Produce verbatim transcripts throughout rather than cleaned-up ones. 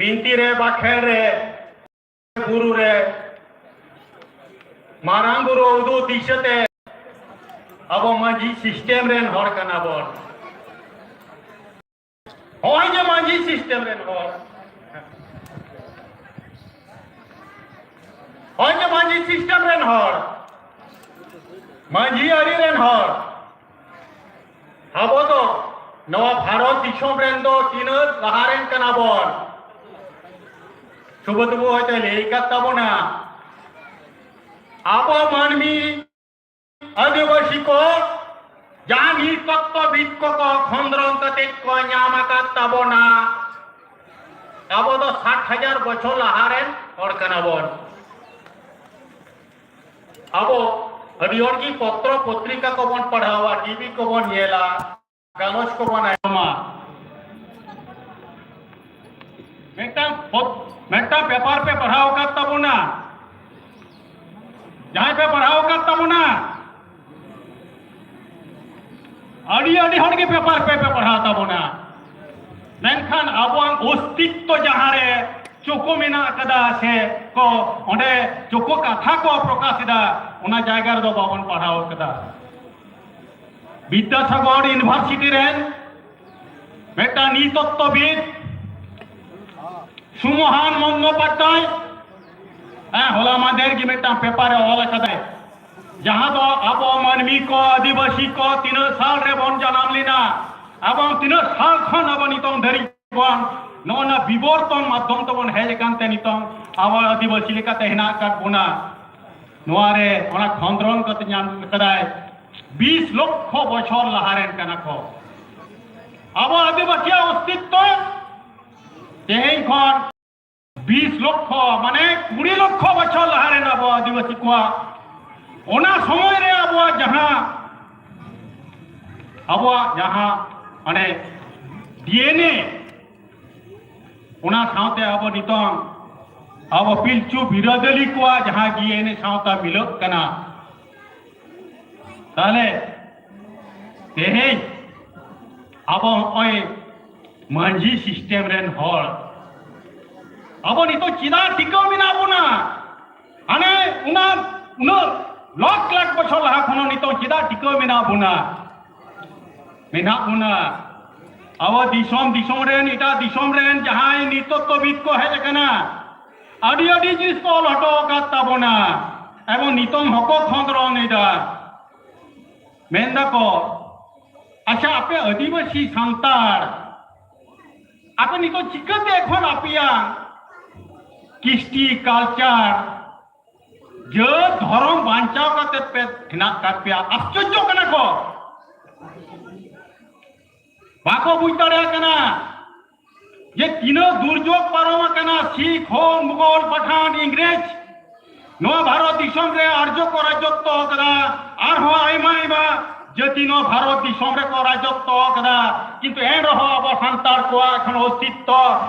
ᱵᱤᱱᱛᱤ ᱨᱮ, ᱵᱟᱠᱷᱮᱲ ᱨᱮ, ᱵᱩᱨᱩ ᱨᱮ ᱢᱟᱨᱟᱝ ᱵᱩᱨᱩ ᱩᱫᱩᱜ ᱫᱤᱥᱟᱹ ᱛᱮ ᱟᱵᱚ ᱢᱟᱹᱡᱷᱤ system ᱨᱮᱱ ᱦᱚᱲ ᱠᱟᱱᱟ ᱵᱚᱱ᱾ ᱦᱚᱸᱜᱼᱚᱭ ᱡᱮ ᱢᱟᱹᱡᱷᱤ system ᱨᱮᱱ ᱦᱚᱲ, ᱦᱚᱸᱜᱼᱚᱭ ᱡᱮ ᱢᱟᱹᱡᱷᱤ system ᱨᱮᱱ ᱦᱚᱲ, ᱢᱟᱹᱡᱷᱤ ᱟᱹᱨᱤ ᱨᱮᱱ ᱦᱚᱲ, ᱟᱵᱚ ᱫᱚ ᱱᱚᱣᱟ ᱵᱷᱟᱨᱚᱛ ᱫᱤᱥᱚᱢ ᱨᱮᱱ ᱫᱚ ᱛᱤᱱᱟᱹᱜ ᱞᱟᱦᱟ ᱨᱮᱱ ᱠᱟᱱᱟ ᱵᱚᱱ? ᱥᱩᱵᱳᱫᱷ ᱵᱟᱹᱵᱩ ᱦᱚᱭᱛᱳ ᱞᱟᱹᱭ ᱟᱠᱟᱫ ᱛᱟᱵᱚᱱᱟ, ᱟᱵᱚ ᱢᱟᱹᱱᱢᱤ ᱟᱹᱫᱤᱵᱟᱹᱥᱤ ᱠᱚ ᱡᱟᱦᱟᱸ ᱱᱤᱨᱛᱚᱛᱛᱚᱵᱤᱫ ᱠᱚᱠᱚ ᱠᱷᱚᱸᱫᱽᱨᱚᱱ ᱠᱟᱛᱮ ᱠᱚ ᱧᱟᱢ ᱟᱠᱟᱫ ᱛᱟᱵᱚᱱᱟ, ᱟᱵᱚ ᱫᱚ ᱥᱟᱴ ᱦᱟᱡᱟᱨ ᱵᱚᱪᱷᱚᱨ ᱞᱟᱦᱟ ᱨᱮᱱ ᱦᱚᱲ ᱠᱟᱱᱟ ᱵᱚᱱ᱾ ᱟᱵᱚ ᱟᱹᱰᱤ ᱦᱚᱲ ᱜᱮ ᱯᱚᱛᱨᱚ ᱯᱚᱛᱨᱤᱠᱟ ᱠᱚᱵᱚᱱ ᱯᱟᱲᱦᱟᱣᱟ, ᱴᱤᱵᱷᱤ ᱠᱚᱵᱚᱱ ᱧᱮᱞᱟ, ᱜᱟᱞᱚᱪ ᱠᱚᱵᱚᱱ ᱟᱸᱡᱚᱢᱟ᱾ ᱢᱤᱫᱴᱟᱝ ᱯᱚᱛ-, ᱢᱤᱫᱴᱟᱝ ᱯᱮᱯᱟᱨ ᱯᱮ ᱯᱟᱲᱦᱟᱣ ᱟᱠᱟᱫ ᱛᱟᱵᱚᱱᱟ, ᱡᱟᱦᱟᱸᱭ ᱯᱮ ᱯᱟᱲᱦᱟᱣ ᱟᱠᱟᱫ ᱛᱟᱵᱚᱱᱟ, ᱟᱹᱰᱤ, ᱟᱹᱰᱤ ᱦᱚᱲ ᱜᱮ ᱯᱮᱯᱟᱨ ᱯᱮ, ᱯᱮ ᱯᱟᱲᱦᱟᱣ ᱛᱟᱵᱚᱱᱟ, ᱢᱮᱱᱠᱷᱟᱱ ᱟᱵᱚᱣᱟᱜ ᱚᱥᱛᱤᱛᱛᱚ ᱡᱟᱦᱟᱸ ᱨᱮ ᱪᱳᱠᱳ ᱢᱮᱱᱟᱜ ᱟᱠᱟᱫᱟ ᱥᱮ ᱠᱚ ᱚᱸᱰᱮ ᱪᱳᱠᱳ ᱠᱟᱛᱷᱟ ᱠᱚ ᱯᱨᱚᱠᱟᱥ ᱮᱫᱟ, ᱚᱱᱟ ᱡᱟᱭᱜᱟ ᱨᱮᱫᱚ ᱵᱟᱵᱚᱱ ᱯᱟᱲᱦᱟᱣ ᱟᱠᱟᱫᱟ᱾ ᱵᱤᱫᱽᱫᱟᱥᱟᱜᱚᱨ ᱤᱭᱩᱱᱤᱵᱷᱟᱨᱥᱤᱴᱤ ᱨᱮᱱ ᱢᱤᱫᱴᱟᱝ ᱱᱤᱛᱚᱛᱛᱚᱵᱤᱫ ᱥᱩᱢᱚᱦᱟᱱ ᱵᱚᱱᱫᱳᱯᱟᱫᱽᱫᱷᱟᱭ, ᱦᱮᱸ, ᱦᱚᱞᱟ ᱢᱟᱫᱷᱮᱨ ᱜᱮ ᱢᱤᱫᱴᱟᱝ ᱯᱮᱯᱟᱨ ᱮ ᱚᱞ ᱟᱠᱟᱫᱟᱭ, ᱡᱟᱦᱟᱸ ᱫᱚ ᱟᱵᱚ ᱢᱟᱹᱱᱢᱤ ᱠᱚ, ᱟᱹᱫᱤᱵᱟᱹᱥᱤ ᱠᱚ ᱛᱤᱱᱟᱹᱜ ᱥᱟᱞ ᱨᱮᱵᱚᱱ ᱡᱟᱱᱟᱢ ᱞᱮᱱᱟ, ᱮᱵᱚᱝ ᱛᱤᱱᱟᱹᱜ ᱥᱟᱞ ᱠᱷᱚᱱ ᱟᱵᱚ ᱱᱤᱛᱚᱝ ᱫᱷᱟᱹᱨᱤᱡ ᱵᱚᱱ ᱱᱚᱜᱼᱚ ᱱᱟ ᱵᱤᱵᱚᱨᱛᱚᱱ ᱢᱟᱫᱽᱫᱷᱚᱢ ᱛᱮᱵᱚᱱ ᱦᱮᱡ ᱟᱠᱟᱱ ᱛᱮ ᱱᱤᱛᱚᱝ ᱟᱵᱚ ᱟᱹᱫᱤᱵᱟᱹᱥᱤ ᱞᱮᱠᱟᱛᱮ ᱦᱮᱱᱟᱜ ᱟᱠᱟᱫ ᱵᱚᱱᱟ᱾ ᱱᱚᱣᱟ ᱨᱮ ᱚᱱᱟ ᱠᱷᱚᱸᱫᱽᱨᱚᱱ ᱠᱟᱛᱮ ᱧᱟᱢ ᱠᱟᱫᱟᱭ, ᱵᱤᱥ ᱞᱚᱠᱠᱷᱚ ᱵᱚᱪᱷᱚᱨ ᱞᱟᱦᱟ ᱨᱮᱱ ᱠᱟᱱᱟ ᱠᱚ᱾ ᱟᱵᱚ ᱟᱹᱫᱤᱵᱟᱹᱥᱤᱭᱟᱜ ᱚᱥᱛᱤᱛᱛᱚ ᱛᱮᱦᱮᱧ ᱠᱷᱚᱱ ᱵᱤᱥ ᱞᱚᱠᱠᱷᱚ, ᱢᱟᱱᱮ ᱠᱩᱲᱤ ᱞᱚᱠᱠᱷᱚ ᱵᱚᱪᱷᱚᱨ ᱞᱟᱦᱟ ᱨᱮᱱ ᱟᱵᱚ ᱟᱹᱫᱤᱵᱟᱹᱥᱤ ᱠᱚᱣᱟᱜ, ᱚᱱᱟ ᱥᱚᱢᱚᱭ ᱨᱮ ᱟᱵᱚᱣᱟᱜ ᱡᱟᱦᱟᱸ, ᱟᱵᱚᱣᱟᱜ ᱡᱟᱦᱟᱸ ᱢᱟᱱᱮ ᱰᱤ ᱮᱱ ᱮ, ᱚᱱᱟ ᱥᱟᱶᱛᱮ ᱟᱵᱚ ᱱᱤᱛᱚᱝ ᱟᱵᱚ ᱯᱤᱞᱪᱩ ᱵᱤᱨᱟᱹᱫᱟᱹᱞᱤ ᱠᱚᱣᱟᱜ ᱡᱟᱦᱟᱸ ᱰᱤ ᱮᱱ ᱮ ᱥᱟᱶᱛᱟ ᱢᱤᱞᱟᱹᱜ ᱠᱟᱱᱟ, ᱛᱟᱦᱞᱮ ᱛᱮᱦᱮᱧ ᱟᱵᱚ ᱦᱚᱸᱜᱼᱚᱭ ᱢᱟᱹᱡᱷᱤ system ᱨᱮᱱ ᱦᱚᱲ, ᱟᱵᱚ ᱱᱤᱛᱚᱜ ᱪᱮᱫᱟᱜ ᱴᱤᱠᱟᱹᱣ ᱢᱮᱱᱟᱜ ᱵᱚᱱᱟ? ᱦᱟᱱᱮ ᱚᱱᱟ ᱩᱱᱟᱹᱜ ᱞᱟᱠᱷ ᱞᱟᱠᱷ ᱵᱚᱪᱷᱚᱨ ᱞᱟᱦᱟ ᱠᱷᱚᱱ ᱦᱚᱸ ᱱᱤᱛᱚᱜ ᱪᱮᱫᱟᱜ ᱴᱤᱠᱟᱹᱣ ᱢᱮᱱᱟᱜ ᱵᱚᱱᱟ? ᱢᱮᱱᱟᱜ ᱵᱚᱱᱟ᱾ ᱟᱵᱚ ᱫᱤᱥᱚᱢ ᱫᱤᱥᱚᱢ ᱨᱮᱱ, ᱮᱴᱟᱜ ᱫᱤᱥᱚᱢ ᱨᱮᱱ ᱡᱟᱦᱟᱸᱭ ᱱᱤᱛᱚᱛᱛᱚᱵᱤᱫ ᱠᱚ ᱦᱮᱡ ᱟᱠᱟᱱᱟ, ᱟᱹᱰᱤ ᱟᱹᱰᱤ ᱡᱤᱱᱤᱥ ᱠᱚ ᱚᱞ ᱦᱚᱴᱚ ᱟᱠᱟᱫ ᱛᱟᱵᱚᱱᱟ, ᱮᱵᱚᱝ ᱱᱤᱛᱚᱝ ᱦᱚᱸᱠᱚ ᱠᱷᱚᱸᱫᱽᱨᱚᱱ ᱮᱫᱟ᱾ ᱢᱮᱱ ᱫᱟᱠᱚ, ᱟᱪᱪᱷᱟ, ᱟᱯᱮ ᱟᱹᱫᱤᱵᱟᱹᱥᱤ ᱥᱟᱱᱛᱟᱲ, ᱟᱯᱮ ᱱᱤᱛᱚᱜ ᱪᱤᱠᱟᱹᱛᱮ ᱮᱠᱷᱚᱱ ᱟᱯᱮᱭᱟᱜ ᱠᱤᱥᱴᱤ, ᱠᱟᱞᱪᱟᱨ, ᱡᱟᱹᱛ ᱫᱷᱚᱨᱚᱢ ᱵᱟᱧᱪᱟᱣ ᱠᱟᱛᱮ ᱯᱮ ᱦᱮᱱᱟᱜ ᱠᱟᱫ ᱯᱮᱭᱟ? ᱟᱥᱪᱚᱨᱡᱚ ᱠᱟᱱᱟ ᱠᱚ, ᱵᱟᱠᱚ ᱵᱩᱡᱽ ᱫᱟᱲᱮᱭᱟᱜ ᱠᱟᱱᱟ ᱡᱮ ᱛᱤᱱᱟᱹᱜ ᱫᱩᱨᱡᱳᱜᱽ ᱯᱟᱨᱚᱢ ᱟᱠᱟᱱᱟ᱾ ᱥᱤᱠᱷ, ᱦᱳ, ᱢᱩᱜᱚᱞ, ᱯᱟᱴᱷᱟᱱ, ᱤᱝᱨᱮᱡᱽ ᱱᱚᱣᱟ ᱵᱷᱟᱨᱚᱛ ᱫᱤᱥᱚᱢ ᱨᱮ ᱟᱨᱡᱚ ᱠᱚ ᱨᱟᱡᱚᱛᱛᱚ ᱟᱠᱟᱫᱟ, ᱟᱨᱦᱚᱸ ᱟᱭᱢᱟ ᱟᱭᱢᱟ ᱡᱟᱹᱛᱤ ᱱᱚᱣᱟ ᱵᱷᱟᱨᱚᱛ ᱫᱤᱥᱚᱢ ᱨᱮᱠᱚ ᱨᱟᱡᱚᱛᱛᱚ ᱟᱠᱟᱫᱟ, ᱠᱤᱱᱛᱩ ᱮᱱ ᱨᱮᱦᱚᱸ ᱟᱵᱚ ᱥᱟᱱᱛᱟᱲ ᱠᱚᱣᱟᱜ ᱮᱠᱷᱚᱱ ᱚᱥᱛᱤᱛᱛᱚ,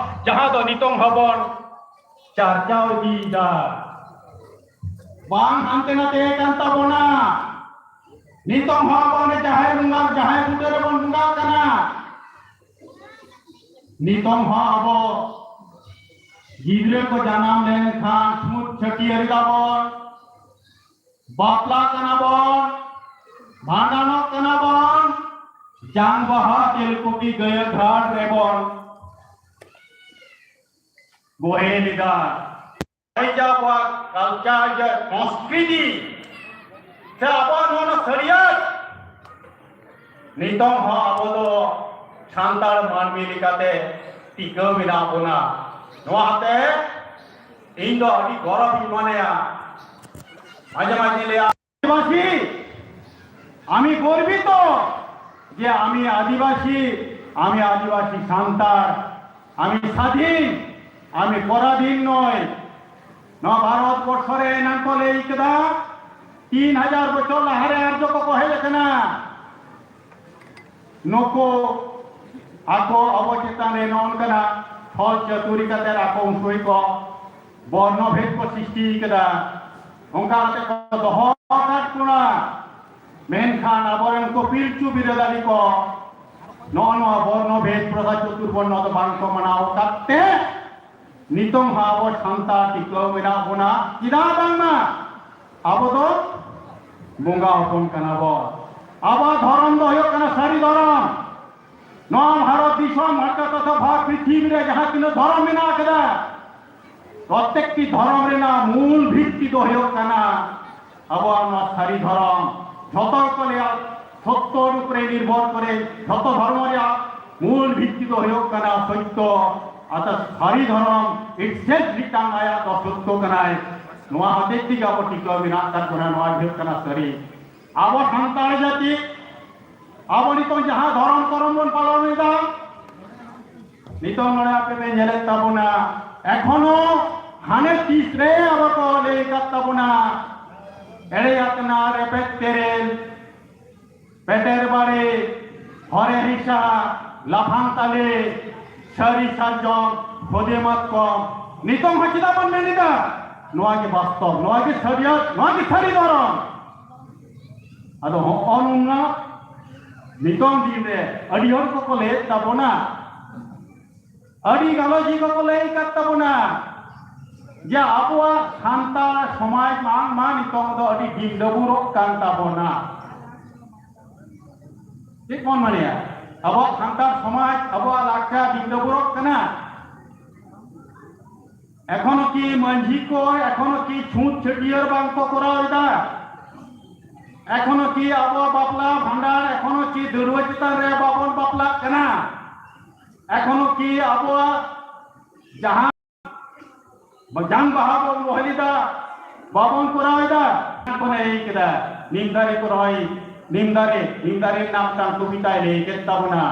ᱡᱟᱦᱟᱸ ᱫᱚ ᱱᱤᱛᱚᱝ ᱦᱚᱸᱵᱚᱱ ᱪᱟᱨᱪᱟᱣ ᱤᱫᱤᱭᱮᱫᱟ, ᱵᱟᱝ ᱦᱟᱱᱛᱮ ᱱᱟᱛᱮ ᱠᱟᱱ ᱛᱟᱵᱚᱱᱟ᱾ ᱱᱤᱛᱚᱝ ᱦᱚᱸ ᱟᱵᱚ ᱚᱱᱮ ᱡᱟᱦᱮᱨ ᱵᱚᱸᱜᱟ, ᱡᱟᱦᱮᱨ ᱵᱩᱴᱟᱹ ᱨᱮᱵᱚᱱ ᱵᱚᱸᱜᱟᱜ ᱠᱟᱱᱟ᱾ ᱱᱤᱛᱚᱝ ᱦᱚᱸ ᱟᱵᱚ ᱜᱤᱫᱽᱨᱟᱹ ᱠᱚ ᱡᱟᱱᱟᱢ ᱞᱮᱱᱠᱷᱟᱱ ᱪᱷᱩᱛ ᱪᱷᱟᱹᱴᱭᱟᱹᱨ ᱮᱫᱟᱵᱚᱱ, ᱵᱟᱯᱞᱟᱜ ᱠᱟᱱᱟ ᱵᱚᱱ, ᱵᱷᱟᱸᱰᱟᱱᱚᱜ ᱠᱟᱱᱟ ᱵᱚᱱ, ᱡᱟᱝ ᱵᱟᱦᱟ ᱛᱮᱞᱠᱩᱯᱤ ᱜᱟᱹᱭᱟᱹ ᱜᱷᱟᱴ ᱨᱮᱵᱚᱱ ᱵᱚᱦᱮᱞ ᱮᱫᱟ᱾ ᱱᱚᱜᱼᱚᱭ ᱡᱮ ᱟᱵᱚᱣᱟᱜ ᱠᱟᱞᱪᱟᱨ, ᱡᱮ ᱥᱚᱝᱥᱠᱨᱤᱛᱤ, ᱥᱮ ᱟᱵᱚᱣᱟᱜ ᱱᱚᱣᱟ ᱥᱟᱹᱨᱤᱭᱟᱹᱛ, ᱱᱤᱛᱚᱝ ᱦᱚᱸ ᱟᱵᱚ ᱫᱚ ᱥᱟᱱᱛᱟᱲ ᱢᱟᱹᱱᱢᱤ ᱞᱮᱠᱟᱛᱮ ᱴᱤᱠᱟᱹᱣ ᱢᱮᱱᱟᱜ ᱵᱚᱱᱟ᱾ ᱱᱚᱣᱟ ᱦᱚᱛᱮ ᱤᱧ ᱫᱚ ᱟᱹᱰᱤ ᱜᱚᱨᱚᱵᱽ ᱤᱧ ᱢᱚᱱᱮᱭᱟ᱾ ᱢᱟᱡᱷᱮ ᱢᱟᱡᱷᱮ ᱞᱟᱹᱭᱟ, ᱟᱹᱫᱤᱵᱟᱹᱥᱤ, আমি গর্বিত যে আমি আদিবাসী, আমি আদিবাসী সান্তাড়, আমি স্বাধীন, আমি পরাধীন নই। ᱱᱚᱣᱟ ᱵᱷᱟᱨᱚᱛ ᱵᱚᱨᱥᱚ ᱨᱮ ᱮᱱᱟᱝ ᱠᱚ ᱞᱟᱹᱭ ᱠᱮᱫᱟ, ᱛᱤᱱ ᱦᱟᱡᱟᱨ ᱵᱚᱪᱷᱚᱨ ᱞᱟᱦᱟᱨᱮ ᱟᱨᱡᱚ ᱠᱚᱠᱚ ᱦᱮᱡ ᱟᱠᱟᱱᱟ᱾ ᱱᱩᱠᱩ ᱟᱠᱚ ᱟᱵᱚ ᱪᱮᱛᱟᱱ ᱨᱮ ᱱᱚᱜᱼᱚ ᱱᱚᱝᱠᱟᱱᱟᱜ ᱪᱷᱚᱞ ᱪᱟᱹᱛᱩᱨᱤ ᱠᱟᱛᱮ ᱟᱠᱚ ᱩᱱᱠᱩ ᱜᱮᱠᱚ ᱵᱚᱨᱱᱚ ᱵᱷᱮᱫ ᱠᱚ ᱥᱨᱤᱥᱴᱤ ᱠᱟᱫᱟ᱾ ᱚᱱᱠᱟ ᱠᱟᱛᱮ ᱠᱚ ᱫᱚᱦᱚ ᱟᱠᱟᱫ ᱵᱚᱱᱟ᱾ ᱢᱮᱱᱠᱷᱟᱱ ᱟᱵᱚᱨᱮᱱ ᱠᱚ ᱯᱤᱞᱪᱩ ᱵᱤᱨᱟᱹᱫᱟᱞᱤ ᱠᱚ ᱱᱚᱜᱼᱚ ᱱᱚᱣᱟ ᱵᱚᱨᱱᱚ ᱵᱷᱮᱫ ᱯᱨᱚᱛᱷᱟ ᱪᱚᱛᱩᱨᱵᱚᱨᱱᱚ ᱫᱚ ᱵᱟᱝ ᱠᱚ ᱢᱟᱱᱟᱣ ᱟᱠᱟᱫ ᱛᱮ ᱱᱤᱛᱚᱝ ᱦᱚᱸ ᱟᱵᱚ ᱥᱟᱱᱛᱟᱲ ᱴᱤᱠᱟᱹᱣ ᱢᱮᱱᱟᱜ ᱵᱚᱱᱟ᱾ ᱪᱮᱫᱟᱜ ᱵᱟᱝᱢᱟ ᱟᱵᱚ ᱫᱚ ᱵᱚᱸᱜᱟ ᱦᱚᱯᱚᱱ ᱠᱟᱱᱟ ᱵᱚᱱ᱾ ᱟᱵᱚᱣᱟᱜ ᱫᱷᱚᱨᱚᱢ ᱫᱚ ᱦᱩᱭᱩᱜ ᱠᱟᱱᱟ ᱥᱟᱹᱨᱤ ᱫᱷᱚᱨᱚᱢ᱾ ᱱᱚᱣᱟ ᱵᱷᱟᱨᱚᱛ ᱫᱤᱥᱚᱢ, ᱵᱷᱟᱨᱚᱛ ᱛᱚᱛᱷᱟ ᱵᱷᱟᱨᱚᱛ ᱯᱨᱤᱛᱷᱤᱵᱤ ᱨᱮ ᱡᱟᱦᱟᱸ ᱛᱤᱱᱟᱹᱜ ᱫᱷᱚᱨᱚᱢ ᱢᱮᱱᱟᱜ ᱟᱠᱟᱫᱟ, ᱯᱨᱚᱛᱮᱠᱴᱤ ᱫᱷᱚᱨᱚᱢ ᱨᱮᱱᱟᱜ ᱢᱩᱞ ᱵᱷᱤᱛᱛᱤ ᱫᱚ ᱦᱩᱭᱩᱜ ᱠᱟᱱᱟ ᱟᱵᱚᱣᱟᱜ ᱱᱚᱣᱟ ᱥᱟᱹᱨᱤ ᱫᱷᱚᱨᱚᱢ᱾ ᱡᱷᱚᱛᱚ ᱠᱚ ᱞᱟᱹᱭᱟ ᱥᱚᱛᱛᱚ ᱩᱯᱚᱨᱮ ᱱᱤᱨᱵᱷᱚᱨ ᱠᱚᱨᱮ, ᱡᱷᱚᱛᱚ ᱫᱷᱚᱨᱢᱚ ᱨᱮᱭᱟᱜ ᱢᱩᱞ ᱵᱷᱤᱛᱛᱤ ᱫᱚ ᱦᱩᱭᱩᱜ ᱠᱟᱱᱟ ᱥᱚᱛᱛᱚ᱾ ᱚᱨᱛᱷᱟᱛ ᱥᱟᱹᱨᱤ ᱫᱷᱚᱨᱚᱢ itself ᱢᱤᱫᱴᱟᱝ ᱟᱭᱟᱜ ᱫᱚ ᱥᱚᱛᱛᱚ ᱠᱟᱱᱟᱭ᱾ ᱱᱚᱣᱟ ᱦᱚᱛᱮᱡ ᱛᱮᱜᱮ ᱟᱵᱚ ᱴᱤᱠᱟᱹᱣ ᱢᱮᱱᱟᱜ ᱟᱠᱟᱫ ᱵᱚᱱᱟ, ᱱᱚᱣᱟ ᱜᱮ ᱦᱩᱭᱩᱜ ᱠᱟᱱᱟ ᱥᱟᱹᱨᱤ᱾ ᱟᱵᱚ ᱥᱟᱱᱛᱟᱲ ᱡᱟᱹᱛᱤ, ᱟᱵᱚ ᱱᱤᱛᱚᱝ ᱡᱟᱦᱟᱸ ᱫᱷᱚᱨᱚᱢ ᱠᱚᱨᱚᱢ ᱵᱚᱱ ᱯᱟᱞᱚᱱ ᱮᱫᱟ, ᱱᱤᱛᱚᱝ ᱱᱚᱰᱮ ᱟᱯᱮ ᱯᱮ ᱧᱮᱞᱮᱫ ᱛᱟᱵᱚᱱᱟ, ᱮᱠᱷᱚᱱᱳ ᱦᱟᱱᱮ ᱛᱤᱥ ᱨᱮ ᱟᱵᱚ ᱠᱚ ᱞᱟᱹᱭ ᱟᱠᱟᱫ ᱛᱟᱵᱚᱱᱟ, ᱮᱲᱮ ᱟᱛᱱᱟ, ᱨᱮᱯᱮᱡ ᱛᱮᱨᱮᱞ, ᱯᱮᱴᱮᱨ ᱵᱟᱲᱮ, ᱦᱚᱨᱮ ᱦᱤᱥᱟ, ᱞᱟᱯᱷᱟᱝ ᱛᱟᱞᱮ, ᱥᱟᱹᱨᱤ ᱥᱟᱨᱡᱚᱢ, ᱠᱷᱚᱫᱮ ᱢᱟᱛᱠᱚᱢ᱾ ᱱᱤᱛᱚᱝ ᱦᱚᱸ ᱪᱮᱫᱟᱜ ᱵᱚᱱ ᱢᱮᱱ ᱮᱫᱟ? ᱱᱚᱣᱟ ᱜᱮ ᱵᱟᱥᱛᱚᱵ, ᱱᱚᱣᱟ ᱜᱮ ᱥᱟᱹᱨᱤᱭᱟᱹ, ᱱᱚᱣᱟ ᱜᱮ ᱥᱟᱹᱨᱤ ᱫᱷᱚᱨᱚᱢ᱾ ᱟᱫᱚ ᱦᱚᱸᱜᱼᱚ ᱱᱚᱝᱟ ᱱᱤᱛᱚᱝ ᱫᱤᱱ ᱨᱮ ᱟᱹᱰᱤ ᱦᱚᱲ ᱠᱚᱠᱚ ᱞᱟᱹᱭᱮᱫ ᱛᱟᱵᱚᱱᱟ, ᱟᱹᱰᱤ ᱜᱟᱞᱚᱪᱤᱭᱟᱹ ᱠᱚᱠᱚ ᱞᱟᱹᱭ ᱟᱠᱟᱫ ᱛᱟᱵᱚᱱᱟ ᱡᱮ ᱟᱵᱚᱣᱟᱜ ᱥᱟᱱᱛᱟᱲ ᱥᱚᱢᱟᱡᱽ ᱵᱟᱝᱢᱟ ᱱᱤᱛᱚᱝ ᱫᱚ ᱟᱹᱰᱤ ᱰᱤᱝ ᱰᱟᱹᱵᱩᱨᱚᱜ ᱠᱟᱱ ᱛᱟᱵᱚᱱᱟ᱾ ᱪᱮᱫ ᱵᱚᱱ ᱢᱚᱱᱮᱭᱟ? ᱟᱵᱚᱣᱟᱜ ᱥᱟᱱᱛᱟᱲ ᱥᱚᱢᱟᱡᱽ, ᱟᱵᱚᱣᱟᱜ ᱞᱟᱠᱪᱟᱨ ᱰᱤᱝ ᱰᱟᱹᱵᱩᱨᱚᱜ ᱠᱟᱱᱟ᱾ ᱮᱠᱷᱚᱱᱳ ᱠᱤ ᱢᱟᱹᱡᱷᱤ ᱠᱚ, ᱮᱠᱷᱚᱱᱳ ᱠᱤ ᱪᱷᱩᱸᱛ ᱪᱷᱟᱹᱴᱭᱟᱹᱨ ᱵᱟᱝ ᱠᱚ ᱠᱚᱨᱟᱣ ᱮᱫᱟ? ᱮᱠᱷᱚᱱᱳ ᱠᱤ ᱟᱵᱚᱣᱟᱜ ᱵᱟᱯᱞᱟ ᱵᱷᱟᱸᱰᱟᱱ, ᱮᱠᱷᱚᱱᱳ ᱠᱤ ᱫᱟᱹᱲᱩᱣᱟᱹ ᱪᱮᱛᱟᱱ ᱨᱮ ᱵᱟᱵᱚᱱ ᱵᱟᱯᱞᱟᱜ ᱠᱟᱱᱟ? ᱮᱠᱷᱚᱱᱳ ᱠᱤ ᱟᱵᱚᱣᱟᱜ ᱡᱟᱦᱟᱸ ᱡᱟᱝ ᱵᱟᱦᱟ ᱵᱚᱱ ᱨᱚᱦᱚᱭ ᱞᱮᱫᱟ, ᱵᱟᱵᱚᱱ ᱠᱚᱨᱟᱣ ᱮᱫᱟ? ᱠᱚ ᱞᱟᱹᱭ ᱠᱮᱫᱟ, ᱱᱤᱢ ᱫᱟᱨᱮ ᱠᱚ ᱨᱚᱦᱚᱭ, ᱱᱤᱢ ᱫᱟᱨᱮ, ᱱᱤᱢ ᱫᱟᱨᱮ ᱨᱮᱱᱟᱜ ᱢᱤᱫᱴᱟᱝ ᱠᱚᱵᱤᱛᱟᱭ ᱞᱟᱹᱭ ᱠᱮᱫ ᱛᱟᱵᱚᱱᱟ,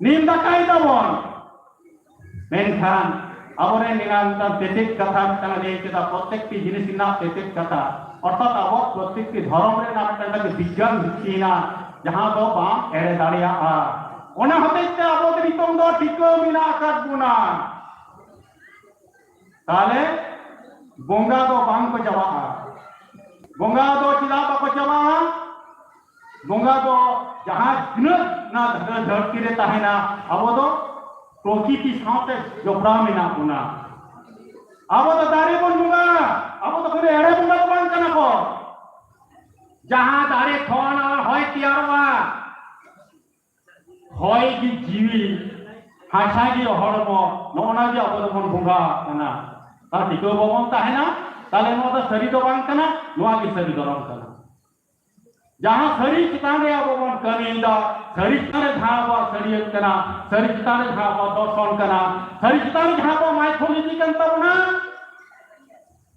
ᱱᱤᱢ ᱫᱟᱠᱟᱭ ᱛᱟᱵᱚᱱ᱾ ᱢᱮᱱᱠᱷᱟᱱ ᱟᱵᱚᱨᱮᱱ ᱮᱱᱟᱝ ᱢᱤᱫᱴᱟᱝ ᱛᱮᱛᱮᱫ ᱠᱟᱛᱷᱟ ᱢᱤᱫᱴᱟᱝ ᱞᱟᱹᱭ ᱠᱮᱫᱟ, ᱯᱨᱚᱛᱮᱠᱴᱤ ᱡᱤᱱᱤᱥ ᱨᱮᱱᱟᱜ ᱛᱮᱛᱮᱫ ᱠᱟᱛᱷᱟ, ᱚᱨᱛᱷᱟᱛ ᱟᱵᱚᱣᱟᱜ ᱯᱨᱚᱛᱮᱠᱴᱤ ᱫᱷᱚᱨᱚᱢ ᱨᱮᱱᱟᱜ ᱢᱤᱫᱴᱟᱝ ᱠᱟᱛᱮ ᱵᱤᱜᱽᱜᱟᱱ ᱵᱷᱤᱛᱛᱤ ᱦᱮᱱᱟᱜᱼᱟ, ᱡᱟᱦᱟᱸ ᱫᱚ ᱵᱟᱝ ᱮᱲᱮ ᱫᱟᱲᱮᱭᱟᱜᱼᱟ᱾ ᱚᱱᱟ ᱦᱚᱛᱮᱡ ᱛᱮ ᱟᱵᱚ ᱫᱚ ᱱᱤᱛᱚᱝ ᱫᱚ ᱴᱤᱠᱟᱹᱣ ᱢᱮᱱᱟᱜ ᱟᱠᱟᱫ ᱵᱚᱱᱟ᱾ ᱛᱟᱦᱞᱮ ᱵᱚᱸᱜᱟ ᱫᱚ ᱵᱟᱝ ᱠᱚ ᱪᱟᱵᱟᱜᱼᱟ᱾ ᱵᱚᱸᱜᱟ ᱫᱚ ᱪᱮᱫᱟᱜ ᱵᱟᱠᱚ ᱪᱟᱵᱟᱜᱼᱟ? ᱵᱚᱸᱜᱟ ᱫᱚ ᱡᱟᱦᱟᱸ ᱛᱤᱱᱟᱹᱜ ᱱᱟ ᱫᱷᱟᱹᱨᱛᱤ ᱨᱮ ᱛᱟᱦᱮᱱᱟ, ᱟᱵᱚ ᱫᱚ ᱯᱨᱚᱠᱤᱛᱤ ᱥᱟᱶᱛᱮ ᱡᱚᱯᱲᱟᱣ ᱢᱮᱱᱟᱜ ᱵᱚᱱᱟ᱾ ᱟᱵᱚ ᱫᱚ ᱫᱟᱨᱮ ᱵᱚᱱ ᱵᱚᱸᱜᱟ, ᱟᱵᱚ ᱫᱚ ᱠᱳᱱᱳ ᱮᱲᱮ ᱵᱚᱸᱜᱟ ᱫᱚ ᱵᱟᱝ ᱠᱟᱱᱟ ᱠᱚ᱾ ᱡᱟᱦᱟᱸ ᱫᱟᱨᱮ ᱠᱷᱚᱱ ᱦᱚᱭ ᱛᱮᱭᱟᱨᱚᱜᱼᱟ, ᱦᱚᱭ ᱜᱮ ᱡᱤᱣᱤ, ᱦᱟᱥᱟ ᱜᱮ ᱦᱚᱲᱢᱚ, ᱱᱚᱜᱼᱚ ᱱᱟ ᱜᱮ ᱟᱵᱚ ᱫᱚᱵᱚᱱ ᱵᱚᱸᱜᱟ ᱟᱜ ᱠᱟᱱᱟ᱾ ᱟᱨ ᱴᱤᱠᱟᱹᱣ ᱵᱟᱵᱚᱱ ᱛᱟᱦᱮᱱᱟ, ᱛᱟᱦᱞᱮ ᱱᱚᱣᱟ ᱫᱚ ᱥᱟᱹᱨᱤ ᱫᱚ ᱵᱟᱝ ᱠᱟᱱᱟ, ᱱᱚᱣᱟ ᱜᱮ ᱥᱟᱹᱨᱤ ᱫᱷᱚᱨᱚᱢ ᱠᱟᱱᱟ᱾ ᱡᱟᱦᱟᱸ ᱥᱟᱹᱨᱤ ᱪᱮᱛᱟᱱ ᱨᱮ ᱟᱵᱚ ᱵᱚᱱ ᱠᱟᱹᱢᱤᱭᱮᱫᱟ, ᱥᱟᱹᱨᱤ ᱪᱮᱛᱟᱱ ᱨᱮ ᱡᱟᱦᱟᱸ ᱟᱵᱚᱣᱟᱜ ᱥᱟᱹᱨᱤᱭᱟᱹᱛ ᱠᱟᱱᱟ, ᱥᱟᱹᱨᱤ ᱪᱮᱛᱟᱱ ᱨᱮ ᱡᱟᱦᱟᱸ ᱟᱵᱚᱣᱟᱜ ᱫᱚᱨᱥᱚᱱ ᱠᱟᱱᱟ, ᱥᱟᱹᱨᱤ ᱪᱮᱛᱟᱱ ᱨᱮ ᱡᱟᱦᱟᱸ ᱟᱵᱚᱣᱟᱜ mythology ᱠᱟᱱ ᱛᱟᱵᱚᱱᱟ,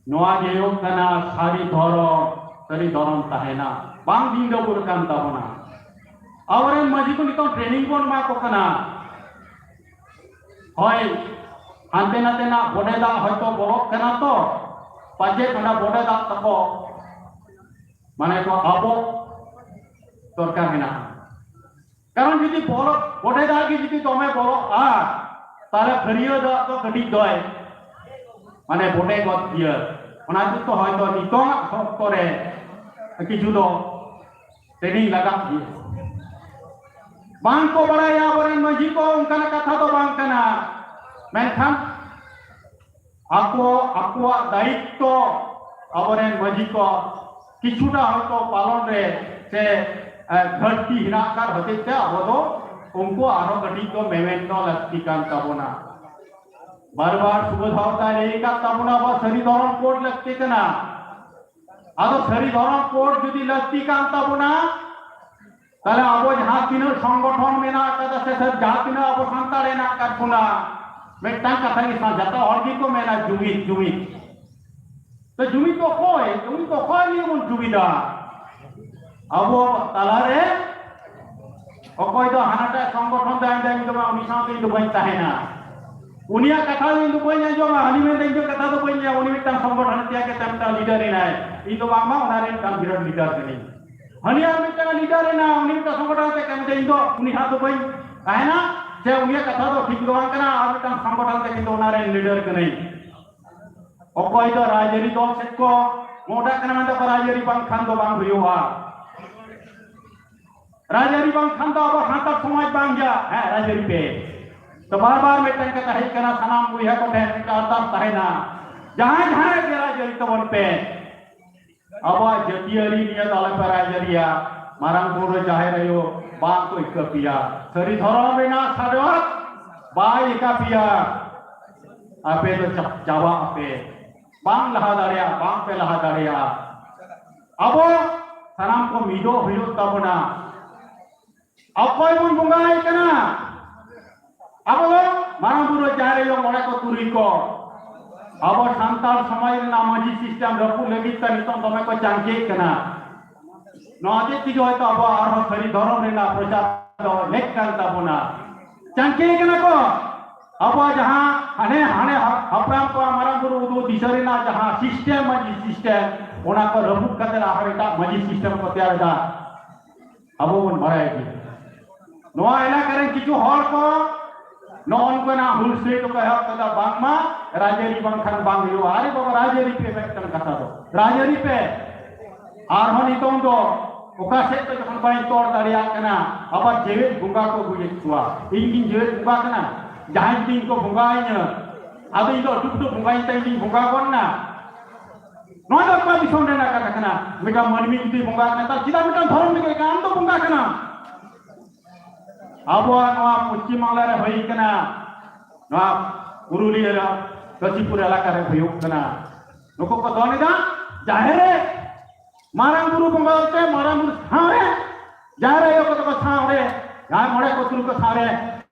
ᱱᱚᱣᱟ ᱜᱮ ᱦᱩᱭᱩᱜ ᱠᱟᱱᱟ ᱥᱟᱹᱨᱤ ᱫᱷᱚᱨᱚᱢ, ᱥᱟᱹᱨᱤ ᱫᱷᱚᱨᱚᱢ ᱛᱟᱦᱮᱱᱟ, ᱵᱟᱝ ᱵᱷᱤᱱᱰᱟᱹ ᱵᱚᱱ ᱠᱟᱱ ᱛᱟᱵᱚᱱᱟ᱾ ᱟᱵᱚᱨᱮᱱ ᱢᱟᱹᱡᱷᱤ ᱠᱚ ᱱᱤᱛᱚᱝ training ᱵᱚᱱ ᱮᱢᱟ ᱠᱚ ᱠᱟᱱᱟ᱾ ᱦᱳᱭ, ᱦᱟᱱᱛᱮ ᱱᱟᱛᱮᱱᱟᱜ ᱵᱚᱰᱮ ᱫᱟᱜ ᱦᱚᱭᱛᱚ ᱵᱚᱞᱚᱜ ᱠᱟᱱᱟ ᱛᱚ, ᱯᱟᱪᱮᱫ ᱚᱱᱟ ᱵᱚᱰᱮ ᱫᱟᱜ ᱛᱟᱠᱚ ᱢᱟᱱᱮ ᱠᱚ ᱟᱵᱚ ᱫᱚᱨᱠᱟᱨ ᱢᱮᱱᱟᱜᱼᱟ᱾ ᱠᱟᱨᱚᱱ ᱡᱩᱫᱤ ᱵᱚᱞᱚ, ᱵᱚᱰᱮ ᱫᱟᱜ ᱜᱮ ᱡᱩᱫᱤ ᱫᱚᱢᱮ ᱵᱚᱞᱚᱜᱼᱟ, ᱛᱟᱦᱞᱮ ᱯᱷᱟᱹᱨᱭᱟᱹ ᱫᱟᱜ ᱫᱚ ᱠᱟᱹᱴᱤᱡ ᱫᱚᱭ ᱢᱟᱱᱮ ᱵᱚᱰᱮ ᱜᱚᱫ ᱜᱮᱭᱟ᱾ ᱚᱱᱟ ᱠᱷᱟᱹᱛᱤᱨ ᱛᱮ ᱦᱚᱭᱛᱚ ᱱᱤᱛᱚᱝᱟᱜ ᱚᱠᱛᱚ ᱨᱮ ᱠᱤᱪᱷᱩ ᱫᱚ training ᱞᱟᱜᱟᱜ ᱜᱮᱭᱟ᱾ ᱵᱟᱝ ᱠᱚ ᱵᱟᱲᱟᱭᱟ ᱟᱵᱚᱨᱮᱱ ᱢᱟᱹᱡᱷᱤ ᱠᱚ, ᱚᱱᱠᱟᱱᱟᱜ ᱠᱟᱛᱷᱟ ᱫᱚ ᱵᱟᱝ ᱠᱟᱱᱟ᱾ ᱢᱮᱱᱠᱷᱟᱱ ᱟᱠᱚ, ᱟᱠᱚᱣᱟᱜ ᱫᱟᱭᱤᱛᱛᱚ ᱟᱵᱚᱨᱮᱱ ᱢᱟᱹᱡᱷᱤ ᱠᱚ ᱠᱤᱪᱷᱩᱴᱟ ᱦᱚᱭᱛᱚ ᱯᱟᱞᱚᱱ ᱨᱮ ᱥᱮ, ᱮ, ᱜᱷᱟᱹᱴᱛᱤ ᱦᱮᱱᱟᱜ ᱟᱠᱟᱫ ᱦᱚᱛᱮᱡ ᱛᱮ ᱟᱵᱚ ᱫᱚ ᱩᱱᱠᱩ ᱟᱨᱦᱚᱸ ᱠᱟᱹᱴᱤᱡ ᱫᱚ ᱢᱮᱢᱮᱱ ᱫᱚ ᱞᱟᱹᱠᱛᱤ ᱠᱟᱱ ᱛᱟᱵᱚᱱᱟ᱾ ᱵᱟᱨ ᱵᱟᱨ ᱥᱩᱵᱳᱫᱷᱟ ᱦᱟᱸᱥᱫᱟᱭ ᱞᱟᱹᱭ ᱟᱠᱟᱫ ᱛᱟᱵᱚᱱᱟ, ᱟᱵᱚ ᱥᱟᱹᱨᱤ ᱫᱷᱚᱨᱚᱢ code ᱞᱟᱹᱠᱛᱤ ᱠᱟᱱᱟ᱾ ᱟᱫᱚ ᱥᱟᱹᱨᱤ ᱫᱷᱚᱨᱚᱢ code ᱡᱩᱫᱤ ᱞᱟᱹᱠᱛᱤ ᱠᱟᱱ ᱛᱟᱵᱚᱱᱟ, ᱛᱟᱦᱞᱮ ᱟᱵᱚ ᱡᱟᱦᱟᱸ ᱛᱤᱱᱟᱹᱜ ᱥᱚᱝᱜᱚᱴᱷᱚᱱ ᱢᱮᱱᱟᱜ ᱟᱠᱟᱫᱟ ᱥᱮ, ᱥᱮ ᱡᱟᱦᱟᱸ ᱛᱤᱱᱟᱹᱜ ᱟᱵᱚ ᱥᱟᱱᱛᱟᱲ ᱦᱮᱱᱟᱜ ᱟᱠᱟᱫ ᱵᱚᱱᱟ, ᱢᱤᱫᱴᱟᱝ ᱠᱟᱛᱷᱟ ᱜᱮ ᱥᱟ-, ᱡᱚᱛᱚ ᱦᱚᱲ ᱜᱮᱠᱚ ᱢᱮᱱᱟ, "ᱡᱩᱢᱤᱫ, ᱡᱩᱢᱤᱫ᱾" ᱛᱚ ᱡᱩᱢᱤᱫ ᱫᱚ ᱚᱠᱚᱭ? ᱡᱩᱢᱤᱫ ᱫᱚ ᱚᱠᱚᱭ ᱱᱤᱭᱮ ᱵᱚᱱ ᱡᱩᱢᱤᱫᱟ? ᱟᱵᱚ ᱛᱟᱞᱟᱨᱮ ᱚᱠᱚᱭ ᱫᱚ ᱦᱟᱱᱟᱴᱟᱜ ᱥᱚᱝᱜᱚᱴᱷᱚᱱ ᱫᱚ ᱮᱱ ᱫᱚ ᱤᱧ ᱫᱚ ᱵᱟᱝ, ᱩᱱᱤ ᱥᱟᱶᱛᱮ ᱤᱧ ᱫᱚ ᱵᱟᱹᱧ ᱛᱟᱦᱮᱱᱟ, ᱩᱱᱤᱭᱟᱜ ᱠᱟᱛᱷᱟ ᱫᱚ ᱤᱧ ᱫᱚ ᱵᱟᱹᱧ ᱟᱸᱡᱚᱢᱟ, ᱦᱟᱹᱱᱤ ᱢᱮᱱᱫᱟ ᱤᱧ ᱫᱚ ᱠᱟᱛᱷᱟ ᱫᱚ ᱵᱟᱹᱧ ᱟᱸᱡᱚᱢᱟ, ᱩᱱᱤ ᱢᱤᱫᱴᱟᱝ ᱥᱚᱝᱜᱚᱴᱷᱚᱱ ᱛᱮᱭᱟᱨ ᱠᱟᱛᱮ ᱢᱤᱫᱴᱟᱝ leader ᱮᱱᱟᱭ, ᱤᱧ ᱫᱚ ᱵᱟᱝ ᱵᱟᱝ ᱚᱱᱟ ᱨᱮ ᱢᱤᱫᱴᱟᱝ ᱵᱤᱨᱟᱴ leader ᱠᱟᱹᱱᱟᱹᱧ᱾ ᱦᱟᱹᱱᱤ ᱟᱨ ᱢᱤᱫᱴᱟᱝ leader ᱮᱱᱟ, ᱩᱱᱤ ᱢᱤᱫᱴᱟᱝ ᱥᱚᱝᱜᱚᱴᱷᱚᱱ ᱛᱮ ᱠᱟᱹᱢᱤ ᱫᱟ, ᱤᱧ ᱫᱚ ᱩᱱᱤ ᱥᱟᱶ ᱫᱚ ᱵᱟᱹᱧ ᱛᱟᱦᱮᱱᱟ, ᱥᱮ ᱩᱱᱤᱭᱟᱜ ᱠᱟᱛᱷᱟ ᱫᱚ ᱴᱷᱤᱠ ᱫᱚ ᱵᱟᱝ ᱠᱟᱱᱟ, ᱟᱨ ᱢᱤᱫᱴᱟᱝ ᱥᱚᱝᱜᱚᱴᱷᱚᱱ ᱛᱮ ᱠᱤᱱᱛᱩ ᱚᱱᱟ ᱨᱮᱱ leader ᱠᱟᱹᱱᱟᱹᱧ᱾ ᱚᱠᱚᱭ ᱫᱚ ᱨᱟᱡᱽᱟᱹᱨᱤ ᱫᱚᱞ ᱥᱮᱫ ᱠᱚ ᱢᱚᱦᱰᱟᱜ ᱠᱟᱱᱟ, ᱢᱮᱱᱫᱟ ᱠᱚ ᱨᱟᱡᱽᱟᱹᱨᱤ ᱵᱟᱝᱠᱷᱟᱱ ᱫᱚ ᱵᱟᱝ ᱦᱩᱭᱩᱜᱼᱟ, ᱨᱟᱡᱽᱟᱹᱨᱤ ᱵᱟᱝᱠᱷᱟᱱ ᱫᱚ ᱟᱵᱚ ᱥᱟᱱᱛᱟᱲ ᱥᱚᱢᱟᱡᱽ ᱵᱟᱝ ᱦᱩᱭᱩᱜᱼᱟ᱾ ᱦᱮᱸ, ᱨᱟᱡᱽᱟᱹᱨᱤ ᱯᱮ, ᱛᱚ ᱵᱟᱨ ᱵᱟᱨ ᱢᱤᱫᱴᱟᱝ ᱠᱟᱛᱷᱟ ᱦᱮᱡ ᱠᱟᱱᱟ, ᱥᱟᱱᱟᱢ ᱵᱚᱭᱦᱟ ᱠᱚ ᱴᱷᱮᱱ ᱢᱤᱫᱴᱟᱝ ᱟᱨᱫᱟᱥ ᱛᱟᱦᱮᱱᱟ, ᱡᱟᱦᱟᱸᱭ ᱡᱟᱦᱟᱸᱭ ᱜᱮ ᱨᱟᱡᱽᱟᱹᱨᱤ ᱛᱟᱵᱚᱱ ᱯᱮ, ᱟᱵᱚᱣᱟᱜ ᱡᱟᱹᱛᱤᱭᱟᱹᱨᱤ ᱱᱤᱭᱟᱹ ᱫᱚ ᱟᱞᱚᱯᱮ ᱨᱟᱡᱽᱟᱹᱨᱤᱭᱟ᱾ ᱢᱟᱨᱟᱝ ᱵᱩᱨᱩ ᱡᱟᱦᱮᱨ ᱟᱭᱳ ᱵᱟᱝ ᱠᱚ ᱤᱠᱟᱹ ᱯᱮᱭᱟ, ᱥᱟᱹᱨᱤ ᱫᱷᱚᱨᱚᱢ ᱨᱮᱱᱟᱜ ᱥᱟᱰᱮᱣᱟᱨ ᱵᱟᱭ ᱤᱠᱟ ᱯᱮᱭᱟ᱾ ᱟᱯᱮ ᱫᱚ ᱪᱟ-, ᱪᱟᱵᱟᱜ ᱟᱯᱮ, ᱵᱟᱝ ᱞᱟᱦᱟ ᱫᱟᱲᱮᱭᱟᱜᱼᱟ, ᱵᱟᱝ ᱯᱮ ᱞᱟᱦᱟ ᱫᱟᱲᱮᱭᱟᱜᱼᱟ᱾ ᱟᱵᱚ ᱥᱟᱱᱟᱢ ᱠᱚ ᱢᱤᱫᱚᱜ ᱦᱩᱭᱩᱜ ᱛᱟᱵᱚᱱᱟ᱾ ᱚᱠᱚᱭ ᱵᱚᱱ ᱵᱚᱸᱜᱟᱭ ᱠᱟᱱᱟ? ᱟᱵᱚ ᱫᱚ ᱢᱟᱨᱟᱝ ᱵᱩᱨᱩ, ᱡᱟᱦᱮᱨ ᱟᱭᱳ, ᱢᱚᱬᱮ ᱠᱚ, ᱛᱩᱨᱩᱭ ᱠᱚ᱾ ᱟᱵᱚ ᱥᱟᱱᱛᱟᱲ ᱥᱚᱢᱟᱡᱽ ᱨᱮᱱᱟᱜ ᱢᱟᱹᱡᱷᱤ system ᱨᱟᱹᱯᱩᱫ ᱞᱟᱹᱜᱤᱫ ᱛᱮ ᱱᱤᱛᱚᱝ ᱫᱚᱢᱮ ᱠᱚ ᱪᱟᱝᱠᱮᱜ ᱠᱟᱱᱟ᱾ ᱱᱚᱣᱟ ᱦᱚᱛᱮᱡ ᱛᱮᱜᱮ ᱦᱚᱭᱛᱚ ᱟᱵᱚᱣᱟᱜ ᱟᱨᱦᱚᱸ ᱥᱟᱹᱨᱤ ᱫᱷᱚᱨᱚᱢ ᱨᱮᱱᱟᱜ ᱯᱨᱚᱪᱟᱨ ᱫᱚ ᱞᱮᱠ ᱠᱟᱱ ᱛᱟᱵᱚᱱᱟ᱾ ᱪᱟᱝᱠᱮᱜ ᱠᱟᱱᱟ ᱠᱚ᱾ ᱟᱵᱚᱣᱟᱜ ᱡᱟᱦᱟᱸ ᱦᱟᱱᱮ, ᱦᱟᱱᱮ ᱦᱟᱯ-, ᱦᱟᱯᱲᱟᱢ ᱠᱚᱣᱟᱜ ᱢᱟᱨᱟᱝ ᱵᱩᱨᱩ ᱩᱫᱩᱜ ᱫᱤᱥᱟᱹ ᱨᱮᱱᱟᱜ ᱡᱟᱦᱟᱸ system, ᱢᱟᱹᱡᱷᱤ system, ᱚᱱᱟ ᱠᱚ ᱨᱟᱹᱯᱩᱫ ᱠᱟᱛᱮ ᱟᱨᱦᱚᱸ ᱮᱴᱟᱜ ᱢᱟᱹᱡᱷᱤ system ᱠᱚ ᱛᱮᱭᱟᱨ ᱮᱫᱟ᱾ ᱟᱵᱚ ᱵᱚᱱ ᱵᱟᱲᱟᱭ ᱜᱮᱭᱟ᱾ ᱱᱚᱣᱟ ᱮᱞᱟᱠᱟ ᱨᱮᱱ ᱠᱤᱪᱷᱩ ᱦᱚᱲ ᱠᱚ ᱱᱚᱜᱼᱚ ᱱᱚᱝᱠᱟᱱᱟᱜ ᱦᱩᱞᱥᱟᱹᱭ ᱫᱚᱠᱚ ᱮᱦᱚᱵ ᱠᱟᱫᱟ, ᱵᱟᱝᱢᱟ ᱨᱟᱡᱽᱟᱹᱨᱤ ᱵᱟᱝᱠᱷᱟᱱ ᱵᱟᱝ ᱦᱩᱭᱩᱜᱼᱟ᱾ ᱟᱨᱮ ᱵᱟᱵᱟ, ᱨᱟᱡᱽᱟᱹᱨᱤ ᱯᱮ, ᱢᱤᱫᱴᱟᱝ ᱠᱟᱛᱷᱟ ᱫᱚ ᱨᱟᱡᱽᱟᱹᱨᱤ ᱯᱮ᱾ ᱟᱨᱦᱚᱸ ᱱᱤᱛᱚᱝ ᱫᱚ ᱚᱠᱟ ᱥᱮᱫ ᱛᱮ ᱡᱚᱠᱷᱚᱱ ᱵᱟᱹᱧ ᱛᱚᱲ ᱫᱟᱲᱮᱭᱟᱜ ᱠᱟᱱᱟ, ᱟᱵᱟᱨ ᱡᱮᱣᱮᱫ ᱵᱚᱸᱜᱟ ᱠᱚ ᱟᱹᱜᱩᱭᱮᱫ ᱠᱚᱣᱟ᱾ ᱤᱧ ᱜᱤᱧ ᱡᱮᱣᱮᱫ ᱵᱚᱸᱜᱟ ᱠᱟᱱᱟ? ᱡᱟᱦᱟᱸᱭ ᱛᱤᱧ ᱠᱚ ᱵᱚᱸᱜᱟᱭᱤᱧᱟᱹ, ᱟᱫᱚ ᱤᱧ ᱫᱚ ᱟᱹᱰᱤ ᱩᱛᱟᱹᱨ ᱵᱚᱸᱜᱟᱧ ᱛᱮ ᱤᱧ ᱵᱚᱸᱜᱟ ᱜᱚᱫ ᱱᱟ? ᱱᱚᱣᱟ ᱫᱚ ᱚᱠᱟ ᱫᱤᱥᱚᱢ ᱨᱮᱱᱟᱜ ᱠᱟᱛᱷᱟ ᱠᱟᱱᱟ? ᱢᱤᱫᱴᱟᱝ ᱢᱟᱹᱱᱢᱤ ᱡᱩᱫᱤ ᱵᱚᱸᱜᱟ ᱠᱟᱱᱟ, ᱛᱟᱦᱞᱮ ᱪᱮᱫᱟᱜ ᱢᱤᱫᱴᱟᱝ ᱫᱷᱚᱨᱚᱢ ᱨᱮᱜᱮ ᱟᱢ ᱫᱚ ᱵᱚᱸᱜᱟ ᱠᱟᱱᱟᱢ? ᱟᱵᱚᱣᱟᱜ ᱱᱚᱣᱟ ᱯᱚᱥᱪᱤᱢ ᱵᱟᱝᱞᱟ ᱨᱮ ᱦᱩᱭ ᱠᱟᱱᱟ, ᱱᱚᱣᱟ ᱯᱩᱨᱩᱞᱤᱭᱟᱹ ᱨᱮ ᱠᱟᱹᱥᱤᱯᱩᱨ ᱮᱞᱟᱠᱟ ᱨᱮ ᱦᱩᱭᱩᱜ ᱠᱟᱱᱟ᱾ ᱱᱩᱠᱩ ᱠᱚ ᱫᱚᱱ ᱮᱫᱟ ᱡᱟᱦᱮᱨ ᱨᱮ, ᱢᱟᱨᱟᱝ ᱵᱩᱨᱩ ᱵᱚᱸᱜᱟ ᱛᱮ ᱢᱟᱨᱟᱝ ᱵᱩᱨᱩ ᱥᱟᱶ ᱨᱮ, ᱡᱟᱦᱮᱨ ᱟᱭᱳ ᱠᱚ ᱛᱟᱠᱚ ᱥᱟᱶ ᱨᱮ, ᱡᱟᱦᱟᱸᱭ ᱢᱚᱬᱮ ᱠᱚ ᱛᱩᱨᱩᱭ ᱠᱚ ᱥᱟᱶ ᱨᱮ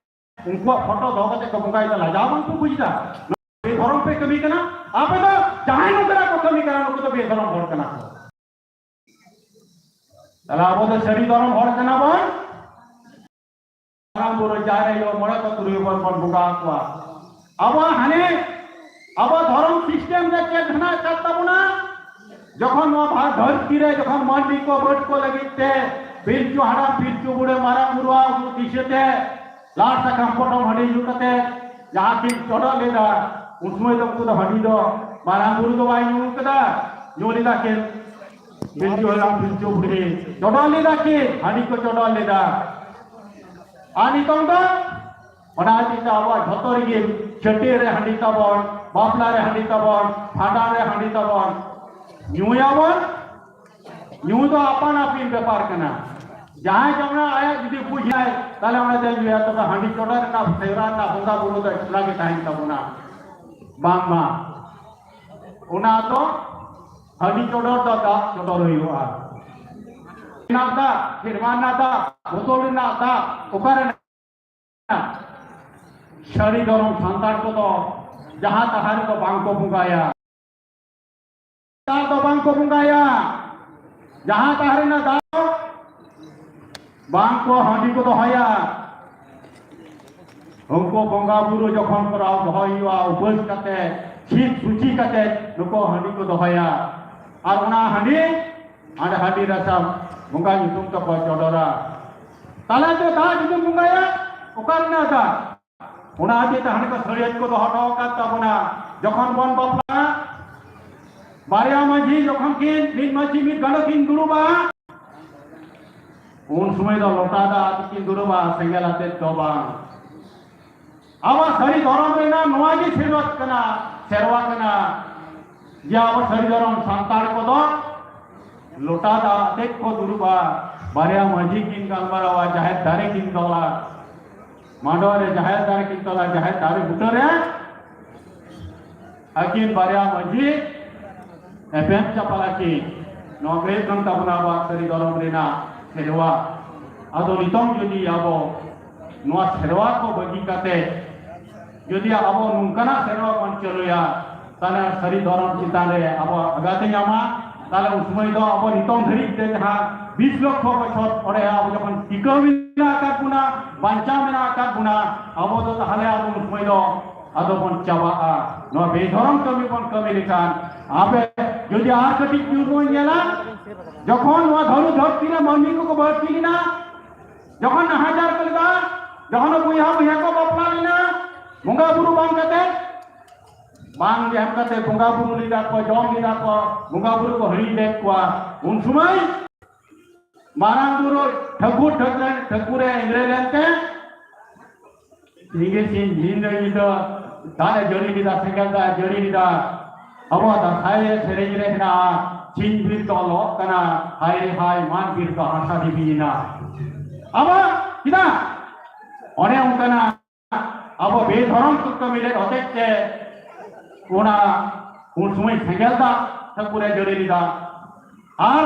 ᱩᱱᱠᱩᱣᱟᱜ ᱯᱷᱳᱴᱳ ᱫᱚᱦᱚ ᱠᱟᱛᱮ ᱠᱚ ᱵᱚᱸᱜᱟᱭᱮᱫᱟ᱾ ᱞᱟᱡᱟᱣ ᱵᱟᱝ ᱠᱚ ᱵᱩᱡᱽ ᱮᱫᱟ? ᱱᱚᱣᱟ ᱫᱷᱚᱨᱚᱢ ᱯᱮ ᱠᱟᱹᱢᱤ ᱠᱟᱱᱟ᱾ ᱟᱯᱮ ᱫᱚ ᱡᱟᱦᱟᱸᱭ ᱱᱚᱛᱮᱱᱟᱜ ᱠᱚ ᱠᱟᱹᱢᱤ ᱠᱟᱱᱟ, ᱱᱩᱠᱩ ᱫᱚ ᱵᱮᱫᱷᱚᱨᱚᱢ ᱦᱚᱲ ᱠᱟᱱᱟ ᱠᱚ᱾ ᱛᱟᱦᱞᱮ ᱟᱵᱚ ᱫᱚ ᱥᱟᱹᱨᱤ ᱫᱷᱚᱨᱚᱢ ᱦᱚᱲ ᱠᱟᱱᱟ ᱵᱚᱱ᱾ ᱢᱟᱨᱟᱝ ᱵᱩᱨᱩ, ᱡᱟᱦᱮᱨ ᱟᱭᱳ, ᱢᱚᱬᱮ ᱠᱚ ᱛᱩᱨᱩᱭ ᱵᱚᱱ, ᱵᱚᱱ ᱵᱚᱸᱜᱟ ᱟᱠᱚᱣᱟ᱾ ᱟᱵᱚᱣᱟᱜ ᱦᱟᱱᱮ ᱟᱵᱚ ᱫᱷᱚᱨᱚᱢ system ᱨᱮ ᱪᱮᱫ ᱦᱮᱱᱟᱜ ᱟᱠᱟᱫ ᱛᱟᱵᱚᱱᱟ? ᱡᱚᱠᱷᱚᱱ ᱱᱚᱣᱟ ᱵᱷᱟᱨᱚᱛ ᱫᱷᱟᱹᱨᱛᱤ ᱨᱮ ᱡᱚᱠᱷᱚᱱ ᱢᱟᱹᱱᱢᱤ ᱠᱚ ᱵᱟᱹᱰ ᱠᱚ ᱞᱟᱹᱜᱤᱫ ᱛᱮ ᱯᱤᱞᱪᱩ ᱦᱟᱲᱟᱢ ᱯᱤᱞᱪᱩ ᱵᱩᱲᱦᱤ ᱢᱟᱨᱟᱝ ᱵᱩᱨᱩᱣᱟᱜ ᱩᱫᱩᱜ ᱫᱤᱥᱟᱹ ᱛᱮ ᱞᱟᱲ ᱥᱟᱠᱟᱢ ᱯᱚᱴᱚᱢ ᱦᱟᱺᱰᱤ ᱧᱩ ᱠᱟᱛᱮ ᱡᱟᱦᱟᱸ ᱠᱤᱱ ᱪᱚᱰᱚᱨ ᱞᱮᱫᱟ, ᱩᱱ ᱥᱚᱢᱚᱭ ᱫᱚ ᱩᱱᱠᱩ ᱫᱚ ᱦᱟᱺᱰᱤ ᱫᱚ ᱢᱟᱨᱟᱝ ᱵᱩᱨᱩ ᱫᱚ ᱵᱟᱭ ᱧᱩ ᱠᱟᱫᱟ, ᱧᱩ ᱞᱮᱫᱟ ᱠᱤᱱ ᱯᱤᱞᱪᱩ ᱦᱟᱲᱟᱢ ᱯᱤᱞᱪᱩ ᱵᱩᱲᱦᱤ, ᱪᱚᱰᱚᱨ ᱞᱮᱫᱟ ᱠᱤᱱ, ᱦᱟᱺᱰᱤ ᱠᱚ ᱪᱚᱰᱚᱨ ᱞᱮᱫᱟ᱾ ᱟᱨ ᱱᱤᱛᱚᱝ ᱫᱚ ᱚᱱᱟ ᱦᱚᱛᱮᱡ ᱛᱮ ᱟᱵᱚᱣᱟᱜ ᱡᱷᱚᱛᱚ ᱨᱮᱜᱮ ᱪᱷᱟᱹᱴᱭᱟᱹᱨ ᱨᱮ ᱦᱟᱺᱰᱤ ᱛᱟᱵᱚᱱ, ᱵᱟᱯᱞᱟ ᱨᱮ ᱦᱟᱺᱰᱤ ᱛᱟᱵᱚᱱ, ᱵᱷᱟᱸᱰᱟᱱ ᱨᱮ ᱦᱟᱺᱰᱤ ᱛᱟᱵᱚᱱ, ᱧᱩᱭᱟᱵᱚᱱ᱾ ᱧᱩ ᱫᱚ ᱟᱯᱟᱱ ᱟᱹᱯᱤᱱ ᱵᱮᱯᱟᱨ ᱠᱟᱱᱟ᱾ ᱡᱟᱦᱟᱸᱭ ᱡᱮᱢᱚᱱ ᱟᱭᱟᱜ ᱡᱩᱫᱤ ᱵᱩᱡᱽ ᱧᱟᱭ, ᱛᱟᱦᱞᱮ ᱚᱱᱟ ᱫᱚᱭ ᱧᱩᱭᱟ᱾ ᱛᱚᱵᱮ ᱦᱟᱺᱰᱤ ᱪᱚᱰᱚᱨ ᱨᱮᱱᱟᱜ, ᱥᱮᱣᱨᱟ ᱨᱮᱱᱟᱜ ᱵᱚᱸᱜᱟ ᱵᱩᱨᱩ ᱫᱚ ᱮᱠᱞᱟ ᱜᱮ ᱛᱟᱦᱮᱱ ᱛᱟᱵᱚᱱᱟ, ᱵᱟᱝᱢᱟ ᱚᱱᱟ ᱫᱚ ᱦᱟᱺᱰᱤ ᱪᱚᱰᱚᱨ ᱫᱚ ᱫᱟᱜ ᱪᱚᱰᱚᱨ ᱦᱩᱭᱩᱜᱼᱟ᱾ ᱨᱮᱱᱟᱜ ᱫᱟᱜ, ᱥᱮᱨᱢᱟ ᱨᱮᱱᱟᱜ ᱫᱟᱜ, ᱵᱳᱛᱚᱞ ᱨᱮᱱᱟᱜ ᱫᱟᱜ ᱚᱠᱟᱨᱮ? ᱥᱟᱹᱨᱤ ᱫᱷᱚᱨᱚᱢ ᱥᱟᱱᱛᱟᱲ ᱠᱚᱫᱚ ᱡᱟᱦᱟᱸ ᱛᱟᱦᱟᱸ ᱨᱮᱫᱚ ᱵᱟᱝ ᱠᱚ ᱵᱚᱸᱜᱟᱭᱟ᱾ ᱫᱟᱜ ᱫᱚ ᱵᱟᱝ ᱠᱚ ᱵᱚᱸᱜᱟᱭᱟ᱾ ᱡᱟᱦᱟᱸ ᱛᱟᱦᱟᱸ ᱨᱮᱱᱟᱜ ᱫᱟᱜ ᱵᱟᱝ ᱠᱚ ᱦᱟᱺᱰᱤ ᱠᱚ ᱫᱚᱦᱚᱭᱟ᱾ ᱩᱱᱠᱩ ᱵᱚᱸᱜᱟ ᱵᱩᱨᱩ ᱡᱚᱠᱷᱚᱱ ᱠᱚᱨᱟᱣ ᱫᱚᱦᱚᱭ ᱦᱩᱭᱩᱜᱼᱟ, ᱩᱯᱟᱹᱥ ᱠᱟᱛᱮ, ᱥᱤᱫ ᱥᱩᱪᱤ ᱠᱟᱛᱮ ᱱᱩᱠᱩ ᱦᱟᱺᱰᱤ ᱠᱚ ᱫᱚᱦᱚᱭᱟ᱾ ᱟᱨ ᱚᱱᱟ ᱦᱟᱺᱰᱤ ᱟᱨ ᱦᱟᱺᱰᱤ ᱨᱟᱥᱟ ᱵᱚᱸᱜᱟ ᱧᱩᱛᱩᱢ ᱛᱮᱠᱚ ᱪᱚᱰᱚᱨᱟ᱾ ᱛᱟᱦᱞᱮ ᱫᱚ ᱫᱟᱜ ᱡᱩᱫᱤᱢ ᱵᱚᱸᱜᱟᱭᱟ, ᱚᱠᱟ ᱨᱮᱱᱟᱜ ᱫᱟᱜ? ᱚᱱᱟ ᱦᱚᱛᱮᱡ ᱛᱮ ᱦᱟᱸᱰᱮ ᱠᱚ ᱥᱟᱹᱲᱤᱭᱟᱹᱛ ᱠᱚ ᱫᱚᱦᱚ ᱦᱚᱴᱚ ᱟᱠᱟᱫ ᱛᱟᱵᱚᱱᱟ᱾ ᱡᱚᱠᱷᱚᱱ ᱵᱚᱱ ᱵᱟᱯᱞᱟᱜᱼᱟ, ᱵᱟᱨᱭᱟ ᱢᱟᱹᱡᱷᱤ ᱡᱚᱠᱷᱚᱱ ᱠᱤᱱ ᱢᱤᱫ ᱢᱟᱹᱡᱷᱤ ᱢᱤᱫ ᱜᱟᱸᱰᱚ ᱠᱤᱱ ᱫᱩᱲᱩᱵᱟ, ᱩᱱ ᱥᱚᱢᱚᱭ ᱫᱚ ᱞᱚᱴᱟ ᱫᱟᱜ ᱟᱛᱮ ᱠᱤᱱ ᱫᱩᱲᱩᱵᱟ, ᱥᱮᱸᱜᱮᱞ ᱟᱛᱮ ᱫᱚ ᱵᱟᱝ᱾ ᱟᱵᱚ ᱥᱟᱹᱨᱤ ᱫᱷᱚᱨᱚᱢ ᱨᱮᱱᱟᱜ ᱱᱚᱣᱟ ᱜᱮ ᱥᱮᱨᱣᱟ ᱠᱟᱱᱟ, ᱥᱮᱨᱣᱟ ᱠᱟᱱᱟ ᱡᱮ ᱟᱵᱚ ᱥᱟᱹᱨᱤ ᱫᱷᱚᱨᱚᱢ ᱥᱟᱱᱛᱟᱲ ᱠᱚᱫᱚ ᱞᱚᱴᱟ ᱫᱟᱜ ᱟᱛᱮ ᱠᱚ ᱫᱩᱲᱩᱵᱟ, ᱵᱟᱨᱭᱟ ᱢᱟᱹᱡᱷᱤ ᱠᱤᱱ ᱜᱟᱞᱢᱟᱨᱟᱣᱟ, ᱡᱟᱦᱮᱨ ᱫᱟᱨᱮ ᱠᱤᱱ ᱛᱚᱞᱟ, ᱢᱟᱰᱣᱟ ᱨᱮ ᱡᱟᱦᱮᱨ ᱫᱟᱨᱮ ᱠᱤᱱ ᱛᱚᱞᱟ, ᱡᱟᱦᱮᱨ ᱫᱟᱨᱮ ᱵᱩᱴᱟᱹ ᱨᱮ ᱟᱹᱠᱤᱱ ᱵᱟᱨᱭᱟ ᱢᱟᱹᱡᱷᱤ ᱮᱯᱮᱢ ᱪᱟᱯᱟᱞ ᱟᱹᱠᱤᱱ᱾ ᱱᱚᱣᱟ ᱜᱮ ᱦᱩᱭᱩᱜ ᱠᱟᱱ ᱛᱟᱵᱚᱱᱟ ᱟᱵᱚᱣᱟᱜ ᱥᱟᱹᱨᱤ ᱫᱷᱚᱨᱚᱢ ᱨᱮᱱᱟᱜ ᱥᱮᱨᱣᱟ᱾ ᱟᱫᱚ ᱱᱤᱛᱚᱝ ᱡᱩᱫᱤ ᱟᱵᱚ ᱱᱚᱣᱟ ᱥᱮᱨᱣᱟ ᱠᱚ ᱵᱟᱹᱜᱤ ᱠᱟᱛᱮ ᱡᱩᱫᱤ ᱟᱵᱚ ᱱᱚᱝᱠᱟᱱᱟᱜ ᱥᱮᱨᱣᱟ ᱵᱚᱱ ᱪᱟᱹᱞᱩᱭᱟ, ᱛᱟᱦᱞᱮ ᱥᱟᱹᱨᱤ ᱫᱷᱚᱨᱚᱢ ᱪᱮᱛᱟᱱ ᱨᱮ ᱟᱵᱚᱣᱟᱜ ᱟᱜᱷᱟᱛ ᱮ ᱧᱟᱢᱟ᱾ ᱛᱟᱦᱞᱮ ᱩᱱ ᱥᱚᱢᱚᱭ ᱫᱚ ᱟᱵᱚ ᱱᱤᱛᱚᱝ ᱫᱷᱟᱹᱨᱤᱡ ᱛᱮ ᱡᱟᱦᱟᱸ ᱵᱤᱥ ᱞᱚᱠᱷᱚ ᱵᱚᱪᱷᱚᱨ ᱯᱚᱨᱮ ᱟᱵᱚ ᱡᱚᱠᱷᱚᱱ ᱴᱤᱠᱟᱹᱣ ᱢᱮᱱᱟᱜ ᱟᱠᱟᱫ ᱵᱚᱱᱟ, ᱵᱟᱧᱪᱟᱣ ᱢᱮᱱᱟᱜ ᱟᱠᱟᱫ ᱵᱚᱱᱟ, ᱟᱵᱚ ᱫᱚ ᱛᱟᱦᱞᱮ ᱟᱵᱚ ᱩᱱ ᱥᱚᱢᱚᱭ ᱫᱚ ᱟᱫᱚ ᱵᱚᱱ ᱪᱟᱵᱟᱜᱼᱟ᱾ ᱱᱚᱣᱟ ᱵᱮᱫᱷᱚᱨᱚᱢ ᱠᱟᱹᱢᱤ ᱵᱚᱱ ᱠᱟᱹᱢᱤ ᱞᱮᱠᱷᱟᱱ, ᱟᱵᱮ ᱡᱩᱫᱤ ᱟᱨ ᱠᱟᱹᱴᱤᱡ ᱡᱩᱨ ᱵᱚᱱ ᱧᱮᱞᱟ, ᱡᱚᱠᱷᱚᱱ ᱱᱚᱣᱟ ᱫᱷᱚᱨᱩ ᱫᱷᱟᱹᱨᱛᱤ ᱨᱮ ᱢᱟᱹᱱᱢᱤ ᱠᱚᱠᱚ ᱵᱟᱹᱲᱛᱤ ᱞᱮᱱᱟ, ᱡᱚᱠᱷᱚᱱ ᱱᱟᱦᱟᱪᱟᱨ ᱠᱚ ᱞᱮᱫᱟ, ᱡᱚᱠᱷᱚᱱ ᱵᱚᱭᱦᱟ ᱵᱚᱭᱦᱟ ᱠᱚ ᱵᱟᱯᱞᱟ ᱞᱮᱱᱟ, ᱵᱚᱸᱜᱟ ᱵᱩᱨᱩ ᱵᱟᱝ ᱠᱟᱛᱮ, ᱵᱟᱝ ᱮᱢ ᱠᱟᱛᱮ ᱵᱚᱸᱜᱟ ᱵᱩᱨᱩ ᱞᱮᱫᱟ ᱠᱚ, ᱡᱚᱢ ᱞᱮᱫᱟ ᱠᱚ, ᱵᱚᱸᱜᱟ ᱵᱩᱨᱩ ᱠᱚ ᱦᱤᱲᱤᱧ ᱞᱮᱫ ᱠᱚᱣᱟ᱾ ᱩᱱ ᱥᱚᱢᱚᱭ ᱢᱟᱨᱟᱝ ᱵᱩᱨᱩ ᱴᱷᱟᱹᱠᱩᱨ ᱴᱷᱟᱹᱠᱨᱟᱹᱱ ᱴᱷᱟᱹᱠᱩᱨᱮ ᱮᱸᱫᱽᱨᱟᱹ ᱞᱮᱱᱛᱮ ᱥᱤᱧ ᱧᱤᱫᱟᱹ ᱫᱟᱜ ᱮ ᱡᱟᱹᱲᱤ ᱞᱮᱫᱟ, ᱥᱮᱸᱜᱮᱞ ᱫᱟᱜ ᱮ ᱡᱟᱹᱲᱤ ᱞᱮᱫᱟ᱾ ᱟᱵᱚᱣᱟᱜ ᱫᱟᱸᱥᱟᱭ ᱨᱮ ᱥᱮᱨᱮᱧ ᱨᱮ ᱦᱮᱱᱟᱜᱼᱟ, ᱥᱤᱧ ᱵᱤᱨ ᱫᱚ ᱞᱚᱜ ᱠᱟᱱᱟ, ᱦᱟᱭ ᱨᱮ ᱦᱟᱭ, ᱢᱟᱱ ᱵᱤᱨ ᱫᱚ ᱦᱟᱥᱟ ᱫᱷᱤᱯᱤ ᱮᱱᱟ᱾ ᱟᱵᱚ ᱪᱮᱫᱟᱜ ᱚᱱᱮ ᱚᱱᱠᱟᱱᱟᱜ ᱟᱵᱚ ᱵᱮᱫᱷᱚᱨᱚᱢ ᱠᱚ ᱠᱟᱹᱢᱤ ᱞᱮᱫ ᱦᱚᱛᱮᱡ ᱛᱮ ᱚᱱᱟ ᱩᱱ ᱥᱚᱢᱚᱭ ᱥᱮᱸᱜᱮᱞ ᱫᱟᱜ ᱴᱷᱟᱹᱠᱩᱨᱮ ᱡᱟᱹᱲᱤ ᱞᱮᱫᱟ᱾ ᱟᱨ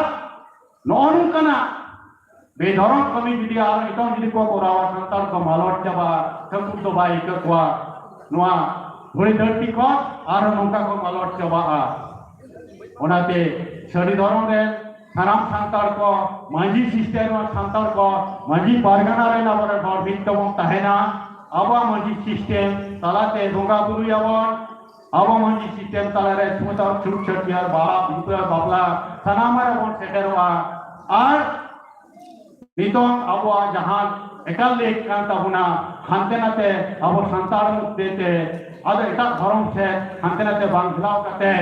ᱱᱚᱜᱼᱚ ᱱᱚᱝᱠᱟᱱᱟᱜ ᱵᱮᱫᱷᱚᱨᱚᱢ ᱠᱟᱹᱢᱤ ᱡᱩᱫᱤ ᱟᱨ ᱱᱤᱛᱚᱝ ᱡᱩᱫᱤ ᱠᱚ ᱠᱚᱨᱟᱣᱟ, ᱥᱟᱱᱛᱟᱲ ᱠᱚ ᱢᱟᱞᱚᱴ ᱪᱟᱵᱟᱜᱼᱟ, ᱴᱷᱟᱹᱠᱩᱨ ᱫᱚ ᱵᱟᱭ ᱟᱹᱭᱠᱟᱹ ᱠᱚᱣᱟ ᱱᱚᱣᱟ ᱫᱷᱩᱲᱤ ᱫᱷᱟᱹᱨᱛᱤ ᱠᱷᱚᱱ, ᱟᱨᱦᱚᱸ ᱱᱚᱝᱠᱟ ᱠᱚ ᱢᱟᱞᱚᱴ ᱪᱟᱵᱟᱜᱼᱟ᱾ ᱚᱱᱟᱛᱮ ᱥᱟᱹᱨᱤ ᱫᱷᱚᱨᱚᱢ ᱨᱮ ᱥᱟᱱᱟᱢ ᱥᱟᱱᱛᱟᱲ ᱠᱚ ᱢᱟᱹᱡᱷᱤ ᱥᱤᱥᱴᱮᱢ ᱟᱨ ᱥᱟᱱᱛᱟᱲ ᱠᱚ ᱢᱟᱹᱡᱷᱤ ᱯᱟᱨᱜᱟᱱᱟ ᱨᱮᱱ ᱟᱵᱚᱨᱮᱱ ᱦᱚᱲ ᱢᱤᱫ ᱛᱮᱵᱚᱱ ᱛᱟᱦᱮᱱᱟ᱾ ᱟᱵᱚᱣᱟᱜ ᱢᱟᱹᱡᱷᱤ ᱥᱤᱥᱴᱮᱢ ᱛᱟᱞᱟᱛᱮ ᱵᱚᱸᱜᱟ ᱵᱩᱨᱩᱭᱟᱵᱚᱱ, ᱟᱵᱚ ᱢᱟᱹᱡᱷᱤ ᱥᱤᱥᱴᱮᱢ ᱛᱟᱞᱟᱨᱮ ᱥᱩᱢᱩᱛᱟᱨ ᱪᱷᱩᱴ ᱪᱷᱟᱹᱴᱭᱟᱹᱨ ᱵᱟᱦᱟ ᱵᱷᱩᱛᱟᱹ ᱵᱟᱯᱞᱟ ᱥᱟᱱᱟᱢ ᱨᱮᱵᱚᱱ ᱥᱮᱴᱮᱨᱚᱜᱼᱟ᱾ ᱟᱨ ᱱᱤᱛᱚᱝ ᱟᱵᱚᱣᱟᱜ ᱡᱟᱦᱟᱸ ᱮᱠᱟᱞ ᱞᱮᱠ ᱠᱟᱱ ᱛᱟᱵᱚᱱᱟ, ᱦᱟᱱᱛᱮ ᱱᱟᱛᱮ ᱟᱵᱚ ᱥᱟᱱᱛᱟᱲ ᱢᱚᱫᱽᱫᱷᱮ ᱛᱮ ᱟᱫᱚ ᱮᱴᱟᱜ ᱫᱷᱚᱨᱚᱢ ᱥᱮᱫ ᱦᱟᱱᱛᱮ ᱱᱟᱛᱮ ᱵᱟᱝ ᱯᱷᱮᱞᱟᱣ ᱠᱟᱛᱮ,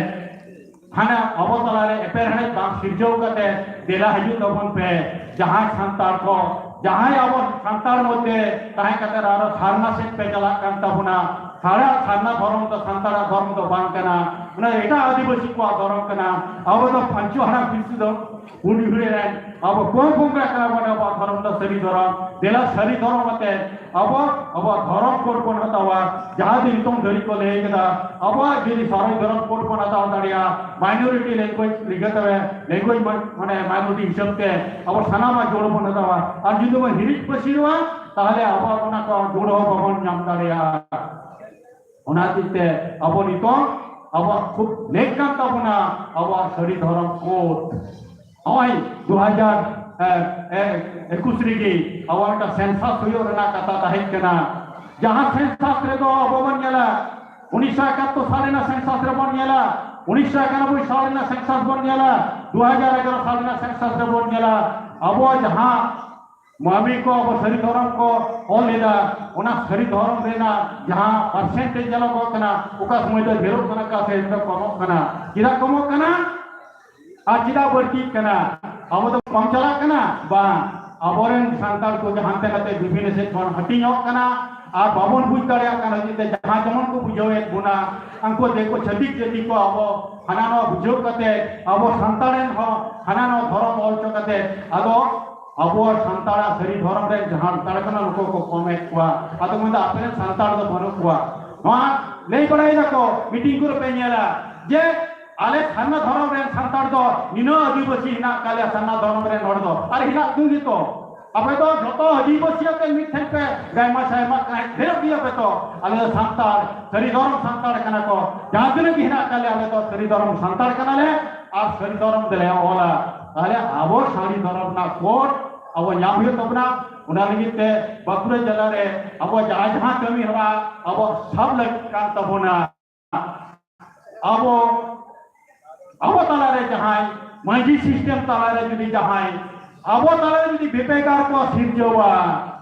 ᱦᱟᱱᱟ ᱟᱵᱚ ᱛᱟᱞᱟᱨᱮ ᱮᱯᱮᱨᱦᱮᱸᱰᱮᱡ ᱵᱟᱝ ᱥᱤᱨᱡᱟᱹᱣ ᱠᱟᱛᱮ, ᱫᱮᱞᱟ ᱦᱤᱡᱩᱜ ᱛᱟᱵᱚᱱ ᱯᱮ᱾ ᱡᱟᱦᱟᱸᱭ ᱥᱟᱱᱛᱟᱲ ᱠᱚ, ᱡᱟᱦᱟᱸᱭ ᱟᱵᱚ ᱥᱟᱱᱛᱟᱲ ᱢᱚᱫᱽᱫᱷᱮ ᱛᱟᱦᱮᱸ ᱠᱟᱛᱮ ᱟᱨᱚ ᱥᱟᱨᱱᱟ ᱥᱮᱫ ᱯᱮ ᱪᱟᱞᱟᱜ ᱠᱟᱱ ᱛᱟᱵᱚᱱᱟ, ᱥᱟᱨᱟ ᱥᱟᱨᱱᱟ ᱫᱷᱚᱨᱚᱢ ᱫᱚ ᱥᱟᱱᱛᱟᱲᱟᱜ ᱫᱷᱚᱨᱚᱢ ᱫᱚ ᱵᱟᱝ ᱠᱟᱱᱟ, ᱚᱱᱟ ᱮᱴᱟᱜ ᱟᱹᱫᱤᱵᱟᱹᱥᱤ ᱠᱚᱣᱟᱜ ᱫᱷᱚᱨᱚᱢ ᱠᱟᱱᱟ᱾ ᱟᱵᱚ ᱫᱚ ᱯᱟᱸᱪᱩ ᱦᱟᱲᱟᱢ ᱯᱤᱞᱪᱩ ᱫᱚ ᱩᱱᱤ ᱦᱩᱲᱮ ᱨᱮᱱ ᱟᱵᱚ ᱠᱚ ᱵᱚᱸᱜᱟ ᱠᱟᱱᱟ ᱵᱚᱱ, ᱟᱵᱚᱣᱟᱜ ᱫᱷᱚᱨᱚᱢ ᱫᱚ ᱥᱟᱹᱨᱤ ᱫᱷᱚᱨᱚᱢ᱾ ᱫᱮᱞᱟ ᱥᱟᱹᱨᱤ ᱫᱷᱚᱨᱚᱢ ᱟᱛᱮ ᱟᱵᱚ ᱟᱵᱚᱣᱟᱜ ᱫᱷᱚᱨᱚᱢ ᱠᱳᱰ ᱵᱚᱱ ᱦᱟᱛᱟᱣᱟ᱾ ᱡᱟᱦᱟᱸ ᱫᱤᱱ ᱱᱤᱛᱚᱝ ᱫᱷᱟᱹᱨᱤᱡ ᱠᱚ ᱞᱟᱹᱭ ᱠᱮᱫᱟ, ᱟᱵᱚᱣᱟᱜ ᱡᱩᱫᱤ ᱥᱟᱹᱨᱤ ᱫᱷᱚᱨᱚᱢ ᱠᱳᱰ ᱵᱚᱱ ᱦᱟᱛᱟᱣ ᱫᱟᱲᱮᱭᱟᱜᱼᱟ, ᱢᱟᱭᱱᱚᱨᱤᱴᱤ ᱞᱮᱝᱜᱩᱭᱮᱡᱽ ᱞᱮᱠᱟᱛᱮ, ᱞᱮᱝᱜᱩᱭᱮᱡᱽ ᱢᱟᱱ-, ᱢᱟᱱᱮ ᱢᱟᱭᱱᱚᱨᱤᱴᱤ ᱦᱤᱥᱟᱹᱵ ᱛᱮ ᱟᱵᱚ ᱥᱟᱱᱟᱢᱟᱜ ᱡᱳᱲ ᱵᱚᱱ ᱦᱟᱛᱟᱣᱟ᱾ ᱟᱨ ᱡᱩᱫᱤ ᱵᱚᱱ ᱦᱤᱨᱤᱡ ᱯᱟᱹᱥᱤᱨᱚᱜᱼᱟ, ᱛᱟᱦᱚᱞᱮ ᱟᱵᱚᱣᱟᱜ ᱚᱱᱟ ᱠᱚ ᱡᱳᱲ ᱦᱚᱸ ᱵᱟᱵᱚᱱ ᱧᱟᱢ ᱫᱟᱲᱮᱭᱟᱜᱼᱟ᱾ ᱚᱱᱟ ᱦᱚᱛᱮᱡ ᱛᱮ ᱟᱵᱚ ᱱᱤᱛᱚᱝ ᱟᱵᱚᱣᱟᱜ ᱠᱷᱩᱵ ᱞᱮᱠ ᱠᱟᱱ ᱛᱟᱵᱚᱱᱟ ᱟᱵᱚᱣᱟᱜ ᱥᱟᱹᱨᱤ ᱫᱷᱚᱨᱚᱢ ᱠᱳᱰ᱾ ᱱᱚᱜᱼᱚᱭ ᱫᱩ ᱦᱟᱡᱟᱨ ᱮᱠᱩᱥ ᱨᱮᱜᱮ ᱟᱵᱚᱣᱟᱜ ᱢᱤᱫᱴᱟᱝ ᱥᱮᱱᱥᱟᱥ ᱦᱩᱭᱩᱜ ᱨᱮᱱᱟᱜ ᱠᱟᱛᱷᱟ ᱛᱟᱦᱮᱸ ᱠᱟᱱᱟ᱾ ᱡᱟᱦᱟᱸ ᱥᱮᱱᱥᱟᱥ ᱨᱮᱫᱚ ᱟᱵᱚ ᱵᱚᱱ ᱧᱮᱞᱟ, ᱩᱱᱤᱥᱥᱚ ᱮᱠᱟᱛᱛᱳᱨ ᱥᱟᱞ ᱨᱮᱱᱟᱜ ᱥᱮᱱᱥᱟᱥ ᱨᱮᱵᱚᱱ ᱧᱮᱞᱟ, ᱩᱱᱤᱥᱥᱚ ᱮᱠᱟᱱᱚᱵᱵᱳᱭ ᱥᱟᱞ ᱨᱮᱱᱟᱜ ᱥᱮᱱᱥᱟᱥ ᱵᱚᱱ ᱧᱮᱞᱟ, ᱫᱩ ᱦᱟᱡᱟᱨ ᱮᱜᱟᱨᱚ ᱥᱟᱞ ᱨᱮᱱᱟᱜ ᱥᱮᱱᱥᱟᱥ ᱨᱮᱵᱚᱱ ᱧᱮᱞᱟ, ᱟᱵᱚᱣᱟᱜ ᱡᱟᱦᱟᱸ ᱢᱟᱹᱱᱢᱤ ᱠᱚ ᱟᱵᱚ ᱥᱟᱹᱨᱤ ᱫᱷᱚᱨᱚᱢ ᱠᱚ ᱚᱞ ᱞᱮᱫᱟ, ᱚᱱᱟ ᱥᱟᱹᱨᱤ ᱫᱷᱚᱨᱚᱢ ᱨᱮᱱᱟᱜ ᱡᱟᱦᱟᱸ ᱯᱟᱨᱥᱮᱱᱴᱮᱡᱽ ᱧᱮᱞᱚᱜᱚᱜ ᱠᱟᱱᱟ, ᱚᱠᱟ ᱥᱚᱢᱚᱭ ᱫᱚ ᱰᱷᱮᱨᱚᱜ ᱠᱟᱱᱟ, ᱚᱠᱟ ᱥᱚᱢᱚᱭ ᱫᱚ ᱠᱚᱢᱚᱜ ᱠᱟᱱᱟ᱾ ᱪᱮᱫᱟᱜ ᱠᱚᱢᱚᱜ ᱠᱟᱱᱟ ᱟᱨ ᱪᱮᱫᱟᱜ ᱵᱟᱹᱲᱛᱤᱜ ᱠᱟᱱᱟ? ᱟᱵᱚ ᱫᱚ ᱠᱚᱢ ᱪᱟᱞᱟᱜ ᱠᱟᱱᱟ? ᱵᱟᱝ, ᱟᱵᱚᱨᱮᱱ ᱥᱟᱱᱛᱟᱲ ᱠᱚ ᱦᱟᱱᱛᱮ ᱱᱟᱛᱮ ᱵᱤᱵᱷᱤᱱᱱᱚ ᱥᱮᱫ ᱠᱷᱚᱱ ᱦᱟᱹᱴᱤᱧᱚᱜ ᱠᱟᱱᱟ᱾ ᱟᱨ ᱵᱟᱵᱚᱱ ᱵᱩᱡᱽ ᱫᱟᱲᱮᱭᱟᱜ ᱠᱟᱱ ᱦᱚᱛᱮᱡ ᱛᱮ ᱡᱟᱦᱟᱸ ᱡᱮᱢᱚᱱ ᱠᱚ ᱵᱩᱡᱷᱟᱹᱣᱮᱫ ᱵᱚᱱᱟ, ᱩᱱᱠᱩ ᱫᱤᱠᱩ ᱪᱷᱟᱹᱛᱤᱠ ᱡᱟᱹᱛᱤ ᱠᱚ ᱟᱵᱚ ᱦᱟᱱᱟ ᱱᱚᱣᱟ ᱵᱩᱡᱷᱟᱹᱣ ᱠᱟᱛᱮ, ᱟᱵᱚ ᱥᱟᱱᱛᱟᱲ ᱨᱮᱱ ᱦᱚᱸ ᱦᱟᱱᱟ ᱱᱚᱣᱟ ᱫᱷᱚᱨᱚᱢ ᱚᱞ ᱦᱚᱪᱚ ᱠᱟᱛᱮ, ᱟᱫᱚ ᱟᱵᱚ ᱥᱟᱱᱛᱟᱲᱟᱜ ᱥᱟᱹᱨᱤ ᱫᱷᱚᱨᱚᱢ ᱨᱮ ᱡᱟᱦᱟᱸ ᱥᱟᱱᱛᱟᱲ ᱠᱟᱱᱟ ᱱᱩᱠᱩ ᱠᱚ ᱠᱚᱢᱮᱫ ᱠᱚᱣᱟ᱾ ᱟᱫᱚ ᱢᱮᱱᱫᱟ ᱟᱯᱮ ᱨᱮᱱ ᱥᱟᱱᱛᱟᱲ ᱫᱚ ᱵᱟᱹᱱᱩᱜ ᱠᱚᱣᱟ᱾ ᱱᱚᱣᱟ ᱞᱟᱹᱭ ᱵᱟᱲᱟᱭ ᱫᱟᱠᱚ, ᱢᱤᱴᱤᱝ ᱠᱚᱨᱮ ᱯᱮ ᱧᱮᱞᱟ ᱡᱮ ᱟᱞᱮ ᱥᱟᱨᱱᱟ ᱫᱷᱚᱨᱚᱢ ᱨᱮᱱ ᱥᱟᱱᱛᱟᱲ ᱫᱚ ᱱᱤᱱᱟᱹᱜ ᱟᱹᱫᱤᱵᱟᱹᱥᱤ ᱦᱮᱱᱟᱜ ᱠᱟᱜ ᱞᱮᱭᱟ ᱥᱟᱨᱱᱟ ᱫᱷᱚᱨᱚᱢ ᱨᱮᱱ ᱦᱚᱲ ᱫᱚ, ᱟᱨ ᱦᱮᱱᱟᱜ ᱠᱚ ᱜᱮᱛᱚ᱾ ᱟᱯᱮ ᱫᱚ ᱡᱷᱚᱛᱚ ᱟᱹᱫᱤᱵᱟᱹᱥᱤ ᱟᱛᱮ ᱢᱤᱫ ᱴᱷᱮᱱ ᱯᱮ ᱜᱟᱭᱢᱟ ᱥᱟᱭᱢᱟ ᱠᱟᱱᱟ, ᱰᱷᱮᱨᱚᱜ ᱜᱮᱭᱟ ᱯᱮ ᱛᱚ᱾ ᱟᱞᱮ ᱫᱚ ᱥᱟᱱᱛᱟᱲ, ᱥᱟᱹᱨᱤ ᱫᱷᱚᱨᱚᱢ ᱥᱟᱱᱛᱟᱲ ᱠᱟᱱᱟ ᱠᱚ᱾ ᱡᱟᱦᱟᱸ ᱛᱤᱱᱟᱹᱜ ᱜᱮ ᱦᱮᱱᱟᱜ ᱠᱟᱜ ᱞᱮᱭᱟ, ᱟᱞᱮ ᱫᱚ ᱥᱟᱹᱨᱤ ᱫᱷᱚᱨᱚᱢ ᱥᱟᱱᱛᱟᱲ ᱠᱟᱱᱟᱞᱮ ᱟᱨ ᱥᱟᱹᱨᱤ ᱫᱷᱚᱨᱚᱢ ᱛᱮᱞᱮ ᱚᱞᱟ᱾ ᱛᱟᱦᱞᱮ ᱟᱵᱚ ᱥᱟᱹᱨᱤ ᱫᱷᱚᱨᱚᱢ ᱨᱮᱱᱟᱜ ᱠᱳᱰ ᱟᱵᱚ ᱧᱟᱢ ᱦᱩᱭᱩᱜ ᱛᱟᱵᱚᱱᱟ᱾ ᱚᱱᱟ ᱞᱟᱹᱜᱤᱫ ᱛᱮ ᱵᱟᱸᱠᱩᱲᱟ ᱡᱮᱞᱟ ᱨᱮ ᱟᱵᱚ ᱡᱟᱦᱟᱸ ᱡᱟᱦᱟᱸ ᱠᱟᱹᱢᱤ ᱦᱚᱨᱟ ᱟᱵᱚ ᱥᱟᱵ ᱞᱟᱹᱠᱛᱤ ᱠᱟᱱ ᱛᱟᱵᱚᱱᱟ᱾ ᱟᱵᱚ, ᱟᱵᱚ ᱛᱟᱞᱟᱨᱮ ᱡᱟᱦᱟᱸᱭ ᱢᱟᱹᱡᱷᱤ ᱥᱤᱥᱴᱮᱢ ᱛᱟᱞᱟᱨᱮ ᱡᱩᱫᱤ ᱡᱟᱦᱟᱸᱭ ᱟᱵᱚ ᱛᱟᱞᱟᱨᱮ ᱡᱩᱫᱤ ᱵᱮᱯᱮᱜᱟᱨ ᱠᱚ ᱥᱤᱨᱡᱟᱹᱣᱟ,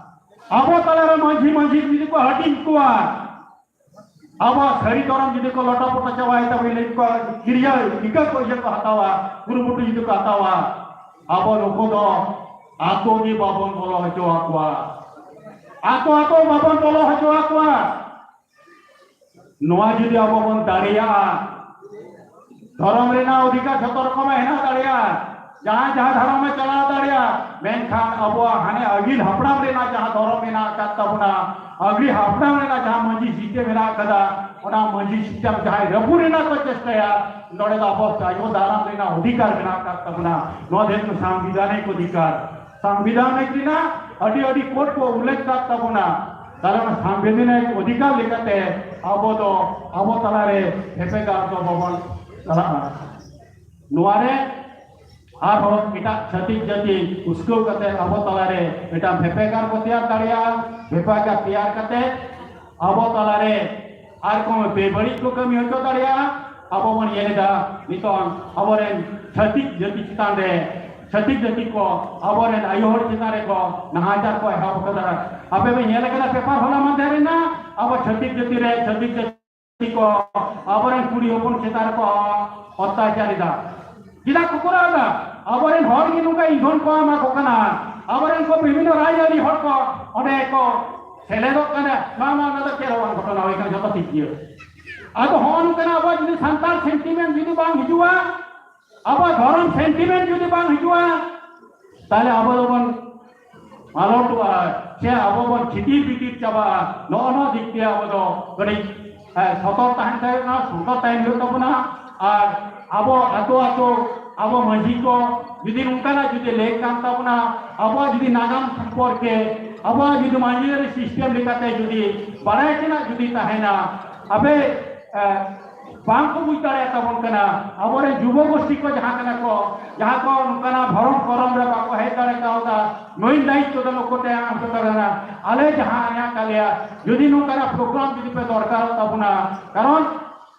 ᱟᱵᱚ ᱛᱟᱞᱟᱨᱮ ᱢᱟᱹᱡᱷᱤ ᱢᱟᱹᱡᱷᱤ ᱡᱩᱫᱤ ᱠᱚ ᱦᱟᱹᱴᱤᱧ ᱠᱚᱣᱟ, ᱟᱵᱚᱣᱟᱜ ᱥᱟᱹᱨᱤ ᱫᱷᱚᱨᱚᱢ ᱡᱩᱫᱤ ᱠᱚ ᱞᱚᱴᱟ ᱯᱚᱴᱟ ᱪᱟᱵᱟᱭ ᱛᱟᱵᱚᱱ ᱞᱟᱹᱜᱤᱫ ᱠᱚ ᱠᱤᱨᱤᱭᱟᱹ ᱤᱠᱟᱹ ᱠᱚ ᱤᱭᱟᱹ ᱠᱚ ᱦᱟᱛᱟᱣᱟ, ᱠᱩᱨᱩᱢᱩᱴᱩ ᱡᱩᱫᱤ ᱠᱚ ᱦᱟᱛᱟᱣᱟ, ᱟᱵᱚ ᱱᱩᱠᱩ ᱫᱚ ᱟᱛᱳ ᱜᱮ ᱵᱟᱵᱚᱱ ᱵᱚᱞᱚ ᱦᱚᱪᱚ ᱟᱠᱚᱣᱟ᱾ ᱟᱛᱳ ᱟᱛᱳ ᱵᱟᱵᱚᱱ ᱵᱚᱞᱚ ᱦᱚᱪᱚ ᱟᱠᱚᱣᱟ᱾ ᱱᱚᱣᱟ ᱡᱩᱫᱤ ᱟᱵᱚ ᱵᱚᱱ ᱫᱟᱲᱮᱭᱟᱜᱼᱟ, ᱫᱷᱚᱨᱚᱢ ᱨᱮᱱᱟᱜ ᱚᱫᱷᱤᱠᱟᱨ ᱡᱷᱚᱛᱚ ᱨᱚᱠᱚᱢᱟᱜ ᱦᱮᱱᱟᱜ ᱫᱟᱲᱮᱭᱟᱜᱼᱟ, ᱡᱟᱦᱟᱸ ᱡᱟᱦᱟᱸ ᱫᱷᱚᱨᱚᱢᱮ ᱪᱟᱞᱟᱣ ᱫᱟᱲᱮᱭᱟᱜᱼᱟ, ᱢᱮᱱᱠᱷᱟᱱ ᱟᱵᱚᱣᱟᱜ ᱦᱟᱱᱮ ᱟᱹᱜᱤᱞ ᱦᱟᱯᱲᱟᱢ ᱨᱮᱱᱟᱜ ᱡᱟᱦᱟᱸ ᱫᱷᱚᱨᱚᱢ ᱢᱮᱱᱟᱜ ᱟᱠᱟᱫ ᱛᱟᱵᱚᱱᱟ, ᱟᱹᱜᱤᱞ ᱦᱟᱯᱲᱟᱢ ᱨᱮᱱᱟᱜ ᱡᱟᱦᱟᱸ ᱢᱟᱹᱡᱷᱤ ᱥᱤᱥᱴᱮᱢ ᱢᱮᱱᱟᱜ ᱟᱠᱟᱫᱟ, ᱚᱱᱟ ᱢᱟᱹᱡᱷᱤ ᱥᱤᱥᱴᱮᱢ ᱡᱟᱦᱟᱸᱭ ᱨᱟᱹᱯᱩᱫ ᱨᱮᱱᱟᱜ ᱠᱚ ᱪᱮᱥᱴᱟᱭᱟ, ᱱᱚᱰᱮ ᱫᱚ ᱟᱵᱚ ᱛᱟᱭᱚᱢ ᱫᱟᱨᱟᱢ ᱨᱮᱱᱟᱜ ᱚᱫᱷᱤᱠᱟᱨ ᱢᱮᱱᱟᱜ ᱟᱠᱟᱫ ᱛᱟᱵᱚᱱᱟ᱾ ᱱᱚᱣᱟ ᱫᱚ ᱦᱩᱭᱩᱜ ᱠᱟᱱᱟ ᱥᱟᱝᱵᱤᱫᱷᱟᱱᱤᱠ ᱚᱫᱷᱤᱠᱟᱨ᱾ ᱥᱟᱝᱵᱤᱫᱷᱟᱱᱤᱠ ᱨᱮᱱᱟᱜ ᱟᱹᱰᱤ ᱟᱹᱰᱤ ᱠᱳᱰ ᱠᱚ ᱩᱞᱞᱮᱠᱷ ᱟᱠᱟᱫ ᱛᱟᱵᱚᱱᱟ᱾ ᱛᱟᱦᱞᱮ ᱚᱱᱟ ᱥᱟᱝᱵᱤᱫᱷᱟᱱᱤᱠ ᱚᱫᱷᱤᱠᱟᱨ ᱞᱮᱠᱟᱛᱮ ᱟᱵᱚ ᱫᱚ ᱟᱵᱚ ᱛᱟᱞᱟᱨᱮ ᱵᱷᱮᱯᱮᱜᱟᱨ ᱫᱚ ᱵᱟᱵᱚᱱ ᱪᱟᱞᱟᱜᱼᱟ᱾ ᱱᱚᱣᱟ ᱨᱮ ᱟᱨᱦᱚᱸ ᱮᱴᱟᱜ ᱪᱷᱟᱹᱛᱤᱠ ᱡᱟᱹᱛᱤ ᱩᱥᱠᱟᱹᱣ ᱠᱟᱛᱮ ᱟᱵᱚ ᱛᱟᱞᱟᱨᱮ ᱢᱤᱫᱴᱟᱝ ᱵᱷᱮᱯᱮᱜᱟᱨ ᱠᱚ ᱛᱮᱭᱟᱨ ᱫᱟᱲᱮᱭᱟᱜᱼᱟ᱾ ᱵᱷᱮᱯᱮᱜᱟᱨ ᱛᱮᱭᱟᱨ ᱠᱟᱛᱮ ᱟᱵᱚ ᱛᱟᱞᱟᱨᱮ ᱟᱨ ᱠᱚ ᱵᱮᱵᱟᱹᱲᱤᱡ ᱠᱚ ᱠᱟᱹᱢᱤ ᱦᱚᱪᱚ ᱫᱟᱲᱮᱭᱟᱜᱼᱟ᱾ ᱟᱵᱚ ᱵᱚᱱ ᱧᱮᱞ ᱮᱫᱟ ᱱᱤᱛᱚᱝ ᱟᱵᱚᱨᱮᱱ ᱪᱷᱟᱹᱛᱤᱠ ᱡᱟᱹᱛᱤ ᱪᱮᱛᱟᱱ ᱨᱮ, ᱪᱷᱟᱹᱛᱤᱠ ᱡᱟᱹᱛᱤ ᱠᱚ ᱟᱵᱚᱨᱮᱱ ᱟᱭᱳ ᱦᱚᱲ ᱪᱮᱛᱟᱱ ᱨᱮᱠᱚ ᱱᱟᱦᱟᱪᱟᱨ ᱠᱚ ᱮᱦᱚᱵ ᱟᱠᱟᱫᱟ᱾ ᱟᱯᱮ ᱯᱮ ᱧᱮᱞ ᱟᱠᱟᱫᱟ ᱯᱮᱯᱟᱨ ᱦᱚᱞᱟ ᱢᱟᱫᱷᱮᱨ ᱨᱮᱱᱟᱜ ᱟᱵᱚ ᱪᱷᱟᱹᱛᱤᱠ ᱡᱟᱹᱛᱤ ᱨᱮ ᱪᱷᱟᱹᱛᱤᱠ ᱡᱟᱹᱛᱤ ᱠᱚ ᱟᱵᱚᱨᱮᱱ ᱠᱩᱲᱤ ᱦᱚᱯᱚᱱ ᱪᱮᱛᱟᱱ ᱨᱮᱠᱚ ᱚᱛᱛᱟᱪᱟᱨ ᱮᱫᱟ᱾ ᱪᱮᱫᱟᱜ ᱠᱚ ᱠᱚᱨᱟᱣ ᱮᱫᱟ? ᱟᱵᱚᱨᱮᱱ ᱦᱚᱲ ᱜᱮ ᱱᱚᱝᱠᱟ ᱤᱸᱫᱷᱚᱱ ᱠᱚ ᱮᱢᱟ ᱠᱚ ᱠᱟᱱᱟ᱾ ᱟᱵᱚᱨᱮᱱ ᱠᱚ ᱵᱤᱵᱷᱤᱱᱱᱚ ᱨᱟᱡᱽᱟᱹᱨᱤ ᱦᱚᱲ ᱠᱚ ᱚᱸᱰᱮ ᱠᱚ ᱥᱮᱞᱮᱫᱚᱜ ᱠᱟᱱᱟ, ᱵᱟᱝ ᱵᱟᱝ, ᱚᱱᱟ ᱫᱚ ᱪᱮᱫ ᱦᱚᱸ ᱵᱟᱝ ᱜᱷᱚᱴᱚᱱᱟ ᱦᱩᱭ ᱠᱟᱱᱟ, ᱡᱚᱛᱚ ᱴᱷᱤᱠ ᱜᱮᱭᱟ᱾ ᱟᱫᱚ ᱦᱚᱸᱜᱼᱚ ᱱᱚᱝᱠᱟᱱᱟᱜ ᱟᱵᱚᱣᱟᱜ ᱡᱩᱫᱤ ᱥᱟᱱᱛᱟᱲ ᱥᱮᱱᱴᱤᱢᱮᱱᱴ ᱡᱩᱫᱤ ᱵᱟᱝ ᱦᱤᱡᱩᱜᱼᱟ, ᱟᱵᱚᱣᱟᱜ ᱫᱷᱚᱨᱚᱢ ᱥᱮᱱᱴᱤᱢᱮᱱᱴ ᱡᱩᱫᱤ ᱵᱟᱝ ᱦᱤᱡᱩᱜᱼᱟ, ᱛᱟᱦᱞᱮ ᱟᱵᱚ ᱫᱚᱵᱚᱱ ᱢᱟᱞᱚᱴᱚᱜᱼᱟ, ᱥᱮ ᱟᱵᱚ ᱵᱚᱱ ᱪᱷᱤᱛᱤᱨ ᱵᱤᱛᱤᱨ ᱪᱟᱵᱟᱜᱼᱟ᱾ ᱱᱚᱜᱼᱚ ᱱᱚᱣᱟ ᱫᱤᱠ ᱫᱤᱭᱮ ᱟᱵᱚ ᱫᱚ ᱠᱟᱹᱴᱤᱡ, ᱮ, ᱥᱚᱛᱚᱨ ᱛᱟᱦᱮᱱ ᱛᱟᱵᱚᱱᱟ, ᱥᱚᱛᱚᱨ ᱛᱟᱦᱮᱱ ᱦᱩᱭᱩᱜ ᱛᱟᱵᱚᱱᱟ᱾ ᱟᱨ ᱟᱵᱚ ᱟᱛᱳ ᱟᱛᱳ ᱟᱵᱚ ᱢᱟᱹᱡᱷᱤ ᱠᱚ ᱡᱩᱫᱤ ᱱᱚᱝᱠᱟᱱᱟᱜ ᱡᱩᱫᱤ ᱞᱮᱠ ᱠᱟᱱ ᱛᱟᱵᱚᱱᱟ, ᱟᱵᱚᱣᱟᱜ ᱡᱩᱫᱤ ᱱᱟᱜᱟᱢ ᱥᱚᱢᱯᱚᱨᱠᱮ, ᱟᱵᱚᱣᱟᱜ ᱡᱩᱫᱤ ᱢᱟᱹᱡᱷᱤ ᱥᱤᱥᱴᱮᱢ ᱞᱮᱠᱟᱛᱮ ᱡᱩᱫᱤ ᱵᱟᱲᱟᱭ ᱛᱮᱱᱟᱜ ᱡᱩᱫᱤ ᱛᱟᱦᱮᱱᱟ, ᱟᱵᱮ, ᱮ, ᱵᱟᱝ ᱠᱚ ᱵᱩᱡᱽ ᱫᱟᱲᱮᱭᱟᱜ ᱛᱟᱵᱚᱱ ᱠᱟᱱᱟ᱾ ᱟᱵᱚᱨᱮᱱ ᱡᱩᱵᱚ ᱜᱳᱥᱴᱤ ᱠᱚ ᱡᱟᱦᱟᱸ ᱠᱟᱱᱟ ᱠᱚ, ᱡᱟᱦᱟᱸ ᱠᱚ ᱱᱚᱝᱠᱟᱱᱟᱜ ᱵᱷᱚᱨᱚᱢ ᱠᱚᱨᱚᱢ ᱨᱮ ᱵᱟᱠᱚ ᱦᱮᱡ ᱫᱟᱲᱮ ᱠᱟᱣᱫᱟ, ᱱᱩᱭ ᱫᱟᱭᱤᱛᱛᱚ ᱫᱚ ᱱᱩᱠᱩ ᱛᱮ ᱮᱢ ᱦᱚᱴᱚ ᱠᱟᱫᱟ᱾ ᱟᱞᱮ ᱡᱟᱦᱟᱸ ᱦᱮᱱᱟᱜ ᱠᱟᱜ ᱞᱮᱭᱟ, ᱡᱩᱫᱤ ᱱᱚᱝᱠᱟᱱᱟᱜ ᱯᱨᱳᱜᱨᱟᱢ ᱡᱩᱫᱤ ᱯᱮ ᱫᱚᱨᱠᱟᱨᱚᱜ ᱛᱟᱵᱚᱱᱟ, ᱠᱟᱨᱚᱱ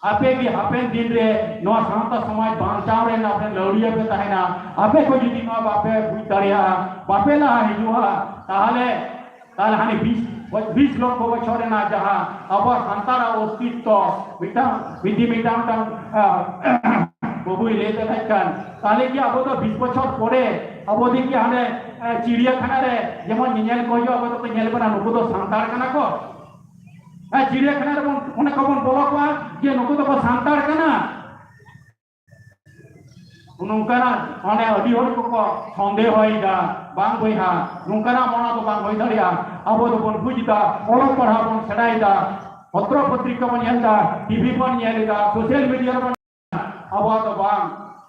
ᱟᱯᱮ ᱜᱮ ᱦᱟᱯᱮᱱ ᱫᱤᱱ ᱨᱮ ᱱᱚᱣᱟ ᱥᱟᱶᱛᱟ ᱥᱚᱢᱟᱡᱽ ᱵᱟᱧᱪᱟᱣ ᱨᱮ ᱟᱯᱮ ᱞᱟᱹᱣᱲᱤᱭᱟᱹ ᱯᱮ ᱛᱟᱦᱮᱱᱟ᱾ ᱟᱯᱮ ᱠᱚ ᱡᱩᱫᱤ ᱱᱚᱣᱟ ᱵᱟᱯᱮ ᱵᱩᱡᱽ ᱫᱟᱲᱮᱭᱟᱜᱼᱟ, ᱵᱟᱯᱮ ᱞᱟᱦᱟ ᱦᱤᱡᱩᱜᱼᱟ, ᱛᱟᱦᱚᱞᱮ, ᱛᱟᱦᱚᱞᱮ ᱦᱟᱱᱮ ᱵᱤᱥ, ᱵᱤᱥ ᱞᱚᱠᱷᱚ ᱵᱚᱪᱷᱚᱨ ᱨᱮᱱᱟᱜ ᱡᱟᱦᱟᱸ ᱟᱵᱚᱣᱟᱜ ᱥᱟᱱᱛᱟᱲᱟᱜ ᱚᱥᱛᱤᱛᱛᱚ ᱢᱤᱫᱴᱟᱝ, ᱢᱤᱫᱴᱤᱱ, ᱢᱤᱫᱴᱟᱝ, ᱢᱤᱫᱴᱟᱝ, ᱟᱸ, ᱵᱟᱹᱵᱩᱭ ᱞᱟᱹᱭ ᱞᱮᱫ ᱛᱟᱦᱮᱸ ᱠᱟᱱ, ᱛᱟᱦᱚᱞᱮ ᱠᱤ ᱟᱵᱚ ᱫᱚ ᱵᱤᱥ ᱵᱚᱪᱷᱚᱨ ᱯᱚᱨᱮ ᱟᱵᱚ ᱫᱤᱱ ᱜᱮ ᱦᱟᱱᱮ, ᱟᱸ, ᱪᱤᱲᱤᱭᱟᱹᱠᱷᱟᱱᱟ ᱨᱮ ᱡᱮᱢᱚᱱ ᱧᱮᱧᱮᱞ ᱠᱚ ᱦᱤᱡᱩᱜᱼᱟ, ᱟᱵᱚ ᱫᱚᱠᱚ ᱧᱮᱞ ᱵᱚᱱᱟ, ᱱᱩᱠᱩ ᱫᱚ ᱥᱟᱱᱛᱟᱲ ᱠᱟᱱᱟ ᱠᱚ? ᱦᱮᱸ, ᱪᱤᱲᱤᱭᱟᱹᱠᱷᱟᱱᱟ ᱨᱮᱵᱚᱱ, ᱚᱱᱟ ᱠᱚᱵᱚᱱ ᱵᱚᱞᱚ ᱠᱚᱜᱼᱟ ᱡᱮ ᱱᱩᱠᱩ ᱫᱚᱠᱚ ᱥᱟᱱᱛᱟᱲ ᱠᱟᱱᱟ᱾ ᱱᱚᱝᱠᱟᱱᱟᱜ ᱢᱟᱱᱮ ᱟᱹᱰᱤ ᱦᱚᱲ ᱠᱚᱠᱚ ᱥᱚᱱᱫᱮᱦᱚᱭᱮᱫᱟ, ᱵᱟᱝ ᱵᱚᱭᱦᱟ, ᱱᱚᱝᱠᱟᱱᱟᱜ ᱢᱚᱱᱟ ᱫᱚ ᱵᱟᱝ ᱦᱩᱭ ᱫᱟᱲᱮᱭᱟᱜᱼᱟ᱾ ᱟᱵᱚ ᱫᱚᱵᱚᱱ ᱵᱩᱡᱽ ᱮᱫᱟ, ᱚᱞᱚᱜ ᱯᱟᱲᱦᱟᱣ ᱵᱚᱱ ᱥᱮᱬᱟᱭᱮᱫᱟ, ᱯᱚᱛᱨᱚ ᱯᱚᱛᱨᱤᱠᱟ ᱵᱚᱱ ᱧᱮᱞ ᱮᱫᱟ, ᱴᱤᱵᱷᱤ ᱵᱚᱱ ᱧᱮᱞ ᱮᱫᱟ, ᱥᱳᱥᱟᱞ ᱢᱤᱰᱤᱭᱟ ᱨᱮᱵᱚᱱ, ᱟᱵᱚᱣᱟᱜ ᱫᱚ ᱵᱟᱝ,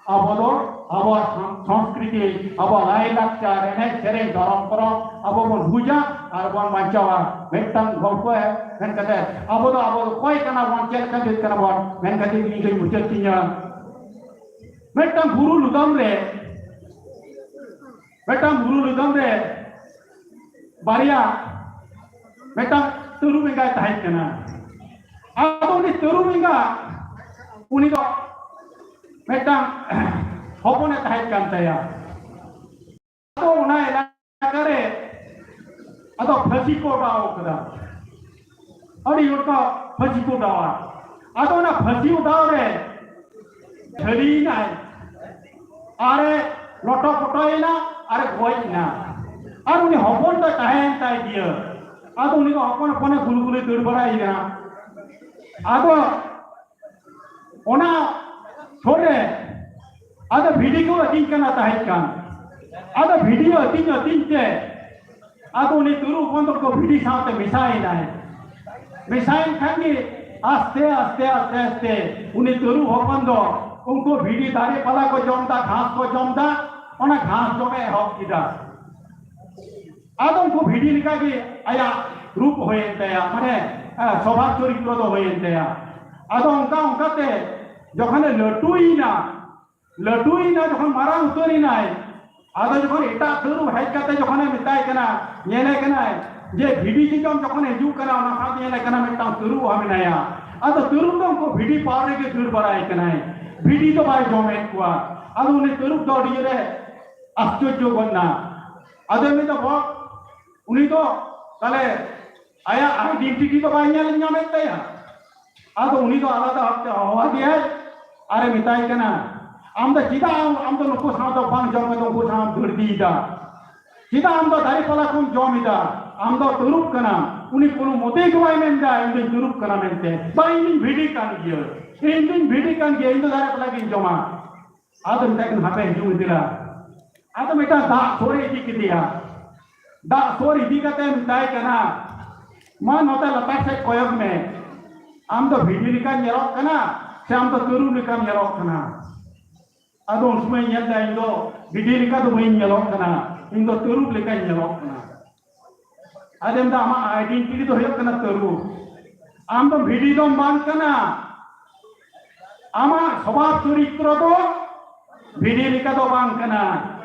ᱟᱵᱚ ᱫᱚ ᱟᱵᱚᱣᱟᱜ ᱥᱚᱝ-, ᱥᱚᱝᱥᱠᱨᱤᱛᱤ, ᱟᱵᱚᱣᱟᱜ ᱞᱟᱭ ᱞᱟᱠᱪᱟᱨ, ᱮᱱᱮᱡ ᱥᱮᱨᱮᱧ, ᱫᱷᱚᱨᱚᱢ ᱠᱚᱨᱚᱢ ᱟᱵᱚ ᱵᱚᱱ ᱵᱩᱡᱟ ᱟᱨ ᱵᱚᱱ ᱵᱟᱧᱪᱟᱣᱟ᱾ ᱢᱤᱫᱴᱟᱝ ᱜᱚᱞᱯᱚ ᱢᱮᱱ ᱠᱟᱛᱮ ᱟᱵᱚ ᱫᱚ, ᱟᱵᱚ ᱫᱚ ᱚᱠᱚᱭ ᱠᱟᱱᱟ ᱵᱚᱱ, ᱪᱮᱫ ᱞᱮᱠᱟ ᱡᱟᱹᱛ ᱠᱟᱱᱟ ᱵᱚᱱ ᱢᱮᱱ ᱠᱟᱛᱮ ᱤᱧ ᱫᱚᱧ ᱢᱩᱪᱟᱹᱫ ᱛᱤᱧᱟ᱾ ᱢᱤᱫᱴᱟᱝ ᱵᱩᱨᱩ ᱞᱩᱫᱟᱢ ᱨᱮ, ᱢᱤᱫᱴᱟᱝ ᱵᱩᱨᱩ ᱞᱩᱫᱟᱢ ᱨᱮ ᱵᱟᱨᱭᱟ, ᱢᱤᱫᱴᱟᱝ ᱛᱟᱹᱨᱩᱵ ᱮᱸᱜᱟᱭ ᱛᱟᱦᱮᱸ ᱠᱟᱱᱟ᱾ ᱟᱫᱚ ᱩᱱᱤ ᱛᱟᱹᱨᱩᱵ ᱮᱸᱜᱟ, ᱩᱱᱤ ᱫᱚ ᱢᱤᱫᱴᱟᱝ ᱦᱚᱯᱚᱱᱮ ᱛᱟᱦᱮᱸ ᱠᱟᱱ ᱛᱟᱭᱟ᱾ ᱟᱫᱚ ᱚᱱᱟ ᱮᱞᱟᱠᱟ ᱨᱮ ᱟᱫᱚ ᱯᱷᱟᱹᱥᱤ ᱠᱚ ᱚᱰᱟᱣ ᱠᱟᱫᱟ᱾ ᱟᱹᱰᱤ ᱦᱚᱲ ᱠᱚ ᱯᱷᱟᱹᱥᱤ ᱠᱚ ᱚᱰᱟᱣᱟ᱾ ᱟᱫᱚ ᱚᱱᱟ ᱯᱷᱟᱹᱥᱤ ᱚᱰᱟᱣ ᱨᱮ ᱡᱷᱟᱹᱞᱤᱭᱮᱱᱟᱭ, ᱟᱨᱮ ᱞᱚᱴᱚ ᱯᱚᱴᱚᱭᱮᱱᱟ, ᱟᱨᱮ ᱜᱚᱡ ᱮᱱᱟ᱾ ᱟᱨ ᱩᱱᱤ ᱦᱚᱯᱚᱱ ᱫᱚᱭ ᱛᱟᱦᱮᱸᱭᱮᱱ ᱛᱟᱭ ᱜᱮᱭᱟ᱾ ᱟᱫᱚ ᱩᱱᱤ ᱫᱚ ᱦᱚᱯᱚᱱ ᱦᱚᱯᱚᱱᱮ ᱜᱩᱞ ᱜᱩᱞᱮ ᱫᱟᱹᱲ ᱵᱟᱲᱟᱭᱮᱱᱟ᱾ ᱟᱫᱚ ᱚᱱᱟ ᱥᱩᱨ ᱨᱮ ᱟᱫᱚ ᱵᱷᱤᱰᱤ ᱠᱚ ᱟᱹᱛᱤᱧ ᱠᱟᱱᱟ ᱛᱟᱦᱮᱸ ᱠᱟᱱ᱾ ᱟᱫᱚ ᱵᱷᱤᱰᱤ ᱟᱹᱛᱤᱧ ᱟᱹᱛᱤᱧ ᱛᱮ ᱟᱫᱚ ᱩᱱᱤ ᱛᱟᱹᱨᱩᱵ ᱦᱚᱯᱚᱱ ᱫᱚ ᱵᱷᱤᱰᱤ ᱥᱟᱶᱛᱮ ᱢᱮᱥᱟᱭᱮᱱᱟᱭ᱾ ᱢᱮᱥᱟᱭᱮᱱ ᱠᱷᱟᱱ ᱜᱮ ᱟᱥᱛᱮ ᱟᱥᱛᱮ ᱟᱥᱛᱮ ᱟᱥᱛᱮ ᱩᱱᱤ ᱛᱟᱹᱨᱩᱵ ᱦᱚᱯᱚᱱ ᱫᱚ ᱩᱱᱠᱩ ᱵᱷᱤᱰᱤ ᱫᱟᱨᱮ ᱯᱟᱞᱟ ᱠᱚ ᱡᱚᱢ ᱫᱟ, ᱜᱷᱟᱥ ᱠᱚ ᱡᱚᱢ ᱫᱟ, ᱚᱱᱟ ᱜᱷᱟᱥ ᱡᱚᱢᱮ ᱮᱦᱚᱵ ᱠᱮᱫᱟ᱾ ᱟᱫᱚ ᱩᱱᱠᱩ ᱵᱷᱤᱰᱤ ᱞᱮᱠᱟᱜᱮ ᱟᱭᱟᱜ ᱨᱩᱯ ᱦᱩᱭᱮᱱ ᱛᱟᱭᱟ, ᱢᱟᱱᱮ, ᱮ, ᱥᱚᱵᱷᱟᱵ ᱪᱚᱨᱤᱛᱨᱚ ᱫᱚ ᱦᱩᱭᱮᱱ ᱛᱟᱭᱟ᱾ ᱟᱫᱚ ᱚᱱᱠᱟ ᱚᱱᱠᱟᱛᱮ ᱡᱚᱠᱷᱚᱱᱮ ᱞᱟᱹᱴᱩᱭᱮᱱᱟ, ᱞᱟᱹᱴᱩᱭᱮᱱᱟ, ᱡᱚᱠᱷᱚᱱ ᱢᱟᱨᱟᱝ ᱩᱛᱟᱹᱨᱮᱱᱟᱭ, ᱟᱫᱚ ᱡᱚᱠᱷᱚᱱ ᱮᱴᱟᱜ ᱛᱟᱹᱨᱩᱵ ᱦᱮᱡ ᱠᱟᱛᱮ ᱡᱚᱠᱷᱚᱱᱮ ᱢᱮᱛᱟᱭ ᱠᱟᱱᱟ, ᱧᱮᱞᱮ ᱠᱟᱱᱟᱭ ᱡᱮ ᱵᱷᱤᱰᱤ ᱡᱚᱡᱚᱢ ᱡᱚᱠᱷᱚᱱᱮ ᱦᱤᱡᱩᱜ ᱠᱟᱱᱟ, ᱚᱱᱟ ᱥᱟᱶᱛᱮ ᱧᱮᱞᱮ ᱠᱟᱱᱟ ᱢᱤᱫᱴᱟᱝ ᱛᱟᱹᱨᱩᱵ ᱦᱚᱸ ᱢᱮᱱᱟᱭᱟ᱾ ᱟᱫᱚ ᱛᱟᱹᱨᱩᱵ ᱫᱚ ᱩᱱᱠᱩ ᱵᱷᱤᱰᱤ ᱯᱟᱲ ᱨᱮᱜᱮ ᱫᱟᱹᱲ ᱵᱟᱲᱟᱭ ᱠᱟᱱᱟᱭ, ᱵᱷᱤᱰᱤ ᱫᱚ ᱵᱟᱭ ᱡᱚᱢᱮᱫ ᱠᱚᱣᱟ᱾ ᱟᱫᱚ ᱩᱱᱤ ᱛᱟᱹᱨᱩᱵ ᱫᱚ ᱟᱹᱰᱤ ᱡᱳᱨᱮ ᱟᱥᱪᱚᱨᱡᱚ ᱜᱚᱫ ᱱᱟ᱾ ᱟᱫᱚ ᱩᱱᱤ ᱫᱚ ᱵᱚ-, ᱩᱱᱤ ᱫᱚ ᱛᱟᱦᱞᱮ ᱟᱭᱟᱜ ᱟᱭᱰᱮᱱᱴᱤᱴᱤ ᱫᱚ ᱵᱟᱭ ᱧᱮᱞ ᱧᱟᱢᱮᱫ ᱛᱟᱭᱟ᱾ ᱟᱫᱚ ᱩᱱᱤ ᱫᱚ ᱟᱞᱟᱫᱟ ᱵᱷᱟᱵᱛᱮ ᱦᱚᱦᱚ ᱟᱫᱮᱭᱟᱭ ᱟᱨᱮ ᱢᱮᱛᱟᱭ ᱠᱟᱱᱟ, "ᱟᱢ ᱫᱚ ᱪᱮᱫᱟᱜ ᱟᱢ, ᱟᱢ ᱫᱚ ᱱᱩᱠᱩ ᱥᱟᱶ ᱫᱚ ᱵᱟᱝ ᱡᱚᱢ ᱠᱟᱛᱮ ᱩᱱᱠᱩ ᱥᱟᱶ ᱫᱟᱹᱲ ᱤᱫᱤᱭᱮᱫᱟ? ᱪᱮᱫᱟᱜ ᱟᱢ ᱫᱚ ᱫᱟᱨᱮ ᱯᱟᱞᱟ ᱠᱚᱢ ᱡᱚᱢ ᱮᱫᱟ? ᱟᱢ ᱫᱚ ᱛᱟᱹᱨᱩᱵ ᱠᱟᱱᱟᱢ?" ᱩᱱᱤ ᱠᱳᱱᱳ ᱢᱚᱛᱮ ᱜᱮ ᱵᱟᱭ ᱢᱮᱱᱫᱟ, "ᱤᱧ ᱫᱚᱧ ᱛᱟᱹᱨᱩᱵ ᱠᱟᱱᱟ" ᱢᱮᱱᱛᱮ, "ᱵᱟᱝ, ᱤᱧ ᱫᱚᱧ ᱵᱷᱤᱰᱤ ᱠᱟᱱ ᱜᱮᱭᱟ, ᱤᱧ ᱫᱚᱧ ᱵᱷᱤᱰᱤ ᱠᱟᱱ ᱜᱮᱭᱟ, ᱤᱧ ᱫᱚ ᱫᱟᱨᱮ ᱯᱟᱞᱟ ᱜᱤᱧ ᱡᱚᱢᱟ᱾" ᱟᱫᱚ ᱢᱮᱛᱟᱭ ᱠᱟᱱᱟ, "ᱦᱟᱯᱮ ᱦᱤᱡᱩᱜ ᱢᱮ ᱫᱮᱞᱟ᱾" ᱟᱫᱚ ᱢᱤᱫᱴᱟᱝ ᱫᱟᱜ ᱥᱩᱨ ᱨᱮ ᱤᱫᱤ ᱠᱮᱫᱮᱭᱟ᱾ ᱫᱟᱜ ᱥᱩᱨ ᱤᱫᱤ ᱠᱟᱛᱮ ᱢᱮᱛᱟᱭ ᱠᱟᱱᱟ, "ᱢᱟ ᱱᱚᱛᱮ ᱞᱟᱛᱟᱨ ᱥᱮᱫ ᱠᱚᱭᱚᱜ ᱢᱮ, ᱟᱢ ᱫᱚ ᱵᱷᱤᱰᱤ ᱞᱮᱠᱟᱢ ᱧᱮᱞᱚᱜ ᱠᱟᱱᱟ ᱥᱮ ᱟᱢ ᱫᱚ ᱛᱟᱹᱨᱩᱵ ᱞᱮᱠᱟᱢ ᱧᱮᱞᱚᱜ ᱠᱟᱱᱟ?" ᱟᱫᱚ ᱩᱱ ᱥᱚᱢᱚᱭ ᱧᱮᱞ ᱫᱟ, "ᱤᱧ ᱫᱚ ᱵᱷᱤᱰᱤ ᱞᱮᱠᱟ ᱫᱚ ᱵᱟᱹᱧ ᱧᱮᱞᱚᱜ ᱠᱟᱱᱟ, ᱤᱧ ᱫᱚ ᱛᱟᱹᱨᱩᱵ ᱞᱮᱠᱟᱧ ᱧᱮᱞᱚᱜ ᱠᱟᱱᱟ᱾" ᱟᱫᱚ ᱢᱮᱱᱫᱟ, "ᱟᱢᱟᱜ ᱟᱭᱰᱮᱱᱴᱤᱴᱤ ᱫᱚ ᱦᱩᱭᱩᱜ ᱠᱟᱱᱟ ᱛᱟᱹᱨᱩᱵ, ᱟᱢ ᱫᱚ ᱵᱷᱤᱰᱤ ᱫᱚᱢ ᱵᱟᱝ ᱠᱟᱱᱟ, ᱟᱢᱟᱜ ᱥᱚᱵᱷᱟᱵ ᱪᱚᱨᱤᱛᱨᱚ ᱫᱚ ᱵᱷᱤᱰᱤ ᱞᱮᱠᱟ ᱫᱚ ᱵᱟᱝ ᱠᱟᱱᱟ᱾"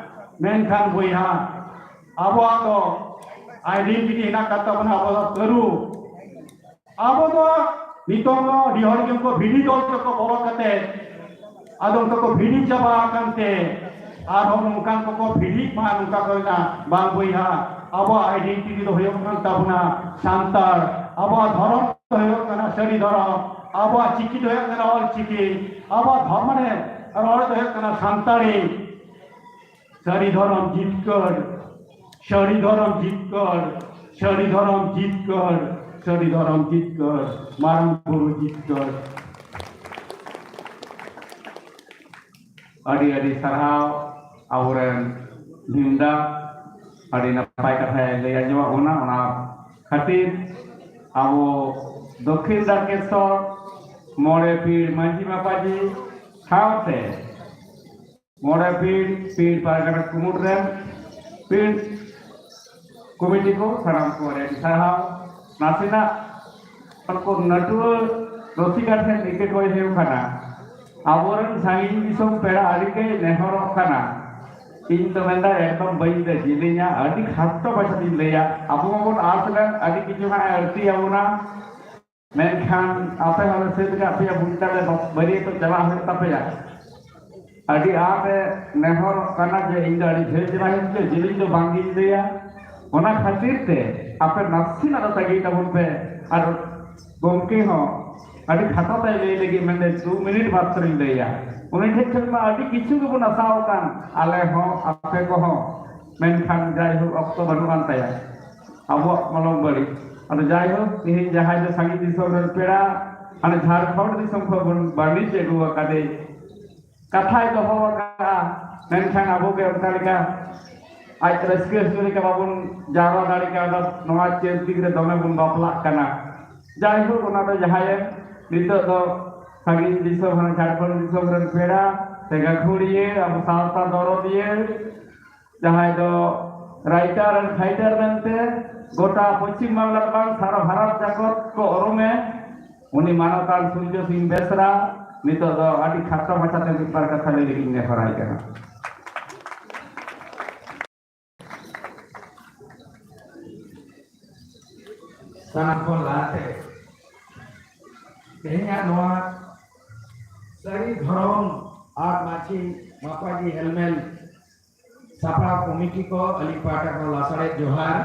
ᱢᱮᱱᱠᱷᱟᱱ ᱵᱚᱭᱦᱟ, ᱟᱵᱚᱣᱟᱜ ᱫᱚ ᱟᱭᱰᱮᱱᱴᱤᱴᱤ ᱦᱮᱱᱟᱜ ᱟᱠᱟᱫ ᱛᱟᱵᱚᱱᱟ, ᱟᱵᱚ ᱫᱚ ᱛᱟᱹᱨᱩᱵ᱾ ᱟᱵᱚ ᱫᱚ ᱱᱤᱛᱚᱝ ᱫᱚ ᱟᱹᱰᱤ ᱦᱚᱲ ᱜᱮ ᱩᱱᱠᱩ ᱵᱷᱤᱰᱤ ᱫᱚᱞ ᱨᱮᱠᱚ ᱵᱚᱞᱚ ᱠᱟᱛᱮ ᱟᱫᱚ ᱩᱱᱠᱩ ᱠᱚ ᱵᱷᱤᱰᱤ ᱪᱟᱵᱟ ᱟᱠᱟᱱ ᱛᱮ ᱟᱨᱦᱚᱸ ᱱᱚᱝᱠᱟᱱ ᱠᱚᱠᱚ ᱵᱷᱤᱰᱤᱜ ᱢᱟ, ᱱᱚᱝᱠᱟ ᱠᱚ ᱢᱮᱱᱟ᱾ ᱵᱟᱝ ᱵᱚᱭᱦᱟ, ᱟᱵᱚᱣᱟᱜ ᱟᱭᱰᱮᱱᱴᱤᱴᱤ ᱫᱚ ᱦᱩᱭᱩᱜ ᱠᱟᱱ ᱛᱟᱵᱚᱱᱟ ᱥᱟᱱᱛᱟᱲ, ᱟᱵᱚᱣᱟᱜ ᱫᱷᱚᱨᱚᱢ ᱫᱚ ᱦᱩᱭᱩᱜ ᱠᱟᱱᱟ ᱥᱟᱹᱨᱤ ᱫᱷᱚᱨᱚᱢ, ᱟᱵᱚᱣᱟᱜ ᱪᱤᱠᱤ ᱫᱚ ᱦᱩᱭᱩᱜ ᱠᱟᱱᱟ ᱚᱞ ᱪᱤᱠᱤ, ᱟᱵᱚᱣᱟᱜ ᱫᱷᱚᱨᱚᱢ ᱢᱟᱱᱮ ᱨᱚᱲ ᱫᱚ ᱦᱩᱭᱩᱜ ᱠᱟᱱᱟ ᱥᱟᱱᱛᱟᱲᱤ᱾ ᱥᱟᱹᱨᱤ ᱫᱷᱚᱨᱚᱢ ᱡᱤᱛᱠᱟᱹᱨ, ᱥᱟᱹᱨᱤ ᱫᱷᱚᱨᱚᱢ ᱡᱤᱛᱠᱟᱹᱨ, ᱥᱟᱹᱨᱤ ᱫᱷᱚᱨᱚᱢ ᱡᱤᱛᱠᱟᱹᱨ, ᱥᱟᱹᱨᱤ ᱫᱷᱚᱨᱚᱢ ᱡᱤᱛᱠᱟᱹᱨ, ᱢᱟᱨᱟᱝ ᱵᱩᱨᱩ ᱡᱤᱛᱠᱟᱹᱨ᱾ ᱟᱹᱰᱤ ᱟᱹᱰᱤ ᱥᱟᱨᱦᱟᱣ ᱟᱵᱚᱨᱮᱱ ᱵᱷᱤᱢᱫᱟ, ᱟᱹᱰᱤ ᱱᱟᱯᱟᱭ ᱠᱟᱛᱷᱟᱭ ᱞᱟᱹᱭ ᱟᱸᱡᱚᱢᱟᱜ ᱵᱚᱱᱟ᱾ ᱚᱱᱟ ᱠᱷᱟᱹᱛᱤᱨ ᱟᱵᱚ ᱫᱚᱠᱠᱷᱤᱱ ᱫᱟᱨᱠᱮᱥᱚᱨ ᱢᱚᱬᱮ ᱯᱤᱲ ᱢᱟᱹᱡᱷᱤ ᱢᱟᱯᱟᱡᱷᱤ ᱥᱟᱶᱛᱮ ᱢᱚᱬᱮ ᱯᱤᱲ, ᱯᱤᱲ ᱯᱟᱨᱜᱟᱱᱟ ᱠᱩᱢᱩᱴ ᱨᱮᱱ ᱯᱤᱲ ᱠᱚᱢᱤᱴᱤ ᱠᱚ ᱥᱟᱱᱟᱢ ᱠᱚ ᱟᱹᱰᱤ ᱥᱟᱨᱦᱟᱣ᱾ ᱱᱟᱥᱮᱱᱟᱜ ᱩᱱᱠᱩ ᱱᱟᱹᱴᱩᱣᱟᱹ ᱨᱚᱥᱤᱠᱟ ᱴᱷᱮᱱ ᱤᱠᱟᱹ ᱠᱚᱭ ᱦᱩᱭᱩᱜ ᱠᱟᱱᱟ, ᱟᱵᱚᱨᱮᱱ ᱥᱟᱺᱜᱤᱧ ᱫᱤᱥᱚᱢ ᱯᱮᱲᱟ ᱟᱹᱰᱤ ᱜᱮ ᱱᱮᱦᱚᱨᱚᱜ ᱠᱟᱱᱟ᱾ ᱤᱧ ᱫᱚ ᱢᱮᱱᱫᱟ ᱮᱠᱫᱚᱢ ᱵᱟᱹᱧ ᱞᱟᱹᱭ ᱡᱮᱞᱮᱧᱟ, ᱟᱹᱰᱤ ᱠᱷᱟᱴᱚ ᱢᱟᱪᱷᱟ ᱛᱤᱧ ᱞᱟᱹᱭᱟ᱾ ᱟᱵᱚ ᱢᱟᱵᱚᱱ ᱟᱸᱥ ᱞᱮᱱ ᱟᱹᱰᱤ ᱠᱤᱪᱷᱩ ᱦᱟᱸᱜ ᱮ ᱟᱹᱲᱛᱤ ᱟᱵᱚᱱᱟ, ᱢᱮᱱᱠᱷᱟᱱ ᱟᱯᱮ ᱦᱚᱸᱞᱮ ᱥᱟᱹᱛ ᱠᱟᱜ ᱯᱮᱭᱟ, ᱵᱩᱜᱤ ᱛᱟᱞᱮ ᱵᱟᱹᱨᱭᱟᱹᱛᱚᱜ ᱪᱟᱞᱟᱜ ᱦᱩᱭᱩᱜ ᱛᱟᱯᱮᱭᱟ᱾ ᱟᱹᱰᱤ ᱟᱸᱴ ᱮ ᱱᱮᱦᱚᱨᱚᱜ ᱠᱟᱱᱟ ᱡᱮ ᱤᱧ ᱫᱚ ᱟᱹᱰᱤ ᱡᱷᱟᱹᱞ ᱪᱟᱞᱟᱜ ᱦᱩᱭᱩᱜ ᱛᱤᱧᱟᱹ, ᱡᱮᱞᱮᱧ ᱫᱚ ᱵᱟᱝ ᱜᱤᱧ ᱞᱟᱹᱭᱟ᱾ ᱚᱱᱟ ᱠᱷᱟᱹᱛᱤᱨ ᱛᱮ ᱟᱯᱮ ᱱᱟᱥᱮᱱᱟᱜ ᱫᱚ ᱛᱟᱺᱜᱤ ᱛᱟᱵᱚᱱ ᱯᱮ᱾ ᱟᱨ ᱜᱚᱢᱠᱮ ᱦᱚᱸ ᱟᱹᱰᱤ ᱠᱷᱟᱴᱚ ᱛᱮᱭ ᱞᱟᱹᱭ ᱞᱟᱹᱜᱤᱫ ᱢᱮᱱᱫᱟᱹᱧ, ᱫᱩ ᱢᱤᱱᱤᱴ ᱢᱟᱛᱨᱚᱧ ᱞᱟᱹᱭᱟ᱾ ᱩᱱᱤ ᱴᱷᱮᱱ ᱠᱷᱚᱱ ᱢᱟ ᱟᱹᱰᱤ ᱠᱤᱪᱷᱩ ᱜᱮᱵᱚᱱ ᱟᱥᱟᱣ ᱟᱠᱟᱱ, ᱟᱞᱮ ᱦᱚᱸ ᱟᱯᱮ ᱠᱚᱦᱚᱸ, ᱢᱮᱱᱠᱷᱟᱱ ᱡᱟᱭᱦᱳᱠ ᱚᱠᱛᱚ ᱵᱟᱹᱱᱩᱜ ᱟᱱ ᱛᱟᱭᱟ᱾ ᱟᱵᱚᱣᱟᱜ ᱢᱚᱞᱚᱝ ᱵᱟᱹᱲᱤᱡ᱾ ᱟᱫᱚ ᱡᱟᱭᱦᱳᱠ, ᱛᱮᱦᱮᱧ ᱡᱟᱦᱟᱸᱭ ᱫᱚ ᱥᱟᱺᱜᱤᱧ ᱫᱤᱥᱚᱢ ᱨᱮᱱ ᱯᱮᱲᱟ, ᱦᱟᱱᱮ ᱡᱷᱟᱲᱠᱷᱚᱸᱰ ᱫᱤᱥᱚᱢ ᱠᱷᱚᱱ ᱵᱚᱱ ᱵᱟᱹᱱᱤᱡ ᱟᱹᱜᱩ ᱟᱠᱟᱫᱮ, ᱠᱟᱛᱷᱟᱭ ᱫᱚᱦᱚ ᱟᱠᱟᱫᱼᱟ, ᱢᱮᱱᱠᱷᱟᱱ ᱟᱵᱚ ᱜᱮ ᱚᱱᱠᱟ ᱞᱮᱠᱟ ᱟᱡ ᱨᱟᱹᱥᱠᱟᱹ ᱦᱚᱪᱚ ᱞᱮᱠᱟ ᱵᱟᱵᱚᱱ ᱡᱟᱣᱨᱟ ᱫᱟᱲᱮ ᱠᱟᱣᱫᱟ᱾ ᱱᱚᱣᱟ ᱪᱟᱹᱛ ᱫᱤᱠ ᱨᱮ ᱫᱚᱢᱮ ᱵᱚᱱ ᱵᱟᱯᱞᱟᱜ ᱠᱟᱱᱟ᱾ ᱡᱟᱭᱦᱳᱠ, ᱚᱱᱟ ᱫᱚ ᱡᱟᱦᱟᱸᱭᱮᱱ, ᱱᱤᱛᱚᱜ ᱫᱚ ᱥᱟᱺᱜᱤᱧ ᱫᱤᱥᱚᱢ, ᱦᱟᱱᱮ ᱡᱷᱟᱲᱠᱷᱚᱸᱰ ᱫᱤᱥᱚᱢ ᱨᱮᱱ ᱯᱮᱲᱟ ᱥᱮ ᱜᱟᱹᱠᱷᱩᱲᱤᱭᱟᱹ, ᱟᱵᱚ ᱥᱟᱶᱛᱟ ᱫᱚᱨᱚᱫᱤᱭᱟᱹ, ᱡᱟᱦᱟᱸᱭ ᱫᱚ writer and fighter ᱢᱮᱱᱛᱮ ᱜᱚᱴᱟ ᱯᱚᱪᱷᱤᱢ ᱵᱟᱝᱞᱟ ᱫᱚ ᱵᱟᱝ, ᱥᱟᱨᱟ ᱵᱷᱟᱨᱚᱛ ᱡᱟᱠᱚᱛ ᱠᱚ ᱩᱨᱩᱢᱮ, ᱩᱱᱤ ᱢᱟᱱᱚᱛᱟᱱ ᱥᱩᱨᱡᱚ ᱥᱤᱝ ᱵᱮᱥᱨᱟ ᱱᱤᱛᱚᱜ ᱫᱚ ᱟᱹᱰᱤ ᱠᱷᱟᱴᱚ ᱢᱟᱪᱷᱟᱛᱮ ᱢᱤᱫ ᱵᱟᱨ ᱠᱟᱛᱷᱟ ᱞᱟᱹᱭ ᱞᱟᱹᱜᱤᱫ ᱤᱧ ᱱᱮᱦᱚᱨᱟᱭ ᱠᱟᱱᱟ᱾ ᱥᱟᱱᱟᱢ ᱠᱷᱚᱱ ᱞᱟᱦᱟᱛᱮ ᱛᱮᱦᱮᱧᱟᱜ ᱱᱚᱣᱟ ᱥᱟᱹᱨᱤ ᱫᱷᱚᱨᱚᱢ ᱟᱨ ᱢᱟᱹᱡᱷᱤ ᱢᱟᱯᱟᱡᱤ ᱦᱮᱞᱢᱮᱞ ᱥᱟᱯᱲᱟᱣ ᱠᱚᱢᱤᱴᱤ ᱠᱚ, ᱟᱹᱞᱤᱧ ᱯᱟᱦᱴᱟ ᱠᱷᱚᱱ ᱞᱟᱥᱟᱲᱦᱮᱫ ᱡᱚᱦᱟᱨ᱾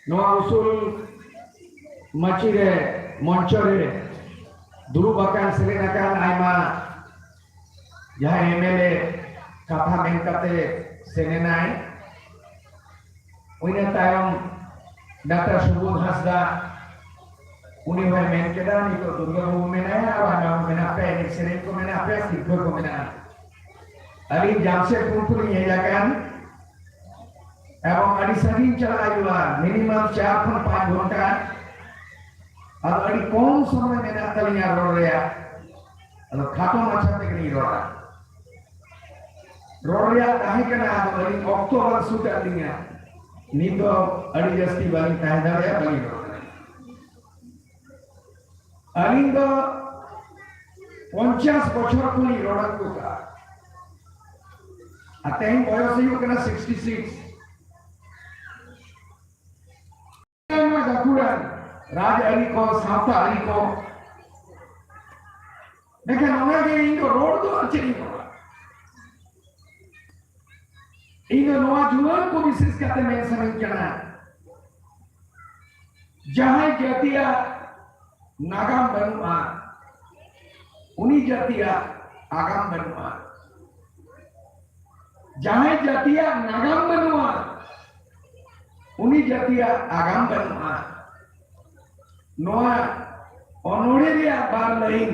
ᱱᱚᱣᱟ ᱩᱥᱩᱞ ᱢᱟᱹᱪᱤ ᱨᱮ, ᱢᱚᱧᱪᱚ ᱨᱮ ᱫᱩᱲᱩᱵ ᱟᱠᱟᱱ, ᱥᱮᱞᱮᱫ ᱟᱠᱟᱱ ᱟᱭᱢᱟ ᱡᱟᱦᱟᱸᱭ ᱮᱢᱮᱞᱮ ᱠᱟᱛᱷᱟ ᱢᱮᱱ ᱠᱟᱛᱮ ᱥᱮᱱ ᱮᱱᱟᱭ, ᱤᱱᱟᱹ ᱛᱟᱭᱚᱢ ᱰᱟᱠᱛᱟᱨ ᱥᱩᱵᱳᱫᱷ ᱦᱟᱸᱥᱫᱟ, ᱩᱱᱤ ᱦᱚᱸᱭ ᱢᱮᱱ ᱠᱮᱫᱟ, ᱱᱤᱛᱚᱜ ᱫᱩᱨᱜᱟ ᱵᱟᱹᱵᱩ ᱢᱮᱱᱟᱭᱟ, ᱟᱨ ᱟᱭᱢᱟ ᱦᱚᱲ ᱢᱮᱱᱟᱜ ᱯᱮᱭᱟ, ᱮᱱᱮᱡ ᱥᱮᱨᱮᱧ ᱠᱚ ᱢᱮᱱᱟᱜ ᱯᱮᱭᱟ, ᱥᱤᱨᱯᱷᱟᱹ ᱠᱚ ᱢᱮᱱᱟᱜᱼᱟ᱾ ᱟᱹᱞᱤᱧ ᱡᱟᱢᱥᱮᱫᱽᱯᱩᱨ ᱠᱷᱚᱱᱞᱤᱧ ᱦᱮᱡ ᱟᱠᱟᱱ, ᱮᱵᱚᱝ ᱟᱹᱰᱤ ᱥᱟᱺᱜᱤᱧ ᱪᱟᱞᱟᱜ ᱦᱩᱭᱩᱜᱼᱟ, ᱢᱤᱱᱤᱢᱟᱢ ᱪᱟᱨ ᱠᱷᱚᱱ ᱯᱟᱸᱪ ᱜᱷᱚᱱᱴᱟ᱾ ᱟᱫᱚ ᱟᱹᱰᱤ ᱠᱚᱢ ᱥᱚᱢᱚᱭ ᱢᱮᱱᱟᱜ ᱛᱟᱹᱞᱤᱧᱟ ᱨᱚᱲ ᱨᱮᱭᱟᱜ, ᱟᱫᱚ ᱠᱷᱟᱴᱚ ᱢᱟᱪᱷᱟ ᱛᱮᱜᱮᱞᱤᱧ ᱨᱚᱲᱟ᱾ ᱨᱚᱲ ᱨᱮᱭᱟᱜ ᱛᱟᱦᱮᱸ ᱠᱟᱱᱟ, ᱟᱫᱚ ᱟᱹᱞᱤᱧ ᱚᱠᱛᱚ ᱵᱟᱝ ᱥᱩᱴ ᱟᱫ ᱞᱤᱧᱟ᱾ ᱱᱤᱛ ᱫᱚ ᱟᱹᱰᱤ ᱡᱟᱹᱥᱛᱤ ᱵᱟᱹᱞᱤᱧ ᱛᱟᱦᱮᱸ ᱫᱟᱲᱮᱭᱟᱜᱼᱟ, ᱵᱟᱹᱞᱤᱧ ᱨᱚᱲ ᱫᱟᱲᱮᱭᱟᱜᱼᱟ᱾ ᱟᱹᱞᱤᱧ ᱫᱚ ᱯᱚᱧᱪᱟᱥ ᱵᱚᱪᱷᱚᱨ ᱠᱷᱚᱱᱞᱤᱧ ᱨᱚᱲ ᱟᱹᱜᱩ ᱠᱟᱜᱼᱟ᱾ ᱟᱨ ᱛᱮᱦᱮᱧ ᱵᱚᱭᱚᱥ ᱦᱩᱭᱩᱜ ᱠᱟᱱᱟ ᱥᱤᱠᱥᱴᱤ ᱥᱤᱠᱥ᱾ ᱟᱭᱢᱟ ᱜᱟᱹᱠᱷᱩᱲᱟᱱ ᱨᱟᱡᱽᱟᱹᱨᱤ ᱠᱚ, ᱥᱟᱶᱛᱟ ᱟᱹᱨᱤ ᱠᱚ᱾ ᱢᱮᱱᱠᱷᱟᱱ ᱚᱱᱟᱜᱮ ᱤᱧ ᱫᱚ ᱨᱚᱲ ᱫᱚ ᱟᱨ ᱪᱮᱫ ᱤᱧ ᱨᱚᱲᱟ? ᱤᱧ ᱫᱚ ᱱᱚᱣᱟ ᱡᱩᱣᱟᱹᱱ ᱠᱚ ᱵᱤᱥᱮᱥ ᱠᱟᱛᱮ ᱢᱮᱱ ᱥᱟᱱᱟᱧ ᱠᱟᱱᱟ, ᱡᱟᱦᱟᱸᱭ ᱡᱟᱹᱛᱤᱭᱟᱜ ᱱᱟᱜᱟᱢ ᱵᱟᱹᱱᱩᱜᱼᱟ, ᱩᱱᱤ ᱡᱟᱹᱛᱤᱭᱟᱜ ᱟᱜᱟᱢ ᱵᱟᱹᱱᱩᱜᱼᱟ᱾ ᱡᱟᱦᱟᱸᱭ ᱡᱟᱹᱛᱤᱭᱟᱜ ᱱᱟᱜᱟᱢ ᱵᱟᱹᱱᱩᱜᱼᱟ, ᱩᱱᱤ ᱡᱟᱹᱛᱤᱭᱟᱜ ᱟᱜᱟᱢ ᱵᱟᱹᱱᱩᱜᱼᱟ᱾ ᱱᱚᱣᱟ ᱚᱱᱚᱬᱦᱮ ᱨᱮᱭᱟᱜ ᱵᱟᱨ ᱞᱟᱭᱤᱱ,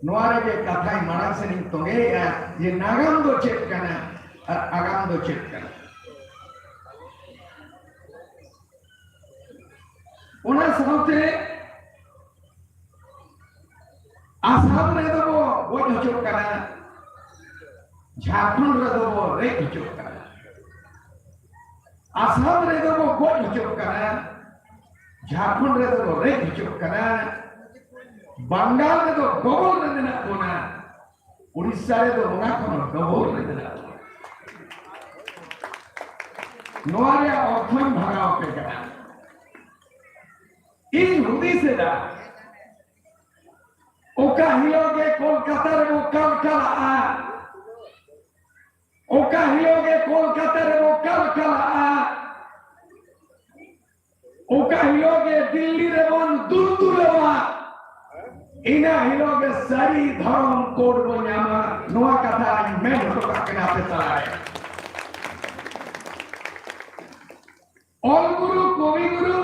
ᱱᱚᱣᱟ ᱨᱮᱜᱮ ᱠᱟᱛᱷᱟᱭ ᱢᱟᱲᱟᱝ ᱥᱮᱱᱤᱧ ᱛᱚᱸᱜᱮᱭᱮᱫᱼᱟ ᱡᱮ ᱱᱟᱜᱟᱢ ᱫᱚ ᱪᱮᱫ ᱠᱟᱱᱟ ᱟᱨ ᱟᱜᱟᱢ ᱫᱚ ᱪᱮᱫ ᱠᱟᱱᱟ᱾ ᱚᱱᱟ ᱥᱟᱶᱛᱮ ᱟᱥᱟᱢ ᱨᱮᱫᱚ ᱵᱚ ᱜᱚᱡ ᱦᱚᱪᱚᱜ ᱠᱟᱱᱟ, ᱡᱷᱟᱲᱠᱷᱚᱸᱰ ᱨᱮᱫᱚ ᱵᱚ ᱨᱮᱡ ᱦᱚᱪᱚᱜ ᱠᱟᱱᱟ᱾ ᱟᱥᱟᱢ ᱨᱮᱫᱚ ᱵᱚ ᱜᱚᱡ ᱦᱚᱪᱚᱜ ᱠᱟᱱᱟ, ᱡᱷᱟᱲᱠᱷᱚᱸᱰ ᱨᱮᱫᱚ ᱵᱚ ᱨᱮᱡ ᱦᱚᱪᱚᱜ ᱠᱟᱱᱟ, ᱵᱟᱝᱜᱟᱞ ᱨᱮᱫᱚ ᱜᱚᱵᱚᱞ ᱨᱮ ᱢᱮᱱᱟᱜ ᱵᱚᱱᱟ, ᱩᱲᱤᱥᱥᱟ ᱨᱮᱫᱚ ᱚᱱᱟ ᱠᱷᱚᱱ ᱰᱚᱵᱚᱞ ᱨᱮ ᱢᱮᱱᱟᱜ ᱵᱚᱱᱟ᱾ ᱱᱚᱣᱟ ᱨᱮᱭᱟᱜ ᱚᱨᱛᱷᱚᱧ ᱵᱷᱟᱜᱟᱣ ᱟᱯᱮ ᱠᱟᱱᱟ᱾ ᱤᱧ ᱦᱩᱫᱤᱥ ᱮᱫᱟ, ᱚᱠᱟ ᱦᱤᱞᱳᱜ ᱜᱮ ᱠᱳᱞᱠᱟᱛᱟ ᱨᱮᱵᱚ ᱠᱟᱞᱠᱟᱞᱟᱜᱼᱟ, ᱚᱠᱟ ᱦᱤᱞᱳᱜ ᱜᱮ ᱠᱳᱞᱠᱟᱛᱟ ᱨᱮᱵᱚ ᱠᱟᱞᱠᱟᱞᱟᱜᱼᱟ, ᱚᱠᱟ ᱦᱤᱞᱳᱜ ᱜᱮ ᱫᱤᱞᱞᱤ ᱨᱮᱵᱚᱱ ᱫᱩᱞᱫᱩᱞᱟᱣᱟ, ᱤᱱᱟᱹ ᱦᱤᱞᱳᱜ ᱜᱮ ᱥᱟᱹᱨᱤ ᱫᱷᱚᱨᱚᱢ ᱠᱳᱰ ᱵᱚ ᱧᱟᱢᱟ᱾ ᱱᱚᱣᱟ ᱠᱟᱛᱷᱟᱧ ᱢᱮᱱ ᱦᱚᱴᱚ ᱠᱟᱜ ᱠᱟᱱᱟ ᱟᱯᱮ ᱛᱟᱞᱟᱨᱮ᱾ ᱚᱞ ᱜᱩᱨᱩ, ᱠᱚᱵᱤ ᱜᱩᱨᱩ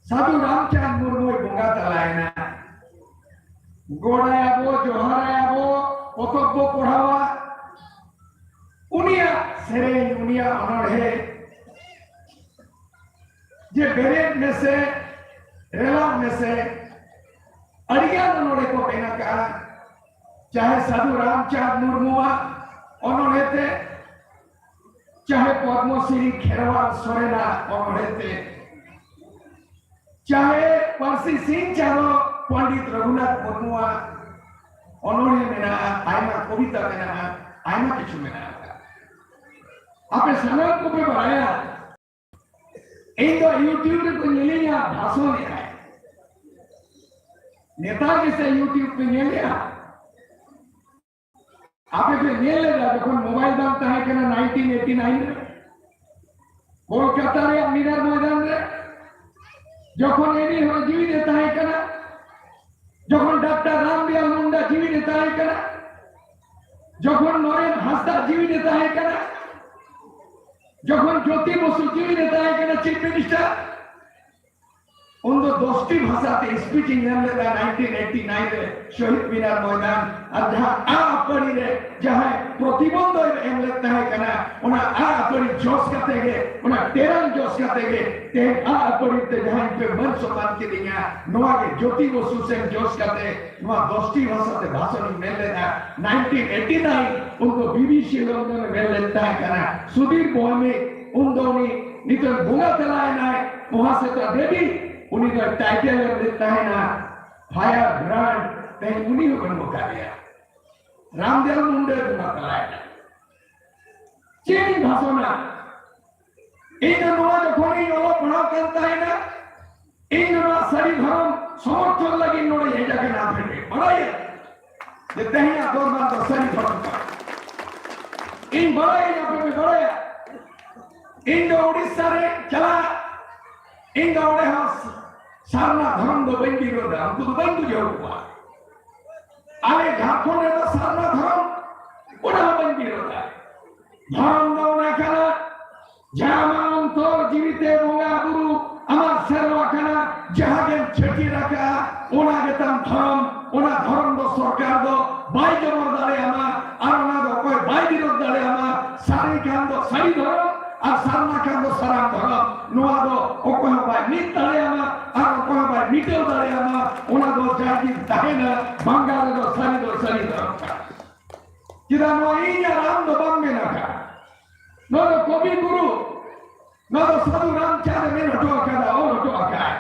ᱥᱟᱹᱫᱷᱩ ᱨᱟᱢᱪᱟᱸᱫᱽ ᱢᱩᱨᱢᱩᱭ ᱵᱚᱸᱜᱟ ᱛᱟᱞᱟᱭᱮᱱᱟ᱾ ᱜᱚᱰᱟᱭᱟᱵᱚ, ᱡᱚᱦᱟᱨᱟᱭᱟᱵᱚ, ᱯᱚᱛᱚᱵ ᱵᱚ ᱯᱚᱲᱦᱟᱣᱟ᱾ ᱩᱱᱤᱭᱟᱜ ᱥᱮᱨᱮᱧ, ᱩᱱᱤᱭᱟᱜ ᱚᱱᱚᱬᱦᱮ, ᱡᱮ ᱵᱮᱨᱮᱫ ᱢᱮᱥᱮ, ᱨᱮᱞᱟᱜ ᱢᱮᱥᱮ, ᱟᱹᱰᱤᱜᱟᱱ ᱚᱱᱚᱬᱦᱮ ᱠᱚ ᱢᱮᱱ ᱟᱠᱟᱫᱼᱟ᱾ ᱪᱟᱦᱮ ᱥᱟᱹᱫᱷᱩ ᱨᱟᱢᱪᱟᱸᱫᱽ ᱢᱩᱨᱢᱩᱣᱟᱜ ᱚᱱᱚᱬᱦᱮ ᱛᱮ, ᱪᱟᱦᱮ ᱯᱚᱫᱽᱢᱚᱥᱨᱤ ᱠᱷᱮᱨᱣᱟᱞ ᱥᱚᱨᱮᱱᱟᱜ ᱚᱱᱚᱬᱦᱮ ᱛᱮ, ᱪᱟᱦᱮ ᱯᱟᱹᱨᱥᱤ ᱥᱤᱧ ᱪᱟᱸᱫᱚ ᱯᱚᱱᱰᱤᱛ ᱨᱚᱜᱷᱩᱱᱟᱛᱷ ᱢᱩᱨᱢᱩᱣᱟᱜ ᱚᱱᱚᱬᱦᱮ ᱢᱮᱱᱟᱜᱼᱟ, ᱟᱭᱢᱟ ᱠᱚᱵᱤᱛᱟ ᱢᱮᱱᱟᱜᱼᱟ, ᱟᱭᱢᱟ ᱠᱤᱪᱷᱩ ᱢᱮᱱᱟᱜᱼᱟ᱾ ᱟᱯᱮ ᱥᱟᱱᱟᱢ ᱠᱚᱯᱮ ᱵᱟᱲᱟᱭᱟ, ᱤᱧ ᱫᱚ YouTube ᱨᱮᱠᱚ ᱧᱮᱞᱤᱧᱟ, ᱵᱷᱟᱥᱚᱱ ᱮᱫᱟᱭ᱾ ᱱᱮᱛᱟᱨ ᱜᱮᱥᱮ YouTube ᱯᱮ ᱧᱮᱞᱮᱜᱼᱟ? ᱟᱯᱮ ᱯᱮ ᱧᱮᱞ ᱞᱮᱫᱟ ᱡᱚᱠᱷᱚᱱ ᱢᱳᱵᱟᱭᱤᱞ ᱵᱟᱝ ᱛᱟᱦᱮᱸ ᱠᱟᱱᱟ nineteen eighty nine ᱨᱮ? ᱠᱳᱞᱠᱟᱛᱟ ᱨᱮᱭᱟᱜ ᱢᱤᱱᱟᱨ ᱢᱚᱭᱫᱟᱱ ᱨᱮ ᱡᱚᱠᱷᱚᱱ ᱮᱱᱤ ᱦᱚᱸ ᱡᱤᱣᱤ ᱨᱮ ᱛᱟᱦᱮᱸ ᱠᱟᱱᱟ, ᱡᱚᱠᱷᱚᱱ ᱰᱟᱠᱛᱟᱨ ᱨᱟᱢᱫᱮᱣ ᱢᱩᱱᱰᱟ ᱡᱤᱣᱤ ᱨᱮ ᱛᱟᱦᱮᱸ ᱠᱟᱱᱟ, ᱡᱚᱠᱷᱚᱱ ᱱᱚᱨᱮᱱ ᱦᱟᱸᱥᱫᱟ ᱡᱤᱣᱤ ᱨᱮ ᱛᱟᱦᱮᱸ ᱠᱟᱱᱟ, ᱡᱚᱠᱷᱚᱱ ᱡᱳᱛᱤ ᱵᱚᱥᱩ ᱡᱤᱣᱤ ᱨᱮ ᱛᱟᱦᱮᱸ ᱠᱟᱱᱟ ᱪᱤᱯ ᱢᱤᱱᱤᱥᱴᱟᱨ, ᱩᱱ ᱫᱚ ᱫᱚᱥᱴᱤ ᱵᱷᱟᱥᱟ ᱛᱮ ᱥᱯᱤᱪ ᱤᱧ ᱮᱢ ᱞᱮᱫᱟ nineteen eighty nine ᱨᱮ ᱥᱚᱦᱤᱫ ᱢᱤᱱᱟᱨ ᱢᱚᱭᱫᱟᱱ᱾ ᱟᱨ ᱡᱟᱦᱟᱸ ᱟ ᱟᱹᱯᱟᱹᱲᱤ ᱨᱮ ᱡᱟᱦᱟᱸᱭ ᱯᱨᱚᱛᱤᱵᱚᱱᱫᱷᱚᱭ ᱮᱢ ᱞᱮᱫ ᱛᱟᱦᱮᱸ ᱠᱟᱱᱟ, ᱚᱱᱟ ᱟ ᱟᱹᱯᱟᱹᱲᱤ ᱡᱚᱥ ᱠᱟᱛᱮ ᱜᱮ, ᱚᱱᱟ ᱴᱮᱨᱟᱝ ᱡᱚᱥ ᱠᱟᱛᱮ ᱜᱮ ᱛᱮᱦᱮᱧ ᱟ ᱟᱹᱯᱟᱹᱲᱤ ᱛᱮ ᱡᱟᱦᱟᱸᱭ ᱯᱮ ᱢᱟᱹᱱ ᱥᱚᱱᱢᱟᱱ ᱠᱤᱫᱤᱧᱟ, ᱱᱚᱣᱟ ᱜᱮ ᱡᱳᱛᱤ ᱵᱚᱥᱩ ᱥᱮᱱ ᱡᱚᱥ ᱠᱟᱛᱮ ᱱᱚᱣᱟ ᱫᱚᱥᱴᱤ ᱵᱷᱟᱥᱟ ᱛᱮ ᱵᱷᱟᱥᱚᱱ ᱤᱧ ᱢᱮᱱ ᱞᱮᱫᱟ nineteen eighty nine᱾ ᱩᱱᱠᱩ BBC ᱞᱚᱱᱰᱚᱱ ᱨᱮ ᱢᱮᱱ ᱞᱮᱫ ᱛᱟᱦᱮᱸ ᱠᱟᱱᱟ, ᱥᱩᱫᱷᱤᱨ ᱵᱷᱳᱣᱢᱤᱠ, ᱩᱱ ᱫᱚ ᱩᱱᱤ ᱱᱤᱛᱚᱜ ᱵᱚᱸᱜᱟ ᱛᱟᱞᱟᱭᱮᱱᱟᱭ ᱢᱚᱦᱟᱥᱮᱛᱟ ᱫᱮᱵᱤ, ᱩᱱᱤ ᱫᱚ ᱴᱟᱭᱴᱮᱞ ᱮᱢ ᱞᱮᱫ ᱛᱟᱦᱮᱱᱟ ᱯᱷᱟᱭᱟᱨ ᱵᱨᱟᱱᱰ᱾ ᱛᱮᱦᱮᱧ ᱩᱱᱤ ᱦᱚᱸ ᱵᱟᱹᱱᱩᱜ ᱟᱠᱟᱫᱮᱭᱟ᱾ ᱨᱟᱢᱫᱮᱣ ᱢᱩᱱᱰᱟᱹ ᱵᱚᱸᱜᱟ ᱛᱟᱞᱟᱭᱮᱱᱟ᱾ ᱪᱮᱫ ᱤᱧ ᱵᱷᱟᱥᱚᱱᱟ? ᱤᱧ ᱫᱚ ᱱᱚᱣᱟ ᱡᱚᱠᱷᱚᱱ ᱤᱧ ᱚᱞᱚᱜ ᱯᱟᱲᱦᱟᱣ ᱠᱟᱱ ᱛᱟᱦᱮᱱᱟ, ᱤᱧ ᱫᱚ ᱱᱚᱣᱟ ᱥᱟᱹᱨᱤ ᱫᱷᱚᱨᱚᱢ ᱥᱚᱢᱚᱨᱛᱷᱚᱱ ᱞᱟᱹᱜᱤᱫ ᱱᱚᱰᱮ ᱦᱮᱡ ᱟᱠᱟᱱᱟ᱾ ᱟᱯᱮ ᱯᱮ ᱵᱟᱲᱟᱭᱟ ᱡᱮ ᱛᱮᱦᱮᱧᱟᱜ ᱫᱚᱨᱵᱟᱨ ᱫᱚ ᱥᱟᱹᱨᱤ ᱫᱷᱚᱨᱚᱢ ᱠᱟᱱᱟ᱾ ᱤᱧ ᱵᱟᱲᱟᱭᱟᱹᱧ, ᱟᱯᱮ ᱯᱮ ᱵᱟᱲᱟᱭᱟ, ᱤᱧ ᱫᱚ ᱩᱲᱤᱥᱥᱟ ᱨᱮ ᱪᱟᱞᱟᱜ, ᱤᱧ ᱫᱚ ᱚᱸᱰᱮ ᱦᱚᱸ ᱥᱟᱨᱱᱟ ᱫᱷᱚᱨᱚᱢ ᱫᱚ ᱵᱟᱹᱧ ᱵᱤᱨᱳᱫᱟ, ᱩᱱᱠᱩ ᱫᱚ ᱵᱟᱹᱧ ᱵᱩᱡᱷᱟᱹᱣ ᱠᱚᱣᱟ᱾ ᱟᱞᱮ ᱡᱷᱟᱲᱠᱷᱚᱸᱰ ᱨᱮᱫᱚ ᱥᱟᱨᱱᱟ ᱫᱷᱚᱨᱚᱢ, ᱚᱱᱟ ᱦᱚᱸ ᱵᱟᱹᱧ ᱵᱤᱨᱳᱫᱟ᱾ ᱫᱷᱚᱨᱚᱢ ᱫᱚ ᱚᱱᱟ ᱠᱟᱱᱟ, ᱡᱟᱦᱟᱸ ᱛᱮ ᱵᱚᱸᱜᱟ ᱵᱩᱨᱩ ᱟᱢᱟᱜ ᱥᱮᱨᱣᱟ ᱠᱟᱱᱟ, ᱡᱟᱦᱟᱸ ᱜᱮᱢ ᱪᱷᱟᱹᱴᱭᱟᱹᱨ ᱟᱠᱟᱫᱼᱟ, ᱚᱱᱟ ᱜᱮᱛᱟᱢ ᱫᱷᱚᱨᱚᱢ᱾ ᱚᱱᱟ ᱫᱷᱚᱨᱚᱢ ᱫᱚ ᱥᱚᱨᱠᱟᱨ ᱫᱚ ᱵᱟᱭ ᱡᱚᱵᱚᱨ ᱫᱟᱲᱮᱭᱟᱢᱟ, ᱟᱨ ᱚᱱᱟ ᱫᱚ ᱚᱠᱚᱭ ᱵᱟᱭ ᱵᱤᱨᱳᱫ ᱫᱟᱲᱮᱭᱟᱢᱟ᱾ ᱥᱟᱹᱨᱤ ᱠᱷᱟᱱ ᱫᱚ ᱥᱟᱹᱨᱤ ᱫᱷᱚᱨᱚᱢ, ᱟᱨ ᱥᱟᱨᱱᱟ ᱠᱷᱟᱱ ᱫᱚ ᱥᱟᱨᱱᱟ ᱫᱷᱚᱨᱚᱢ᱾ ᱱᱚᱣᱟ ᱫᱚ ᱚᱠᱚᱭ ᱦᱚᱸ ᱵᱟᱭ ᱢᱤᱫ ᱫᱟᱲᱮᱭᱟᱢᱟ, ᱟᱨ ᱚᱠᱚᱭ ᱦᱚᱸ ᱵᱟᱭ ᱢᱤᱴᱟᱹᱣ ᱫᱟᱲᱮᱭᱟᱢᱟ᱾ ᱚᱱᱟ ᱫᱚ ᱡᱟᱭᱜᱤ ᱛᱟᱦᱮᱱᱟ, ᱵᱟᱝᱜᱟᱞ ᱨᱮᱫᱚ ᱥᱟᱹᱨᱤ ᱫᱚ ᱥᱟᱹᱨᱤ ᱫᱷᱚᱨᱚᱢ ᱠᱟᱱᱟ᱾ ᱪᱮᱫᱟᱜ ᱱᱚᱣᱟ ᱤᱧ ᱟᱨ ᱟᱢ ᱫᱚ ᱵᱟᱢ ᱢᱮᱱ ᱟᱠᱟᱫ? ᱱᱚᱣᱟ ᱫᱚ ᱠᱚᱵᱤ ᱜᱩᱨᱩ, ᱱᱚᱣᱟ ᱫᱚ ᱥᱟᱹᱫᱷᱩ ᱨᱟᱢᱪᱟᱸᱫᱽ ᱮ ᱢᱮᱱ ᱦᱚᱴᱚ ᱟᱠᱟᱫᱟ, ᱚᱞ ᱦᱚᱴᱚ ᱟᱠᱟᱫᱟᱭ᱾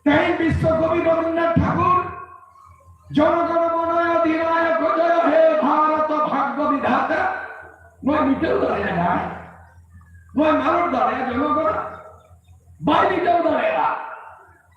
ᱛᱮᱦᱮᱧ ᱵᱤᱥᱥᱚ ᱠᱚᱵᱤ ᱨᱚᱵᱤᱱᱫᱨᱚᱱᱟᱛᱷ ᱴᱷᱟᱠᱩᱨ ᱡᱚᱱᱚᱜᱚᱱ ᱢᱚᱱ ᱚᱫᱷᱤᱱᱟᱭᱚᱠ ᱡᱚᱭ ᱦᱮ ᱵᱷᱟᱨᱚᱛ ᱵᱷᱟᱜᱽᱭᱚ ᱵᱤᱫᱷᱟᱛᱟ, ᱱᱚᱣᱟ ᱢᱤᱴᱟᱹᱣ ᱫᱟᱲᱮᱭᱟᱜᱼᱟᱭ? ᱱᱚᱣᱟ ᱢᱟᱞᱚᱴ ᱫᱟᱲᱮᱭᱟᱜᱼᱟ ᱡᱚᱱᱚᱜᱚᱱ? ᱵᱟᱭ ᱢᱤᱴᱟᱹᱣ ᱫᱟᱲᱮᱭᱟᱜᱼᱟ᱾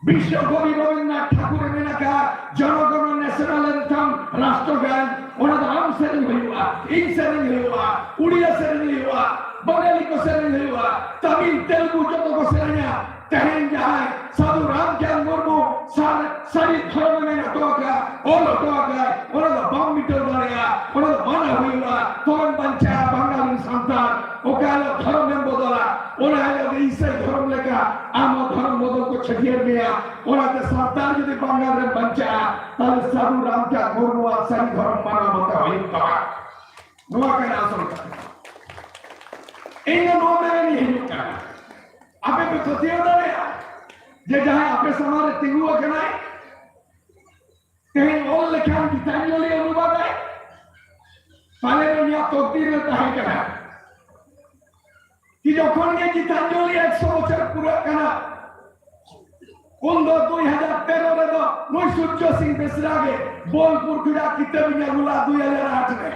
ᱵᱤᱥᱥᱚ ᱠᱚᱵᱤ ᱨᱚᱵᱤᱱᱫᱨᱚᱱᱟᱛᱷ ᱴᱷᱟᱠᱩᱨ ᱮ ᱢᱮᱱ ᱟᱠᱟᱫ, ᱡᱚᱱᱚᱜᱚᱱ ᱱᱮᱥᱱᱟᱞ ᱮᱱᱛᱷᱮᱢ, ᱨᱟᱥᱴᱨᱚᱜᱟᱱ, ᱚᱱᱟ ᱫᱚ ᱟᱢ ᱥᱮᱨᱮᱧ ᱦᱩᱭᱩᱜᱼᱟ, ᱤᱧ ᱥᱮᱨᱮᱧ ᱦᱩᱭᱩᱜᱼᱟ, ᱩᱲᱤᱭᱟ ᱥᱮᱨᱮᱧ ᱦᱩᱭᱩᱜᱼᱟ, ᱵᱟᱝᱜᱟᱞᱤ ᱠᱚ ᱥᱮᱨᱮᱧ ᱦᱩᱭᱩᱜᱼᱟ, ᱛᱟᱢᱤᱞ, ᱛᱮᱞᱮᱜᱩ ᱡᱚᱛᱚ ᱠᱚ ᱥᱮᱨᱮᱧᱟ᱾ ᱛᱮᱦᱮᱧ ᱡᱟᱦᱟᱸᱭ ᱥᱟᱹᱫᱷᱩ ᱨᱟᱢᱪᱟᱸᱫᱽ ᱢᱩᱨᱢᱩ ᱥᱟᱨ-, ᱥᱟᱹᱨᱤ ᱫᱷᱚᱨᱚᱢ ᱮ ᱢᱮᱱ ᱦᱚᱴᱚ ᱟᱠᱟᱫ, ᱚᱞ ᱦᱚᱴᱚ ᱟᱠᱟᱫ, ᱚᱱᱟ ᱫᱚ ᱵᱟᱢ ᱢᱤᱴᱟᱹᱣ ᱫᱟᱲᱮᱭᱟᱜᱼᱟ, ᱚᱱᱟ ᱫᱚ ᱢᱟᱱᱟ ᱦᱩᱭᱩᱜᱼᱟ, ᱛᱚᱵᱮᱢ ᱵᱟᱧᱪᱟᱜᱼᱟ ᱵᱟᱝᱜᱟᱞ ᱨᱮᱱ ᱥᱟᱱᱛᱟᱲ᱾ ᱚᱠᱟ ᱦᱤᱞᱳᱜ ᱫᱷᱚᱨᱚᱢ ᱮᱢ ᱵᱚᱫᱚᱞᱟ, ᱚᱱᱟ ᱦᱤᱞᱳᱜ ᱫᱚ ᱤᱥᱟᱹᱭ ᱫᱷᱚᱨᱚᱢ ᱞᱮᱠᱟ ᱟᱢ ᱦᱚᱸ ᱫᱷᱚᱨᱚᱢ ᱵᱚᱫᱚᱞ ᱠᱚ ᱪᱷᱟᱹᱴᱭᱟᱹᱨ ᱢᱮᱭᱟ᱾ ᱚᱱᱟᱛᱮ ᱥᱟᱱᱛᱟᱲ ᱡᱩᱫᱤ ᱵᱟᱝᱜᱟᱞ ᱨᱮᱢ ᱵᱟᱧᱪᱟᱜᱼᱟ, ᱛᱟᱦᱞᱮ ᱥᱟᱹᱫᱷᱩ ᱨᱟᱢᱪᱟᱸᱫᱽ ᱢᱩᱨᱢᱩᱣᱟᱜ ᱥᱟᱹᱨᱤ ᱫᱷᱚᱨᱚᱢ ᱢᱟᱱᱟᱣ ᱵᱟᱛᱟᱣ ᱦᱩᱭᱩᱜ ᱛᱟᱢᱟ᱾ ᱱᱚᱣᱟ ᱠᱟᱱᱟ ᱟᱥᱚᱞ ᱠᱟᱛᱷᱟ᱾ ᱤᱧ ᱫᱚ ᱱᱚᱣᱟ ᱢᱮᱱ ᱤᱧ ᱦᱤᱡᱩᱜ ᱠᱟᱱᱟ, ᱟᱯᱮ ᱯᱮ ᱯᱟᱹᱛᱭᱟᱹᱣ ᱫᱟᱲᱮᱭᱟᱜᱼᱟ ᱡᱮ ᱡᱟᱦᱟᱸᱭ ᱟᱯᱮ ᱥᱟᱢᱟᱝ ᱨᱮ ᱛᱤᱸᱜᱩ ᱟᱠᱟᱱᱟᱭ, ᱛᱮᱦᱮᱧ ᱚᱞ ᱞᱮᱠᱷᱟᱱ ᱜᱤᱛᱟᱧᱡᱚᱞᱤ ᱚᱱᱩᱵᱟᱫᱟᱭ, ᱯᱟᱞᱮᱱ ᱩᱱᱤᱭᱟᱜ ᱛᱚᱠᱫᱤᱨ ᱨᱮ ᱛᱟᱦᱮᱸ ᱠᱟᱱᱟ᱾ ᱠᱤ ᱡᱚᱠᱷᱚᱱ ᱜᱮ ᱜᱤᱛᱟᱧᱡᱚᱞᱤ ᱮᱠᱥᱚ ᱵᱚᱪᱷᱚᱨ ᱯᱩᱨᱟᱹᱜ ᱠᱟᱱᱟ, ᱩᱱ ᱫᱚ ᱫᱩᱭ ᱦᱟᱡᱟᱨ ᱛᱮᱨᱚ ᱨᱮᱫᱚ ᱱᱩᱭ ᱥᱩᱨᱡᱚ ᱥᱤᱝ ᱵᱮᱥᱨᱟ ᱜᱮ ᱵᱳᱞᱯᱩᱨ ᱠᱷᱚᱱᱟᱜ ᱠᱤᱛᱟᱹᱵ ᱤᱧ ᱟᱹᱜᱩ ᱞᱟᱜᱼᱟ, ᱫᱩᱭ ᱦᱟᱡᱟᱨ ᱟᱴ ᱨᱮ᱾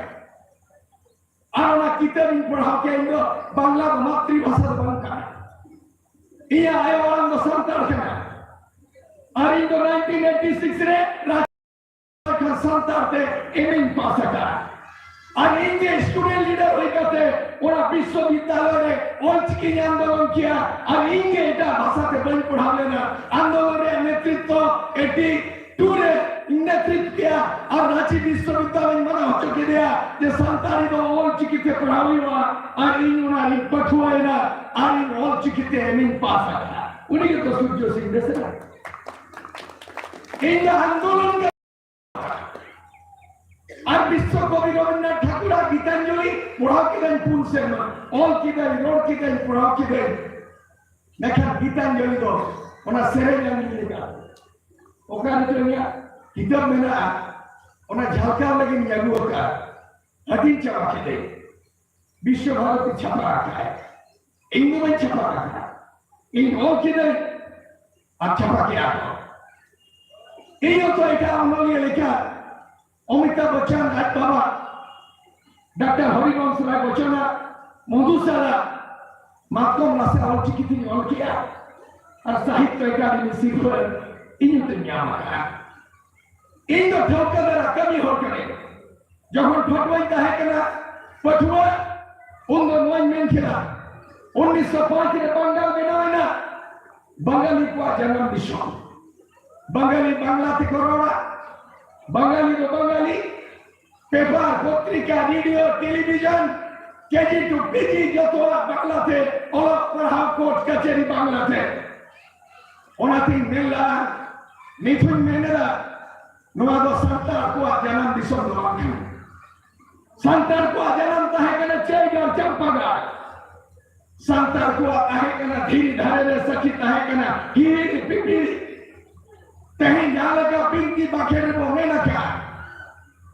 ᱟᱨ ᱚᱱᱟ ᱠᱤᱛᱟᱹᱵ ᱤᱧ ᱯᱟᱲᱦᱟᱣ ᱠᱮᱫ, ᱤᱧ ᱫᱚ ᱵᱟᱝᱞᱟ ᱫᱚ ᱢᱟᱛᱨᱤ ᱵᱷᱟᱥᱟ ᱫᱚ ᱵᱟᱝ ᱠᱟᱱᱟ, ᱤᱧᱟᱹᱜ ᱟᱭᱳ ᱟᱲᱟᱝ ᱫᱚ ᱥᱟᱱᱛᱟᱲ ᱠᱟᱱᱟ᱾ ᱟᱨ ᱤᱧ ᱫᱚ ᱱᱟᱭᱤᱱᱴᱤᱱ ᱮᱭᱤᱴᱤ ᱥᱤᱠᱥ ᱨᱮ ᱨᱟᱡᱽ ᱥᱟᱱᱛᱟᱲ ᱛᱮ ᱮᱢ ᱤᱧ ᱯᱟᱥ ᱟᱠᱟᱫᱼᱟ᱾ ᱟᱨ ᱤᱧ ᱜᱮ ᱥᱴᱩᱰᱮᱱᱴ ᱞᱤᱰᱟᱨ ᱦᱩᱭ ᱠᱟᱛᱮ ᱚᱱᱟ ᱵᱤᱥᱥᱚᱵᱤᱫᱽᱫᱟᱞᱚᱭ ᱨᱮ ᱚᱞᱪᱤᱠᱤᱧ ᱟᱱᱫᱳᱞᱚᱱ ᱠᱮᱭᱟ᱾ ᱟᱨ ᱤᱧ ᱜᱮ ᱮᱴᱟᱜ ᱵᱷᱟᱥᱟ ᱛᱮ ᱵᱟᱹᱧ ᱯᱟᱲᱦᱟᱣ ᱞᱮᱱᱟ᱾ ᱟᱱᱫᱳᱞᱚᱱ ᱨᱮᱭᱟᱜ ᱱᱮᱛᱨᱤᱛᱵ ᱮᱭᱤᱴᱤ ᱴᱩ ᱨᱮ ᱤᱧ ᱱᱮᱛᱨᱤᱛᱵ ᱠᱮᱫᱟ ᱟᱨ ᱨᱟᱸᱪᱤ ᱵᱤᱥᱥᱚᱵᱤᱫᱽᱫᱟᱞᱚᱭ ᱢᱟᱱᱟᱣ ᱦᱚᱪᱚ ᱠᱮᱫᱮᱭᱟ ᱡᱮ ᱥᱟᱱᱛᱟᱲᱤ ᱫᱚ ᱚᱞ ᱪᱤᱠᱤ ᱛᱮ ᱯᱟᱲᱦᱟᱣ ᱦᱩᱭᱩᱜᱼᱟ, ᱟᱨ ᱤᱧ ᱚᱱᱟ ᱨᱤᱧ ᱯᱟᱹᱴᱷᱩᱣᱟᱹᱭᱮᱱᱟ ᱟᱨ ᱤᱧ ᱚᱞ ᱪᱤᱠᱤ ᱛᱮ ᱮᱢ ᱤᱧ ᱯᱟᱥ ᱟᱠᱟᱫᱟ᱾ ᱩᱱᱤ ᱜᱮᱛᱚ ᱥᱩᱨᱡᱚ ᱥᱤᱝ ᱵᱮᱥᱨᱟ᱾ ᱤᱧ ᱫᱚ ᱟᱱᱫᱳᱞᱚᱱ ᱜᱮ ᱟᱨ ᱵᱤᱥᱥᱚ ᱠᱚᱵᱤ ᱨᱚᱵᱤᱱᱫᱨᱚᱱᱟᱛᱷ ᱴᱷᱟᱠᱩᱨᱟᱜ ᱜᱤᱛᱟᱧᱡᱚᱞᱤ ᱯᱚᱲᱦᱟᱣ ᱠᱮᱫᱟᱹᱧ ᱯᱩᱱ ᱥᱮᱨᱢᱟ, ᱚᱞ ᱠᱮᱫᱟᱹᱧ, ᱨᱚᱲ ᱠᱮᱫᱟᱹᱧ, ᱯᱚᱲᱦᱟᱣ ᱠᱮᱫᱟᱹᱧ᱾ ᱢᱮᱱᱠᱷᱟᱱ ᱜᱤᱛᱟᱧᱡᱚᱞᱤ ᱫᱚ ᱚᱱᱟ ᱥᱮᱨᱮᱧ ᱟᱹᱞᱤᱧ ᱞᱮᱠᱟ ᱚᱠᱟ ᱨᱮᱪᱚ ᱤᱧᱟᱹᱜ ᱠᱤᱛᱟᱹᱵ ᱢᱮᱱᱟᱜᱼᱟ, ᱚᱱᱟ ᱡᱷᱟᱞᱠᱟᱣ ᱞᱟᱹᱜᱤᱫ ᱤᱧ ᱟᱹᱜᱩ ᱟᱠᱟᱫᱼᱟ, ᱦᱟᱹᱴᱤᱧ ᱪᱟᱵᱟ ᱠᱮᱫᱟᱹᱧ᱾ ᱵᱤᱥᱥᱚ ᱵᱷᱟᱨᱚᱛᱤ ᱪᱷᱟᱯᱟ ᱟᱠᱟᱫᱼᱟᱭ, ᱤᱧ ᱫᱚ ᱵᱟᱹᱧ ᱪᱷᱟᱯᱟ ᱟᱠᱟᱫᱼᱟ, ᱤᱧ ᱚᱞ ᱠᱮᱫᱟᱹᱧ ᱟᱨ ᱪᱷᱟᱯᱟ ᱠᱮᱫᱼᱟ ᱠᱚ᱾ ᱤᱧ ᱦᱚᱸᱛᱚ ᱮᱴᱟᱜ ᱚᱱᱚᱞᱤᱭᱟᱹ ᱞᱮᱠᱟ ᱚᱢᱤᱛᱟᱵᱷ ᱵᱚᱪᱪᱚᱱ ᱟᱡ ᱵᱟᱵᱟ ᱰᱟᱠᱛᱟᱨ ᱦᱚᱨᱤᱵᱚᱝᱥ ᱨᱟᱭ ᱵᱚᱪᱪᱚᱱᱟᱜ ᱢᱚᱫᱷᱩᱥᱟᱞᱟ ᱢᱟᱛᱠᱚᱢ ᱨᱟᱥᱟ ᱚᱞ ᱪᱤᱠᱤ ᱛᱤᱧ ᱚᱞ ᱠᱮᱫᱼᱟ ᱟᱨ ᱥᱟᱦᱤᱛᱛᱚ ᱮᱠᱟᱰᱮᱢᱤ ᱥᱤᱨᱯᱷᱟᱹ ᱤᱧ ᱦᱚᱸᱛᱚᱧ ᱧᱟᱢ ᱟᱠᱟᱫᱼᱟ᱾ ᱤᱧ ᱫᱚ ᱴᱷᱟᱹᱣᱠᱟᱹ ᱫᱟᱨᱟ ᱠᱟᱹᱢᱤ ᱦᱚᱲ ᱠᱟᱹᱱᱟᱹᱧ᱾ ᱡᱚᱠᱷᱚᱱ ᱯᱟᱹᱴᱷᱩᱣᱟᱹᱧ ᱛᱟᱦᱮᱸ ᱠᱟᱱᱟ, ᱯᱟᱹᱴᱷᱩᱣᱟᱹ, ᱩᱱ ᱫᱚ ᱱᱚᱣᱟᱧ ᱢᱮᱱ ᱠᱮᱫᱟ, ᱩᱱᱤᱥᱥᱚ ᱯᱟᱸᱪ ᱨᱮ ᱵᱟᱝᱜᱟᱞ ᱵᱮᱱᱟᱣ ᱮᱱᱟ, ᱵᱟᱝᱜᱟᱞᱤ ᱠᱚᱣᱟᱜ ᱡᱟᱱᱟᱢ ᱫᱤᱥᱚᱢ᱾ ᱵᱟᱝᱜᱟᱞᱤ ᱵᱟᱝᱞᱟ ᱛᱮᱠᱚ ᱨᱚᱲᱟ, ᱵᱟᱝᱜᱟᱞᱤ ᱫᱚ ᱵᱟᱝᱜᱟᱞᱤ, ᱯᱮᱯᱟᱨ, ᱯᱚᱛᱨᱤᱠᱟ, ᱨᱮᱰᱤᱭᱳ, ᱴᱮᱞᱤᱵᱷᱤᱡᱚᱱ, ᱠᱮᱡᱤ ᱴᱩ ᱯᱤᱡᱤ ᱡᱚᱛᱚᱣᱟᱜ ᱵᱟᱝᱞᱟᱛᱮ, ᱚᱞᱚᱜ ᱯᱟᱲᱦᱟᱣ, ᱠᱳᱨᱴ ᱠᱟᱪᱷᱟᱹᱨᱤ ᱵᱟᱝᱞᱟᱛᱮ᱾ ᱚᱱᱟᱛᱤᱧ ᱢᱮᱱ ᱞᱮᱫᱟ, ᱱᱤᱛ ᱦᱚᱸᱧ ᱢᱮᱱ ᱮᱫᱟ, ᱱᱚᱣᱟ ᱫᱚ ᱥᱟᱱᱛᱟᱲ ᱠᱚᱣᱟᱜ ᱡᱟᱱᱟᱢ ᱫᱤᱥᱚᱢ ᱫᱚ ᱵᱟᱝ ᱠᱟᱱᱟ᱾ ᱥᱟᱱᱛᱟᱲ ᱠᱚᱣᱟᱜ ᱡᱟᱱᱟᱢ ᱛᱟᱦᱮᱸ ᱠᱟᱱᱟ ᱪᱟᱹᱭᱜᱟᱲ, ᱪᱟᱢᱯᱟᱜᱟᱲ᱾ ᱥᱟᱱᱛᱟᱲ ᱠᱚᱣᱟᱜ ᱛᱟᱦᱮᱸ ᱠᱟᱱᱟ ᱫᱷᱤᱨᱤ ᱫᱷᱟᱨᱮ ᱨᱮ ᱥᱟᱹᱠᱷᱤ ᱛᱟᱦᱮᱸ ᱠᱟᱱᱟ ᱦᱤᱦᱤᱲᱤ ᱯᱤᱯᱤᱲᱤ᱾ ᱛᱮᱦᱮᱧ ᱡᱟᱦᱟᱸ ᱞᱮᱠᱟ ᱵᱤᱱᱛᱤ ᱵᱟᱠᱷᱮᱲ ᱨᱮᱵᱚ ᱢᱮᱱ ᱟᱠᱟᱫ,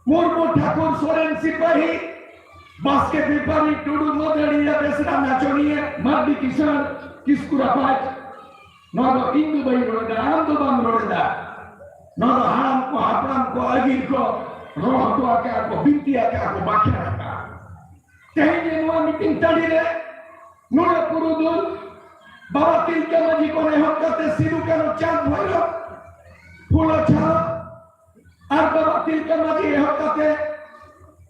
ᱢᱩᱨᱢᱩ, ᱴᱷᱟᱹᱠᱩᱨ, ᱥᱚᱨᱮᱱ, ᱥᱤᱯᱟᱹᱦᱤ, ᱵᱟᱥᱠᱮ, ᱵᱮᱯᱟᱨᱤ, ᱴᱩᱰᱩ, ᱢᱟᱹᱫᱟᱹᱲᱤᱭᱟᱹ, ᱵᱮᱥᱨᱟ, ᱱᱟᱪᱚᱱᱤᱭᱟᱹ, ᱢᱟᱨᱰᱤ, ᱠᱤᱥᱟᱹᱬ, ᱠᱤᱥᱠᱩ, ᱨᱟᱯᱟᱡᱽ᱾ ᱱᱚᱣᱟ ᱫᱚ ᱤᱧ ᱫᱚ ᱵᱟᱹᱧ ᱨᱚᱲ ᱮᱫᱟ, ᱟᱢ ᱫᱚ ᱵᱟᱢ ᱨᱚᱲ ᱮᱫᱟ᱾ ᱱᱚᱣᱟ ᱫᱚ ᱦᱟᱲᱟᱢ ᱠᱚ, ᱦᱟᱯᱲᱟᱢ ᱠᱚ, ᱟᱹᱜᱤᱨ ᱠᱚ ᱨᱚᱲ ᱦᱚᱴᱚ ᱟᱠᱟᱫᱼᱟ ᱠᱚ, ᱵᱤᱱᱛᱤ ᱟᱠᱟᱫᱼᱟ ᱠᱚ, ᱵᱟᱠᱷᱮᱲ ᱟᱠᱟᱫᱼᱟ᱾ ᱛᱮᱦᱮᱧ ᱡᱮ ᱱᱚᱣᱟ ᱢᱤᱴᱤᱝ ᱴᱟᱺᱰᱤ ᱨᱮ ᱱᱩᱱᱟᱹᱜ ᱯᱩᱨᱩᱫᱷᱩᱞ ᱵᱟᱵᱟ ᱛᱤᱞᱠᱟᱹ ᱢᱟᱹᱡᱷᱤ ᱠᱷᱚᱱ ᱮᱦᱚᱵ ᱠᱟᱛᱮ ᱥᱤᱫᱩ ᱠᱟᱹᱱᱦᱩ ᱪᱟᱸᱫ ᱵᱷᱳᱭᱨᱚᱵ ᱯᱷᱩᱞᱚ ᱡᱷᱟᱱᱚ ᱟᱨ ᱵᱟᱵᱟ ᱛᱤᱞᱠᱟᱹ ᱢᱟᱹᱡᱷᱤ ᱮᱦᱚᱵ ᱠᱟᱛᱮ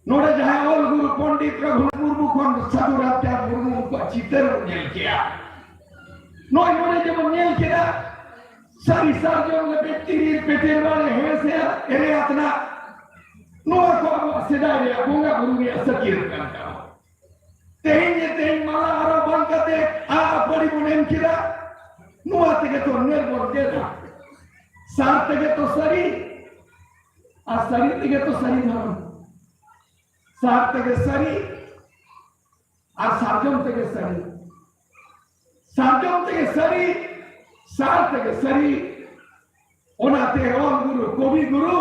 ᱱᱚᱰᱮ ᱡᱟᱦᱟᱸᱭ ᱚᱞ ᱜᱩᱨᱩ ᱯᱚᱱᱰᱤᱛ ᱨᱚᱜᱷᱩᱱᱟᱛᱷ ᱢᱩᱨᱢᱩ ᱠᱷᱚᱱ ᱥᱟᱹᱫᱷᱩ ᱨᱟᱢᱪᱟᱸᱫᱽ ᱢᱩᱨᱢᱩ ᱩᱱᱠᱩᱣᱟᱜ ᱪᱤᱛᱟᱹᱨ ᱵᱚᱱ ᱧᱮᱞ ᱠᱮᱜᱼᱟ᱾ ᱱᱚᱜᱼᱚᱭ ᱱᱚᱰᱮ ᱡᱮᱵᱚᱱ ᱧᱮᱞ ᱠᱮᱫᱟ, ᱥᱟᱹᱨᱤ ᱥᱟᱨᱡᱚᱢ ᱞᱮ ᱯᱮᱴᱤᱨ ᱯᱮᱴᱤᱨ ᱵᱟᱲᱮ ᱦᱮᱸ ᱥᱮ ᱮᱨᱮ ᱟᱛᱱᱟ᱾ ᱱᱚᱣᱟ ᱠᱚ ᱟᱵᱚᱣᱟᱜ ᱥᱮᱫᱟᱭ ᱨᱮᱭᱟᱜ ᱵᱚᱸᱜᱟ ᱵᱩᱨᱩ ᱨᱮᱭᱟᱜ ᱥᱟᱹᱠᱤᱭᱟᱹᱛ ᱠᱟᱱ ᱛᱟᱵᱚᱱᱟ᱾ ᱛᱮᱦᱮᱧ ᱡᱮ ᱛᱮᱦᱮᱧ ᱢᱟᱞᱟ ᱟᱨᱟᱣ ᱵᱟᱝ ᱠᱟᱛᱮ ᱟᱨ ᱟᱯᱟᱲᱤ ᱵᱚᱱ ᱮᱢ ᱠᱮᱫᱟ, ᱱᱚᱣᱟ ᱛᱮᱜᱮ ᱛᱚ ᱱᱤᱨᱵᱚᱞ ᱜᱮ ᱫᱷᱟ᱾ ᱥᱟᱨ ᱛᱮᱜᱮ ᱛᱚ ᱥᱟᱹᱨᱤ, ᱟᱨ ᱥᱟᱹᱨᱤ ᱛᱮᱜᱮ ᱛᱚ ᱥᱟᱹᱨᱤ ᱫᱷᱚᱨᱚᱢ᱾ ᱥᱟᱨ ᱛᱮᱜᱮ ᱥᱟᱹᱨᱤ, ᱟᱨ ᱥᱟᱨᱡᱚᱢ ᱛᱮᱜᱮ ᱥᱟᱹᱨᱤ᱾ ᱥᱟᱨᱡᱚᱢ ᱛᱮᱜᱮ ᱥᱟᱹᱨᱤ, ᱥᱟᱨ ᱛᱮᱜᱮ ᱥᱟᱹᱨᱤ᱾ ᱚᱱᱟᱛᱮ ᱚᱞ ᱜᱩᱨᱩ, ᱠᱚᱵᱤ ᱜᱩᱨᱩ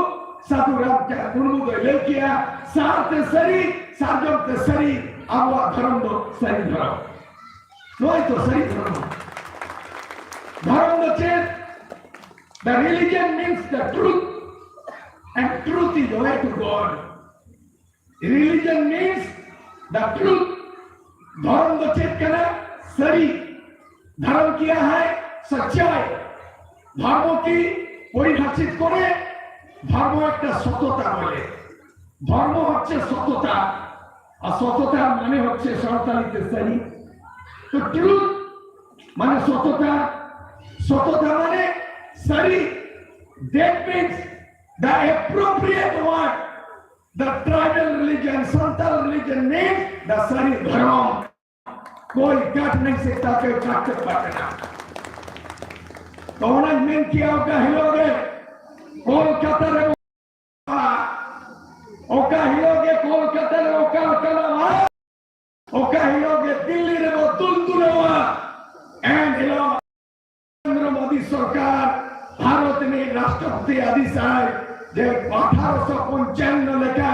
ᱥᱟᱹᱫᱷᱩ ᱨᱟᱢᱪᱟᱸᱫᱽ ᱢᱩᱨᱢᱩ ᱫᱚᱭ ᱞᱟᱹᱭ ᱠᱮᱜᱼᱟ, ᱥᱟᱨ ᱛᱮ ᱥᱟᱹᱨᱤ, ᱥᱟᱨᱡᱚᱢ ᱛᱮ ᱥᱟᱹᱨᱤ, ᱟᱵᱚᱣᱟᱜ ᱫᱷᱚᱨᱚᱢ ᱫᱚ ᱥᱟᱹᱨᱤ ᱫᱷᱚᱨᱚᱢ᱾ ᱱᱚᱣᱟ ᱜᱮᱛᱚ ᱥᱟᱹᱨᱤ ᱫᱷᱚᱨᱚᱢ᱾ ᱫᱷᱚᱨᱚᱢ ᱫᱚ ᱪᱮᱫ? The religion means the truth, and truth is the way to God. Religion means the truth. ᱫᱷᱚᱨᱚᱢ ᱫᱚ ᱪᱮᱫ ᱠᱟᱱᱟ? ᱥᱟᱹᱨᱤ᱾ ᱫᱷᱚᱨᱚᱢ ᱠᱤᱭᱟ ᱦᱟᱭ ᱥᱟᱪᱟᱭ᱾ ᱫᱷᱚᱨᱢᱚ ᱠᱤ ᱯᱚᱨᱤᱵᱷᱟᱥᱤᱛ ᱠᱚᱨᱮ, ᱫᱷᱚᱨᱢᱚ ᱮᱠᱴᱟ ᱥᱚᱛᱚᱛᱟ ᱵᱚᱞᱮ। ᱫᱷᱚᱨᱢᱚ ᱦᱚᱪᱪᱷᱮ ᱥᱚᱛᱚᱛᱟ, ᱟᱨ ᱥᱚᱛᱚᱛᱟ ᱢᱟᱱᱮ ᱦᱚᱪᱪᱷᱮ ᱥᱟᱱᱛᱟᱲᱤ ᱛᱮ ᱥᱟᱹᱨᱤ। ᱛᱚ ᱴᱨᱩᱛ ᱢᱟᱱᱮ ᱥᱚᱛᱚᱛᱟ, ᱥᱚᱛᱚᱛᱟ ᱢᱟᱱᱮ ᱥᱟᱹᱨᱤ। That means the appropriate word, the tribal religion, Santal religion means the ᱥᱟᱹᱨᱤ ᱫᱷᱚᱨᱚᱢ। कोई कट नहीं सकता, कोई काट नहीं पाएगा। ᱛᱚ ᱚᱱᱟᱧ ᱢᱮᱱ ᱠᱮᱭᱟ, ᱚᱠᱟ ᱦᱤᱞᱳᱜ ᱨᱮ ᱠᱳᱞᱠᱟᱛᱟ ᱨᱮ, ᱚᱠᱟ ᱦᱤᱞᱳᱜ ᱜᱮ ᱠᱳᱞᱠᱟᱛᱟ ᱨᱮ ᱚᱠᱟ ᱞᱮᱠᱟᱱᱟᱜ ᱚᱠᱟ ᱦᱤᱞᱳᱜ ᱜᱮ ᱫᱤᱞᱞᱤ ᱨᱮᱵᱚ ᱫᱩᱞ ᱫᱩᱞᱟᱹᱣᱟ, ᱮᱱ ᱦᱤᱞᱳᱜ ᱱᱚᱨᱮᱱᱫᱨᱚ ᱢᱳᱫᱤ ᱥᱚᱨᱠᱟᱨ ᱵᱷᱟᱨᱚᱛ ᱨᱤᱱᱤᱡ ᱨᱟᱥᱴᱨᱚᱯᱚᱛᱤ ᱟᱹᱫᱤᱥᱟᱭ ᱡᱮ ᱟᱴᱷᱟᱨᱚᱥᱚ ᱯᱚᱧᱪᱟᱱᱱᱚ ᱞᱮᱠᱟ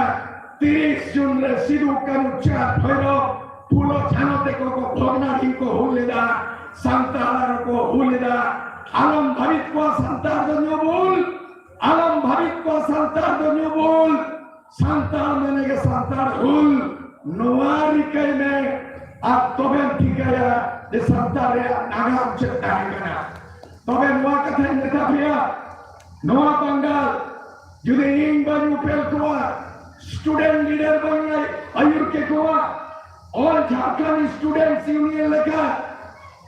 ᱛᱤᱨᱤᱥ ᱡᱩᱱ ᱨᱮ ᱥᱤᱫᱩ, ᱠᱟᱹᱱᱦᱩ, ᱪᱟᱸᱫᱽ, ᱵᱷᱳᱭᱨᱚᱵ, ᱯᱷᱩᱞᱳ, ᱡᱷᱟᱱᱳ ᱛᱮᱠᱚ ᱠᱚ ᱵᱷᱚᱜᱽᱱᱟᱰᱤ ᱠᱚ ᱦᱩᱞ ᱞᱮᱫᱟ, ᱥᱟᱱᱛᱟᱲ ᱠᱚ ᱦᱩᱞ ᱞᱮᱫᱟ᱾ ᱟᱞᱚᱢ ᱵᱷᱟᱵᱤᱛ ᱠᱚᱣᱟ ᱥᱟᱱᱛᱟᱲ ᱫᱚ ᱧᱩᱵᱩᱞ, ᱟᱞᱚᱢ ᱵᱷᱟᱵᱤᱛ ᱠᱚᱣᱟ ᱥᱟᱱᱛᱟᱲ ᱫᱚ ᱧᱩᱵᱩᱞ᱾ ᱥᱟᱱᱛᱟᱲ ᱢᱟᱱᱮ ᱜᱮ ᱥᱟᱱᱛᱟᱲ ᱦᱩᱞ, ᱱᱚᱣᱟ ᱨᱤᱠᱟᱹᱭ ᱢᱮ᱾ ᱟᱨ ᱛᱚᱵᱮᱢ ᱴᱷᱤᱠᱟᱹᱭᱟ ᱡᱮ ᱥᱟᱱᱛᱟᱲ ᱨᱮᱭᱟᱜ ᱱᱟᱜᱟᱢ ᱪᱮᱫ ᱛᱟᱦᱮᱸ ᱠᱟᱱᱟ᱾ ᱛᱚᱵᱮ ᱱᱚᱣᱟ ᱠᱟᱛᱷᱟᱧ ᱢᱮᱛᱟ ᱯᱮᱭᱟ, ᱱᱚᱣᱟ ᱵᱟᱝᱜᱟᱞ ᱡᱩᱫᱤ ᱤᱧ ᱵᱟᱹᱧ ᱩᱯᱮᱞ ᱠᱚᱣᱟ, ᱥᱴᱩᱰᱮᱱᱴ ᱞᱤᱰᱟᱨ ᱵᱟᱹᱧ ᱟᱹᱭᱩᱨ ᱠᱮᱠᱚᱣᱟ, ᱚᱞ ᱡᱷᱟᱲᱠᱷᱚᱸᱰ ᱥᱴᱩᱰᱮᱱᱴᱥ ᱤᱭᱩᱱᱤᱭᱚᱱ ᱞᱮᱠᱟ,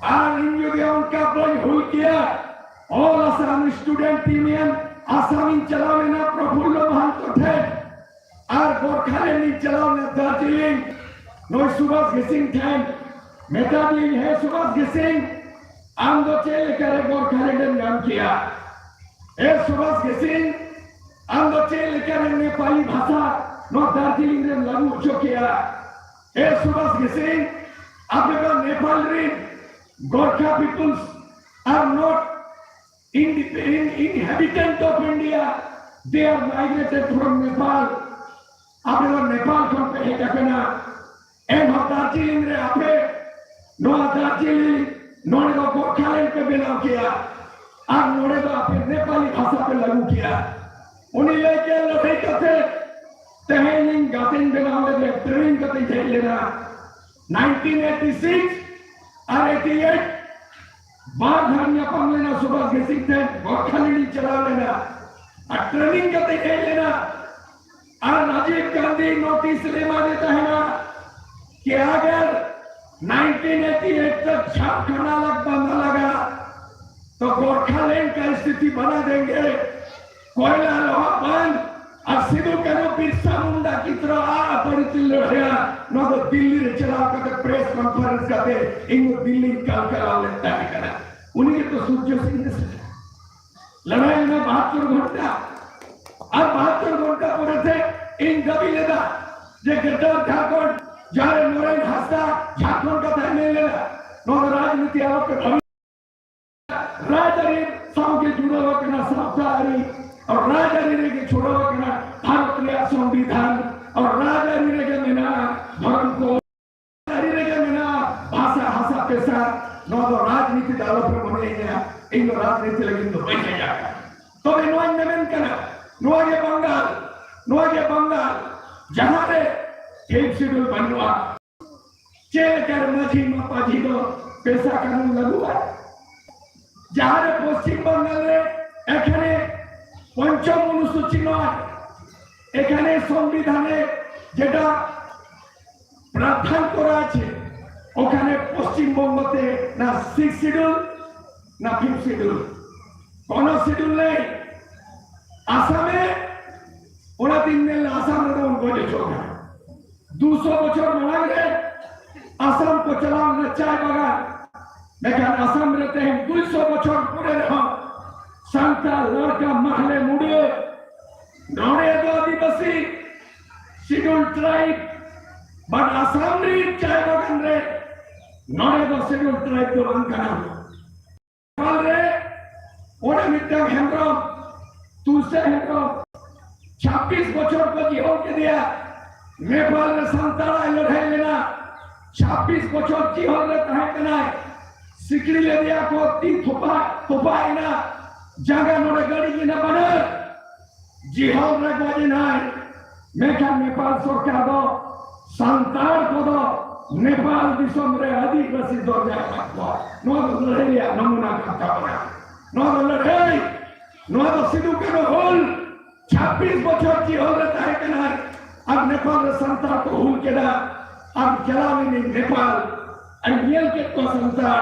ᱟᱨ ᱤᱧ ᱡᱩᱫᱤ ᱚᱱᱠᱟ ᱵᱟᱹᱧ ᱦᱩᱞ ᱠᱮᱭᱟ, All Assam Student Union Assam ᱤᱧ ᱪᱟᱞᱟᱣ ᱞᱮᱱᱟ ᱯᱨᱚᱯᱷᱩᱞᱞᱚ ᱢᱟᱦᱟᱱᱛᱚ ᱴᱷᱮᱱ, ᱟᱨ ᱜᱚᱨᱠᱷᱟᱞᱮᱱᱰ ᱤᱧ ᱪᱟᱞᱟᱣ ᱞᱮᱱᱟ ᱫᱟᱨᱡᱤᱞᱤᱝ ᱱᱩᱭ ᱥᱩᱵᱷᱟᱥ ᱜᱷᱤᱥᱤᱝ ᱴᱷᱮᱱ᱾ ᱢᱮᱛᱟ ᱫᱤᱭᱟᱹᱧ, ᱦᱮ ᱥᱩᱵᱷᱟᱥ ᱜᱷᱤᱥᱤᱝ, ᱟᱢ ᱫᱚ ᱪᱮᱫ ᱞᱮᱠᱟᱨᱮ ᱜᱚᱨᱠᱷᱟᱞᱮᱱᱰ ᱮᱢ ᱧᱟᱢ ᱠᱮᱭᱟ? ᱮ ᱥᱩᱵᱷᱟᱥ ᱜᱷᱤᱥᱤᱝ, ᱟᱢ ᱫᱚ ᱪᱮᱫ ᱞᱮᱠᱟᱨᱮ ᱱᱮᱯᱟᱞᱤ ᱵᱷᱟᱥᱟ ᱱᱚᱣᱟ ᱫᱟᱨᱡᱤᱞᱤᱝ ᱨᱮᱢ ᱞᱟᱹᱜᱩ ᱦᱚᱪᱚ ᱠᱮᱭᱟ? ᱮ ᱥᱩᱵᱷᱟᱥ ᱜᱷᱤᱥᱤᱝ, ᱟᱯᱮ ᱫᱚ ᱱᱮᱯᱟᱞ ᱨᱮᱱ Gorkha peoples are not independent inhabitant of India, they are migrated from Nepal. ᱟᱯᱮ ᱫᱚ ᱱᱮᱯᱟᱞ ᱠᱷᱚᱱ ᱯᱮ ᱦᱮᱡ ᱟᱠᱟᱱᱟ᱾ ᱮᱱᱦᱚᱸ ᱫᱟᱨᱡᱤᱞᱤᱝ ᱨᱮ ᱟᱯᱮ ᱱᱚᱣᱟ ᱫᱟᱨᱡᱤᱞᱤᱝ ᱱᱚᱰᱮ ᱫᱚ ᱜᱚᱨᱠᱷᱟᱞᱮᱱᱰ ᱯᱮ ᱵᱮᱱᱟᱣ ᱠᱮᱭᱟ, ᱟᱨ ᱱᱚᱰᱮ ᱫᱚ ᱟᱯᱮ ᱱᱮᱯᱟᱞᱤ ᱵᱷᱟᱥᱟ ᱯᱮ ᱞᱟᱹᱜᱩ ᱠᱮᱭᱟ᱾ ᱩᱱᱤ ᱞᱟᱹᱭ ᱠᱮᱫ ᱞᱟᱹᱲᱦᱟᱹᱭ ᱠᱟᱛᱮ ᱛᱮᱦᱮᱧ ᱤᱧ ᱜᱟᱛᱮᱧ ᱵᱮᱱᱟᱣ ᱞᱮᱫᱮ, ᱴᱨᱮᱱᱤᱝ ᱠᱟᱛᱮᱧ ᱦᱮᱡ ᱞᱮᱱᱟ᱾ ᱱᱟᱭᱤᱱᱴᱤᱱ ᱮᱭᱤᱴᱤ ᱥᱤᱠᱥ ᱟᱨ ᱮᱭᱤᱴᱤ ᱮᱭᱤᱴ ᱵᱟᱨ ᱫᱷᱟᱣ ᱧᱟᱯᱟᱢ ᱞᱮᱱᱟ ᱥᱩᱵᱷᱟᱥ ᱜᱷᱤᱥᱤᱝ ᱴᱷᱮᱱ, ᱜᱚᱨᱠᱷᱟᱞᱮᱱᱰ ᱤᱧ ᱪᱟᱞᱟᱣ ᱞᱮᱱᱟ ᱟᱨ ᱴᱨᱮᱱᱤᱝ ᱠᱟᱛᱮ ᱦᱮᱡ ᱞᱮᱱᱟ᱾ ᱟᱨ ᱨᱟᱡᱤᱵ ᱜᱟᱱᱫᱷᱤ ᱱᱳᱴᱤᱥ ᱨᱮ ᱮᱢᱟᱫᱮ ᱛᱟᱦᱮᱱᱟ ᱠᱤ ᱟᱜᱟᱨ ᱱᱟᱭᱤᱱᱴᱤᱱ ᱮᱭᱤᱴᱤ ᱮᱭᱤᱴ ᱛᱚᱠ ᱡᱷᱟᱨᱠᱷᱚᱸᱰ ᱟᱞᱟᱜ ᱵᱟᱝ ᱞᱟᱜᱟ ᱛᱚ ᱜᱚᱨᱠᱷᱟᱞᱮᱱᱰ ᱠᱟ ᱥᱛᱷᱤᱛᱤ ᱵᱟᱱᱟ ᱫᱮᱝᱜᱮ᱾ ᱠᱚᱭᱞᱟ ᱞᱳᱦᱟ ᱵᱟᱸᱫᱷ ᱟᱨ ᱥᱤᱫᱩ ᱠᱟᱹᱱᱦᱩ ᱵᱤᱨᱥᱟ ᱢᱩᱱᱰᱟ ᱠᱤᱱ ᱛᱚᱨᱟ ᱟᱯᱟᱨᱤᱛᱤ ᱞᱟᱹᱲᱦᱟᱹᱭᱟ᱾ ᱱᱚᱣᱟ ᱫᱚ ᱫᱤᱞᱞᱤ ᱨᱮ ᱪᱟᱞᱟᱣ ᱠᱟᱛᱮ ᱯᱨᱮᱥ ᱠᱚᱱᱯᱷᱟᱨᱮᱱᱥ ᱠᱟᱛᱮ ᱤᱧ ᱫᱚ ᱫᱤᱞᱞᱤᱧ ᱠᱟᱞᱠᱟᱞᱟᱣ ᱞᱮᱫ ᱛᱟᱦᱮᱸ ᱠᱟᱱᱟ᱾ ᱩᱱᱤ ᱜᱮᱛᱚ ᱥᱩᱨᱡᱚ ᱥᱤᱝ ᱨᱮ ᱞᱟᱲᱟᱭ ᱮᱱᱟ ᱵᱟᱦᱟᱛᱛᱚᱨ ᱜᱷᱚᱱᱴᱟ᱾ ᱟᱨ ᱵᱟᱦᱟᱛᱛᱚᱨ ᱜᱷᱚᱱᱴᱟ ᱯᱚᱨᱮ ᱛᱮ ᱤᱧ ᱫᱟᱹᱵᱤ ᱞᱮᱫᱟ ᱡᱮ ᱜᱨᱮᱴᱟᱨ ᱡᱷᱟᱲᱠᱷᱚᱸᱰ ᱡᱟᱦᱟᱸ ᱨᱮ ᱱᱚᱨᱮᱱ ᱦᱟᱸᱥᱫᱟ ᱡᱷᱟᱲᱠᱷᱚᱸᱰ ᱠᱟᱛᱷᱟᱭ ᱢᱮᱱ ᱞᱮᱫᱟ, ᱱᱚᱣᱟ ᱫᱚ ᱨᱟᱡᱽᱱᱤᱛᱤ ᱟᱞᱚᱯᱮ ᱵᱷᱟᱵᱤ ᱨᱟᱡᱽᱟᱹᱨᱤ ᱥᱟᱶᱜᱮ ᱡᱩᱲᱟᱹᱣ ᱟᱠᱟᱱᱟ ᱥᱟᱶᱛᱟ ᱟᱹᱨᱤ, ᱟᱨ ᱨᱟᱡᱽᱟᱹᱨᱤ ᱨᱮᱜᱮ ᱡᱩᱲᱟᱹᱣ ᱟᱠᱟᱱᱟ ᱵᱷᱟᱨᱚᱛ ᱨᱮᱭᱟᱜ ᱥᱚᱝᱵᱤᱫᱷᱟᱱ, ᱟᱨ ᱨᱟᱡᱽᱟᱹᱨᱤ ᱨᱮᱜᱮ ᱢᱮᱱᱟᱜᱼᱟ ᱫᱷᱚᱨᱚᱢ ᱠᱚ, ᱨᱟᱡᱽᱟᱹᱨᱤ ᱨᱮᱜᱮ ᱢᱮᱱᱟᱜᱼᱟ ᱵᱷᱟᱥᱟ, ᱦᱟᱥᱟ, ᱯᱮᱥᱟ᱾ ᱱᱚᱣᱟ ᱫᱚ ᱨᱟᱡᱽᱱᱤᱛᱤ ᱫᱚ ᱟᱞᱚᱯᱮ ᱢᱚᱱᱮᱭᱤᱧᱟ ᱤᱧ ᱫᱚ ᱨᱟᱡᱽᱱᱤᱛᱤ ᱞᱟᱹᱜᱤᱫ ᱫᱚ ᱵᱟᱹᱧ ᱦᱮᱡ ᱟᱠᱟᱱᱟ᱾ ᱛᱚᱵᱮ ᱱᱚᱣᱟᱧ ᱢᱮᱢᱮᱱ ᱠᱟᱱᱟ, ᱱᱚᱣᱟ ᱜᱮ ᱵᱟᱝᱜᱟᱞ, ᱱᱚᱣᱟ ᱜᱮ ᱵᱟᱝᱜᱟᱞ, ᱡᱟᱦᱟᱸ ᱨᱮ ᱯᱷᱤᱯᱛᱷ ᱥᱤᱰᱩᱞ ᱵᱟᱹᱱᱩᱜᱼᱟ᱾ ᱪᱮᱫ ᱞᱮᱠᱟᱨᱮ ᱢᱟᱹᱡᱷᱤ ᱢᱟᱯᱟᱡᱷᱤ ᱫᱚ ᱯᱮᱥᱟ ᱠᱟᱹᱱᱩᱱ ᱞᱟᱹᱜᱩᱜᱼᱟ? ᱡᱟᱦᱟᱸ ᱨᱮ ᱯᱚᱥᱪᱤᱢ ᱵᱟᱝᱜᱟᱞ ᱨᱮ ᱮᱠᱷᱟᱱᱮ ᱯᱚᱧᱪᱚᱢ ᱚᱱᱩᱥᱩᱪᱤ ᱱᱚᱭ, এখানে সংবিধানে যেটা প্রাধান্য করা আছে, ওখানে পশ্চিমবঙ্গতে না সিক্স শিডিউল না ফিফথ শিডিউল। ᱠᱳᱱᱳ ᱥᱤᱰᱩᱞ ᱱᱮᱭ ᱟᱥᱟᱢᱮ᱾ ᱚᱱᱟᱛᱤᱧ ᱢᱮᱱ ᱞᱮᱫᱟ, ᱟᱥᱟᱢ ᱨᱮᱫᱚ ᱵᱚᱱ ᱜᱚᱡ ᱦᱚᱪᱚᱜ ᱠᱟᱱᱟ᱾ ᱫᱩᱥᱚ ᱵᱚᱪᱷᱚᱨ ᱢᱟᱲᱟᱝ ᱨᱮ ᱟᱥᱟᱢ ᱠᱚ ᱪᱟᱞᱟᱣ ᱞᱮᱱᱟ ᱪᱟᱭ ᱵᱟᱜᱟᱱ, ᱢᱮᱱᱠᱷᱟᱱ ᱟᱥᱟᱢ ᱨᱮ ᱛᱮᱦᱮᱧ ᱫᱩᱭᱥᱚ ᱵᱚᱪᱷᱚᱨ ᱯᱚᱨᱮ ᱨᱮᱦᱚᱸ ᱥᱟᱱᱛᱟᱲ ᱞᱟᱲᱠᱟ ᱢᱟᱦᱞᱮ ᱢᱩᱰᱟᱹ, ᱱᱚᱰᱮ ᱫᱚ ᱟᱹᱫᱤᱵᱟᱹᱥᱤ ᱥᱤᱰᱩᱞ ᱴᱨᱟᱭᱤᱵ, ᱵᱟᱴ ᱟᱥᱟᱢ ᱨᱮ ᱪᱟᱭ ᱵᱟᱜᱟᱱ ᱨᱮ ᱱᱚᱰᱮ ᱫᱚ ᱥᱤᱰᱩᱞ ᱴᱨᱟᱭᱤᱵ ᱫᱚ ᱵᱟᱝ ᱠᱟᱱᱟ᱾ ᱱᱮᱯᱟᱞ ᱨᱮ ᱚᱸᱰᱮ ᱢᱤᱫᱴᱟᱝ ᱦᱮᱢᱵᱨᱚᱢ, ᱛᱩᱞᱥᱟᱹ ᱦᱮᱢᱵᱨᱚᱢ, ᱪᱷᱟᱵᱵᱤᱥ ᱵᱚᱪᱷᱚᱨ ᱠᱚ ᱡᱤᱦᱚᱞ ᱠᱮᱫᱮᱭᱟ᱾ ᱱᱮᱯᱟᱞ ᱨᱮ ᱥᱟᱱᱛᱟᱲᱟᱜ ᱞᱟᱹᱲᱦᱟᱹᱭ ᱞᱮᱱᱟ᱾ ᱪᱷᱟᱵᱵᱤᱥ ᱵᱚᱪᱷᱚᱨ ᱡᱤᱦᱚᱞ ᱨᱮ ᱛᱟᱦᱮᱸ ᱠᱟᱱᱟᱭ᱾ ᱥᱤᱠᱲᱤ ᱞᱮᱫᱮᱭᱟ ᱠᱚ, ᱛᱤ ᱛᱚᱯᱟ, ᱛᱚᱯᱟ ᱮᱱᱟ, ᱡᱟᱸᱜᱟ ᱱᱚᱰᱮ ᱜᱟᱹᱰᱤ ᱮᱱᱟ ᱵᱟᱱᱟᱨ᱾ ᱡᱤᱦᱚᱞ ᱨᱮ ᱜᱚᱡ ᱮᱱᱟᱭ᱾ ᱢᱮᱱᱠᱷᱟᱱ ᱱᱮᱯᱟᱞ ᱥᱚᱨᱠᱟᱨ ᱫᱚ ᱥᱟᱱᱛᱟᱲ ᱠᱚᱫᱚ ᱱᱮᱯᱟᱞ ᱫᱤᱥᱚᱢ ᱨᱮ ᱟᱹᱫᱤᱵᱟᱹᱥᱤ ᱫᱚᱨᱡᱟ ᱮᱢᱟᱫ ᱠᱚᱣᱟ᱾ ᱱᱚᱣᱟ ᱫᱚ ᱞᱟᱹᱲᱦᱟᱹᱭ ᱨᱮᱭᱟᱜ ᱱᱚᱢᱩᱱᱟ ᱠᱟᱱ ᱛᱟᱵᱚᱱᱟ᱾ ᱱᱚᱣᱟ ᱫᱚ ᱞᱟᱹᱲᱦᱟᱹᱭ, ᱱᱚᱣᱟ ᱫᱚ ᱥᱤᱫᱩ ᱠᱟᱹᱱᱦᱩ ᱦᱩᱞ᱾ ᱪᱷᱟᱵᱵᱤᱥ ᱵᱚᱪᱷᱚᱨ ᱡᱤᱦᱚᱞ ᱨᱮ ᱛᱟᱦᱮᱸ ᱠᱟᱱᱟᱭ ᱟᱨ ᱱᱮᱯᱟᱞ ᱨᱮ ᱥᱟᱱᱛᱟᱲ ᱠᱚ ᱦᱩᱞ ᱠᱮᱫᱟ᱾ ᱟᱨ ᱪᱟᱞᱟᱣ ᱮᱱᱟᱹᱧ ᱱᱮᱯᱟᱞ, ᱟᱨ ᱧᱮᱞ ᱠᱮᱫ ᱠᱚᱣᱟ ᱥᱟᱱᱛᱟᱲ,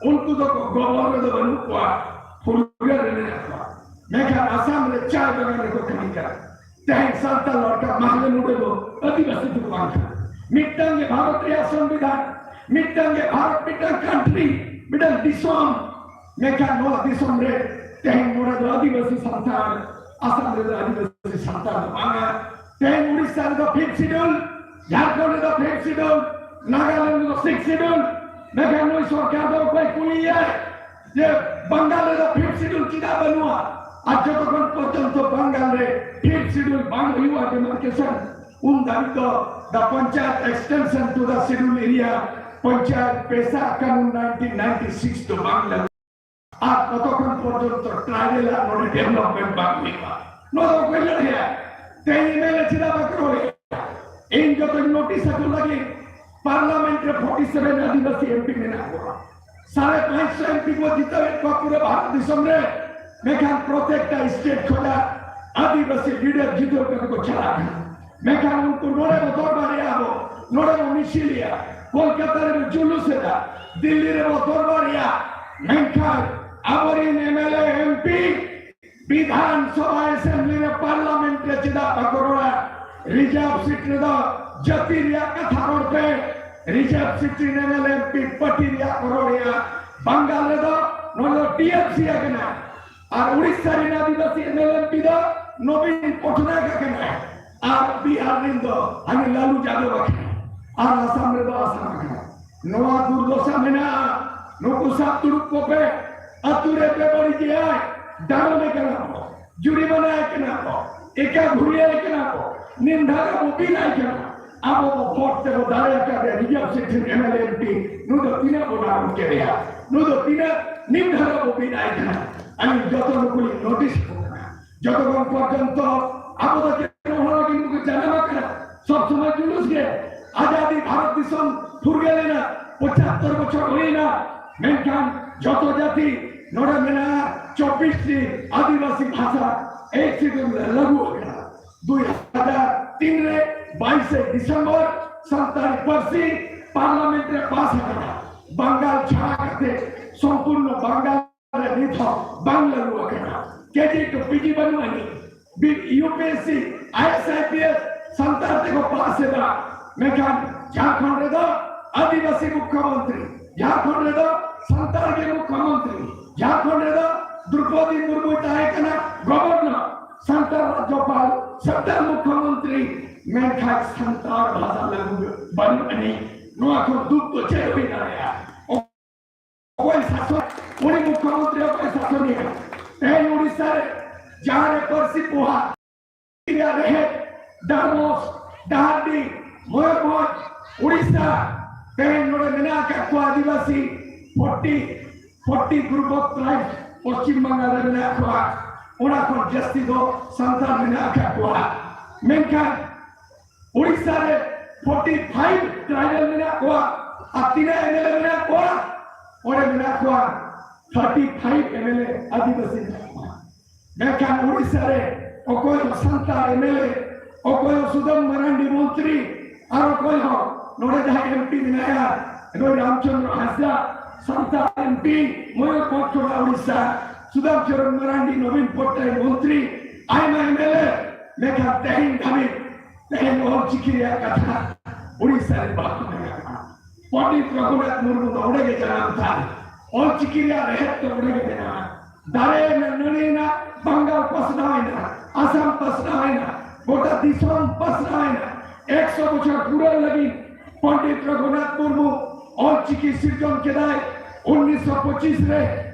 ᱩᱱᱠᱩ ᱫᱚ ᱜᱚᱵᱚᱞ ᱨᱮᱫᱚ ᱵᱟᱹᱱᱩᱜ ᱠᱚᱣᱟ, ᱯᱷᱩᱨᱜᱟᱹᱞ ᱨᱮ ᱢᱮᱱᱟᱜ ᱠᱚᱣᱟ᱾ ᱢᱮᱱᱠᱷᱟᱱ ᱟᱥᱟᱢ ᱨᱮ ᱪᱟᱭ ᱵᱟᱜᱟᱱ ᱨᱮᱠᱚ ᱠᱟᱹᱢᱤ ᱠᱟᱱᱟ᱾ ᱛᱮᱦᱮᱧ ᱥᱟᱱᱛᱟᱲ ᱞᱟᱲᱠᱟ ᱢᱟᱦᱞᱮ ᱢᱩᱰᱟᱹ ᱫᱚ ᱟᱹᱫᱤᱵᱟᱹᱥᱤ ᱫᱚ ᱵᱟᱝ ᱠᱟᱱᱟ᱾ ᱢᱤᱫᱴᱟᱝ ᱜᱮ ᱵᱷᱟᱨᱚᱛ ᱨᱮᱭᱟᱜ ᱥᱚᱝᱵᱤᱫᱷᱟᱱ, ᱢᱤᱫᱴᱟᱝ ᱜᱮ ᱵᱷᱟᱨᱚᱛ, ᱢᱤᱫᱴᱟᱝ ᱠᱟᱱᱴᱨᱤ, ᱢᱤᱫᱴᱟᱝ ᱫᱤᱥᱚᱢ᱾ ᱢᱮᱱᱠᱷᱟᱱ ᱱᱚᱣᱟ ᱫᱤᱥᱚᱢ ᱨᱮ ᱛᱮᱦᱮᱧ ᱱᱚᱰᱮ ᱫᱚ ᱟᱹᱫᱤᱵᱟᱹᱥᱤ ᱥᱟᱱᱛᱟᱲ, ᱟᱥᱟᱢ ᱨᱮᱫᱚ ᱟᱹᱫᱤᱵᱟᱹᱥᱤ ᱥᱟᱱᱛᱟᱲ ᱫᱚ ᱵᱟᱝᱟ᱾ ᱛᱮᱦᱮᱧ ᱩᱲᱤᱥᱥᱟ ᱨᱮᱫᱚ ᱯᱷᱤᱯᱛᱷ ᱥᱤᱰᱩᱞ, ᱡᱷᱟᱲᱠᱷᱚᱸᱰ ᱨᱮᱫᱚ ᱯᱷᱤᱯᱛᱷ ᱥᱤᱰᱩᱞ, ᱱᱟᱜᱟᱞᱮᱱᱰ ᱨᱮᱫᱚ ᱥᱤᱠᱥ ᱥᱤᱰᱩᱞ᱾ ᱢᱮᱱᱠᱷᱟᱱ ᱱᱩᱭ ᱥᱚᱨᱠᱟᱨ ᱫᱚ ᱚᱠᱚᱭ ᱠᱩᱞᱤᱭᱮᱭᱟᱭ ᱡᱮ ᱵᱟᱝᱜᱟᱞ ᱨᱮᱫᱚ ᱯᱷᱤᱯᱛᱷ ᱥᱤᱰᱩᱞ ᱪᱮᱫᱟᱜ ᱵᱟᱹᱱᱩᱜᱼᱟ? ᱟᱨ ᱡᱚᱛᱚᱠᱷᱚᱱ ᱯᱚᱨᱡᱚᱱᱛᱚ ᱵᱟᱝᱜᱟᱞ ᱨᱮ ᱯᱷᱤᱯᱛᱷ ᱥᱤᱰᱩᱞ ᱵᱟᱝ ᱦᱩᱭᱩᱜᱼᱟ, ᱰᱤᱢᱟᱨᱠᱮᱥᱚᱱ, ᱩᱱ ᱫᱷᱟᱹᱵᱤᱡ ᱫᱚ the Panchayat Extension to the Schedule Area, panchayat ᱯᱮᱥᱟ ᱠᱟᱹᱱᱩᱱ ᱱᱟᱭᱤᱱᱴᱤᱱ ᱱᱟᱭᱤᱱᱴᱤ ᱥᱤᱠᱥ ᱫᱚ ᱵᱟᱝ ᱞᱟᱹᱜᱩ᱾ ᱟᱨ ᱛᱚᱛᱚᱠᱷᱚᱱ ᱯᱚᱨᱡᱚᱱᱛᱚ ᱴᱨᱟᱭᱵᱮᱞ ᱟᱜ ᱱᱚᱰᱮ ᱰᱮᱵᱷᱞᱚᱯᱢᱮᱱᱴ ᱵᱟᱝ ᱦᱩᱭᱩᱜᱼᱟ᱾ ᱱᱚᱣᱟ ᱫᱚ ᱚᱠᱚᱭ ᱞᱟᱹᱲᱦᱟᱹᱭᱟ? ᱛᱮᱦᱮᱧ ᱮᱢ ᱮᱞ ᱮ ᱪᱮᱫᱟᱜ ᱵᱟᱠᱚ ᱨᱚᱲᱮᱫᱼᱟ? ᱤᱧ ᱡᱚᱛᱚᱧ ᱱᱳᱴᱤᱥ ᱟᱠᱚ ᱞᱟᱹᱜᱤᱫ ᱯᱟᱨᱞᱟᱢᱮᱱᱴ ᱨᱮ ᱯᱷᱚᱨᱴᱤ ᱥᱮᱵᱷᱮᱱ ᱟᱹᱫᱤᱵᱟᱹᱥᱤ ᱮᱢ ᱯᱤ ᱢᱮᱱᱟᱜ ᱠᱚᱣᱟ᱾ ᱥᱟᱲᱮ ᱯᱟᱸᱪᱥᱚ ᱮᱢ ᱯᱤ ᱠᱚ ᱡᱤᱛᱟᱹᱣᱮᱫ ᱠᱚᱣᱟ ᱯᱩᱨᱟᱹ ᱵᱷᱟᱨᱚᱛ ᱫᱤᱥᱚᱢ ᱨᱮ᱾ ᱢᱮᱱᱠᱷᱟᱱ ᱯᱨᱚᱛᱮᱠᱴᱟ ᱥᱴᱮᱴ ᱠᱷᱚᱱᱟᱜ ᱟᱹᱫᱤᱵᱟᱹᱥᱤ ᱞᱤᱰᱟᱨ ᱡᱤᱛᱟᱹᱣ ᱠᱟᱛᱮ ᱠᱚ ᱪᱟᱞᱟᱜ ᱠᱟᱱᱟ᱾ ᱢᱮᱱᱠᱷᱟᱱ ᱩᱱᱠᱩ ᱱᱚᱰᱮ ᱵᱚ ᱫᱚᱨᱵᱟᱨᱮᱜᱼᱟ ᱵᱚ, ᱱᱚᱰᱮ ᱵᱚ ᱢᱤᱪᱷᱤᱞᱮᱜᱼᱟ, ᱠᱳᱞᱠᱟᱛᱟ ᱨᱮᱵᱚ ᱡᱩᱞᱩᱥᱮᱫᱟ, ᱫᱤᱞᱞᱤ ᱨᱮᱵᱚ ᱫᱚᱨᱵᱟᱨᱮᱜᱼᱟ, ᱢᱮᱱᱠᱷᱟᱱ ᱟᱵᱚᱨᱮᱱ ᱮᱢ ᱮᱞ ᱮ, ᱮᱢ ᱯᱤ ᱵᱤᱫᱷᱟᱱ ᱥᱚᱵᱷᱟ, ᱮᱥᱮᱢᱵᱞᱤ ᱨᱮ, ᱯᱟᱨᱞᱟᱢᱮᱱᱴ ᱨᱮ ᱪᱮᱫᱟᱜ ᱵᱟᱠᱚ ᱨᱚᱲᱟ? ᱨᱤᱡᱟᱨᱵᱷ ᱥᱤᱴ ᱨᱮᱫᱚ ᱡᱟᱹᱛᱤ ᱨᱮᱭᱟᱜ ᱠᱟᱛᱷᱟ ᱨᱚᱲ ᱯᱮ᱾ ᱨᱤᱡᱟᱨᱵᱷ ᱥᱤᱴ ᱨᱮᱱ ᱮᱢ ᱮᱞ ᱮ, ᱮᱢ ᱯᱤ ᱯᱟᱨᱴᱤ ᱨᱮᱭᱟᱜ ᱠᱚ ᱨᱚᱲᱮᱜᱼᱟ᱾ ᱵᱟᱝᱜᱟᱞ ᱨᱮᱫᱚ ᱱᱚᱣᱟ ᱫᱚ ᱴᱤ ᱮᱢ ᱥᱤ ᱠᱟᱱᱟ᱾ ᱟᱨ ᱩᱲᱤᱥᱥᱟ ᱨᱮᱱ ᱟᱹᱫᱤᱵᱟᱹᱥᱤ ᱮᱢ ᱮᱞ ᱮ, ᱮᱢ ᱯᱤ ᱫᱚ ᱱᱚᱵᱤᱱ ᱯᱚᱴᱱᱟᱭᱮᱠ ᱠᱟᱱᱟᱭ᱾ ᱟᱨ ᱵᱤᱦᱟᱨ ᱨᱮᱱ ᱫᱚ ᱦᱟᱹᱱᱤ ᱞᱟᱞᱩ ᱭᱟᱫᱚᱵ ᱠᱟᱱᱟᱭ᱾ ᱟᱨ ᱟᱥᱟᱢ ᱨᱮᱫᱚ ᱟᱥᱟᱢ ᱠᱟᱱᱟᱭ᱾ ᱱᱚᱣᱟ ᱫᱩᱨᱫᱚᱥᱟ ᱢᱮᱱᱟᱜᱼᱟ᱾ ᱱᱩᱠᱩ ᱥᱟᱵ ᱫᱩᱲᱩᱵ ᱠᱚᱯᱮ᱾ ᱟᱹᱛᱩ ᱨᱮ ᱵᱮᱵᱟᱹᱲᱤᱡᱮᱜᱼᱟᱭ, ᱰᱟᱸᱰᱚᱢᱮ ᱠᱟᱱᱟ ᱠᱚ, ᱡᱩᱨᱤᱢᱟᱱᱟᱭ ᱠᱟᱱᱟ ᱠᱚ, ᱮᱠᱟ ᱜᱷᱩᱨᱤᱭᱟᱭ ᱠᱟᱱᱟ ᱠᱚ, ᱱᱤᱢ ᱫᱷᱟᱨᱟ ᱵᱚ ᱵᱤᱱᱟᱭ ᱠᱟᱱᱟ᱾ ᱟᱵᱚ ᱵᱚ ᱵᱷᱳᱴ ᱛᱮᱵᱚ ᱫᱟᱲᱮ ᱟᱠᱟᱫᱮᱭᱟ ᱨᱤᱡᱟᱨᱵᱷ ᱥᱤᱴ ᱨᱮᱱ ᱮᱢ ᱮᱞ ᱮ, ᱮᱢ ᱯᱤ᱾ ᱱᱩᱭ ᱫᱚ ᱛᱤᱱᱟᱹᱜ ᱵᱚ ᱰᱟᱸᱰᱚᱢ ᱠᱮᱫᱮᱭᱟ? ᱱᱩᱭ ᱫᱚ ᱛᱤᱱᱟᱹᱜ ᱱᱤᱢ ᱫᱷᱟᱨᱟ ᱵᱚ ᱵᱤᱱᱟᱭ ᱠᱟᱱᱟ? ᱟᱹᱞᱤᱧ ᱡᱚᱛᱚ ᱱᱩᱠᱩ ᱞᱤᱧ ᱱᱳᱴᱤᱥ ᱟᱠᱚ ᱠᱟᱱᱟ᱾ ᱡᱚᱛᱚᱠᱷᱚᱱ ᱯᱚᱨᱡᱚᱱᱛᱚ ᱟᱵᱚ ᱫᱚ ᱪᱮᱫ ᱦᱚᱲ ᱞᱟᱹᱜᱤᱫ ᱱᱩᱠᱩ ᱡᱟᱱᱟᱢ ᱟᱠᱟᱱᱟ? ᱥᱚᱵ ᱥᱚᱢᱚᱭ ᱡᱩᱞᱩᱥ ᱜᱮ᱾ ᱟᱡᱟᱫᱤ ᱵᱷᱟᱨᱚᱛ ᱫᱤᱥᱚᱢ ᱯᱷᱩᱨᱜᱟᱹᱞ ᱮᱱᱟ, ᱯᱚᱸᱪᱟᱛᱛᱚᱨ ᱵᱚᱪᱷᱚᱨ ᱦᱩᱭᱮᱱᱟ, ᱢᱮᱱᱠᱷᱟᱱ ᱡᱚᱛᱚ ᱡᱟᱹᱛᱤ ᱱᱚᱰᱮ ᱢᱮᱱᱟᱜᱼᱟ, ᱪᱚᱵᱵᱤᱥ ᱴᱤ ᱟᱹᱫᱤᱵᱟᱹᱥᱤ ᱵᱷᱟᱥᱟ ᱮᱭᱤᱴ ᱥᱤᱰᱩᱞ ᱨᱮ ᱞᱟᱹᱜᱩ ᱟᱠᱟᱱᱟ᱾ ᱫᱩᱭ ᱦᱟᱡᱟᱨ ᱛᱤᱱ ᱨᱮ ᱵᱟᱭᱤᱥᱮ ᱰᱤᱥᱮᱢᱵᱚᱨ ᱥᱟᱱᱛᱟᱲᱤ ᱯᱟᱹᱨᱥᱤ ᱯᱟᱨᱞᱟᱢᱮᱱᱴ ᱨᱮ ᱯᱟᱥ ᱟᱠᱟᱱᱟ᱾ ᱵᱟᱝᱜᱟᱞ ᱪᱷᱟᱲᱟ ᱠᱟᱛᱮ ᱥᱚᱢᱯᱩᱨᱱᱚ ᱵᱟᱝᱜᱟᱞ ᱨᱮ ᱱᱤᱛ ᱦᱚᱸ ᱵᱟᱝ ᱞᱟᱹᱜᱩ ᱟᱠᱟᱱᱟ᱾ ᱠᱮ ᱡᱤ ᱴᱩ ᱯᱤ ᱡᱤ ᱵᱟᱹᱱᱩᱜ ᱟᱹᱱᱤᱡ᱾ ᱵᱤ-, U P S C, I A S, I P S ᱥᱟᱱᱛᱟᱲ ᱛᱮᱠᱚ ᱯᱟᱥ ᱮᱫᱟ᱾ ᱢᱮᱱᱠᱷᱟᱱ ᱡᱷᱟᱲᱠᱷᱚᱸᱰ ᱨᱮᱫᱚ ᱟᱹᱫᱤᱵᱟᱹᱥᱤ ᱢᱩᱠᱷᱭᱚᱢᱚᱱᱛᱨᱤ, ᱡᱷᱟᱲᱠᱷᱚᱸᱰ ᱨᱮᱫᱚ ᱥᱟᱱᱛᱟᱲ ᱜᱮ ᱢᱩᱠᱷᱭᱚᱢᱚᱱᱛᱨᱤ, ᱡᱷᱟᱲᱠᱷᱚᱸᱰ ᱨᱮᱫᱚ ᱫᱨᱚᱯᱚᱫᱤ ᱢᱩᱨᱢᱩᱭ ᱛᱟᱦᱮᱸ ᱠᱟᱱᱟ ᱜᱚᱵᱷᱚᱨᱱᱚᱨ, ᱥᱟᱱᱛᱟᱲ ᱨᱟᱡᱽᱡᱚᱯᱟᱞ, ᱥᱟᱱᱛᱟᱲ ᱢᱩᱠᱷᱭᱚᱢᱚᱱᱛᱨᱤ᱾ ᱢᱮᱱᱠᱷᱟᱱ ᱥᱟᱱᱛᱟᱲ ᱵᱷᱟᱥᱟ ᱞᱟᱹᱜᱩ ᱵᱟᱹᱱᱩᱜ ᱟᱹᱱᱤᱡ᱾ ᱱᱚᱣᱟ ᱠᱷᱚᱱ ᱫᱩᱠ ᱫᱚ ᱪᱮᱫ ᱦᱩᱭ ᱫᱟᱲᱮᱭᱟᱜᱼᱟ? ᱚᱠᱚᱭ ᱥᱟᱥᱚᱱ? ᱩᱱᱤ ᱢᱩᱠᱷᱭᱚᱢᱚᱱᱛᱨᱤ ᱚᱠᱚᱭ ᱥᱟᱥᱚᱱᱮᱭᱟ? ᱛᱮᱦᱮᱧ ᱩᱲᱤᱥᱥᱟ ᱨᱮ ᱡᱟᱦᱟᱸ ᱨᱮ ᱯᱟᱹᱨᱥᱤ ᱯᱚᱦᱟ ᱨᱮᱭᱟᱜ ᱨᱮᱦᱮᱫ, ᱰᱟᱦᱟᱨᱢᱚᱥ, ᱰᱟᱦᱟᱨᱰᱤ, ᱢᱚᱭᱩᱨᱵᱷᱚᱸᱡᱽ, ᱩᱲᱤᱥᱥᱟ, ᱛᱮᱦᱮᱧ ᱱᱚᱰᱮ ᱢᱮᱱᱟᱜ ᱟᱠᱟᱫ ᱠᱚᱣᱟ ᱟᱹᱫᱤᱵᱟᱹᱥᱤ forty, forty group of tribe Paschim Bangal ᱨᱮ ᱢᱮᱱᱟᱜ ᱠᱚᱣᱟ᱾ ᱚᱱᱟ ᱠᱷᱚᱱ ᱡᱟᱹᱥᱛᱤ ᱫᱚ ᱥᱟᱱᱛᱟᱲ ᱢᱮᱱᱟᱜ ᱟᱠᱟᱫ ᱠᱚᱣᱟ᱾ ᱢᱮᱱᱠᱷᱟᱱ ᱩᱲᱤᱥᱥᱟ ᱨᱮ ᱯᱷᱳᱨᱴᱤ ᱯᱷᱟᱭᱤᱵᱷ ᱴᱨᱟᱭᱵᱟᱞ ᱢᱮᱱᱟᱜ ᱠᱚᱣᱟ᱾ ᱟᱨ ᱛᱤᱱᱟᱹᱜ ᱮᱢ ᱮᱞ ᱮ ᱢᱮᱱᱟᱜ ᱠᱚᱣᱟ? ᱚᱸᱰᱮ ᱢᱮᱱᱟᱜ ᱠᱚᱣᱟ thirty five M L A ᱟᱹᱫᱤᱵᱟᱹᱥᱤ ᱢᱮᱱᱟᱜ ᱠᱚᱣᱟ᱾ ᱢᱮᱱᱠᱷᱟᱱ ᱩᱲᱤᱥᱥᱟ ᱨᱮ ᱚᱠᱚᱭ ᱦᱚᱸ ᱥᱟᱱᱛᱟᱲ ᱮᱢ ᱮᱞ ᱮ, ᱚᱠᱚᱭ ᱦᱚᱸ ᱥᱩᱫᱟᱢ ᱢᱟᱨᱟᱱᱰᱤ ᱢᱚᱱᱛᱨᱤ, ᱟᱨ ᱚᱠᱚᱭ ᱦᱚᱸ ᱱᱚᱰᱮ ᱡᱟᱦᱟᱸᱭ ᱮᱢ ᱯᱤ ᱢᱮᱱᱟᱭᱟ, ᱱᱩᱭ ᱨᱟᱢᱪᱚᱸᱫᱽᱨᱚ ᱦᱟᱸᱥᱫᱟ, ᱥᱟᱱᱛᱟᱲ ᱮᱢᱯᱤ, ᱢᱚᱭᱩᱨᱵᱷᱚᱸᱡᱽ ᱠᱷᱚᱱᱟᱜ ᱩᱲᱤᱥᱥᱟ ᱥᱩᱫᱟᱢ ᱪᱚᱨᱚᱱ ᱢᱟᱨᱟᱱᱰᱤ, ᱱᱚᱵᱤᱱ ᱯᱚᱴᱱᱟᱭᱮᱠ ᱢᱚᱱᱛᱨᱤ, ᱟᱭᱢᱟ ᱮᱢᱮᱞᱮ, ᱢᱮᱱᱠᱷᱟᱱ ᱛᱮᱦᱮᱧ ᱫᱷᱟᱹᱵᱤᱡ ᱛᱮᱦᱮᱧ ᱚᱞᱪᱤᱠᱤ ᱨᱮᱭᱟᱜ ᱠᱟᱛᱷᱟ ᱩᱲᱤᱥᱥᱟ ᱨᱮ ᱵᱟᱠᱚ ᱢᱮᱱ ᱟᱠᱟᱫᱟ᱾ ᱯᱚᱱᱰᱤᱛ ᱨᱚᱜᱷᱩᱱᱟᱛᱷ ᱢᱩᱨᱢᱩ ᱫᱚ ᱚᱸᱰᱮ ᱜᱮ ᱡᱟᱱᱟᱢ ᱛᱟᱭ, ᱚᱞᱪᱤᱠᱤ ᱨᱮᱭᱟᱜ ᱨᱮᱦᱮᱫ ᱫᱚ ᱚᱸᱰᱮ ᱜᱮ ᱢᱮᱱᱟᱜᱼᱟ᱾ ᱫᱟᱨᱮ ᱮᱱᱟ, ᱱᱟᱹᱲᱤ ᱮᱱᱟ, ᱵᱟᱝᱜᱟᱞ ᱯᱟᱥᱱᱟᱣ ᱮᱱᱟ, ᱟᱥᱟᱢ ᱯᱟᱥᱱᱟᱣ ᱮᱱᱟ, ᱜᱚᱴᱟ ᱫᱤᱥᱚᱢ ᱯᱟᱥᱱᱟᱣ ᱮᱱᱟ᱾ ᱮᱠᱥᱚ ᱵᱚᱪᱷᱚᱨ ᱯᱩᱨᱟᱹᱣ ᱞᱟᱹᱜᱤᱫ ᱯᱚᱱᱰᱤᱛ ᱨᱚᱜᱷᱩᱱᱟᱛᱷ ᱢᱩᱨᱢᱩ ᱚᱞᱪᱤᱠᱤ ᱥᱤᱨᱡᱚᱱ ᱠᱮᱫᱟᱭ ᱩᱱᱤᱥᱥᱚ ᱯᱚᱸᱪᱤᱥ ᱨᱮ,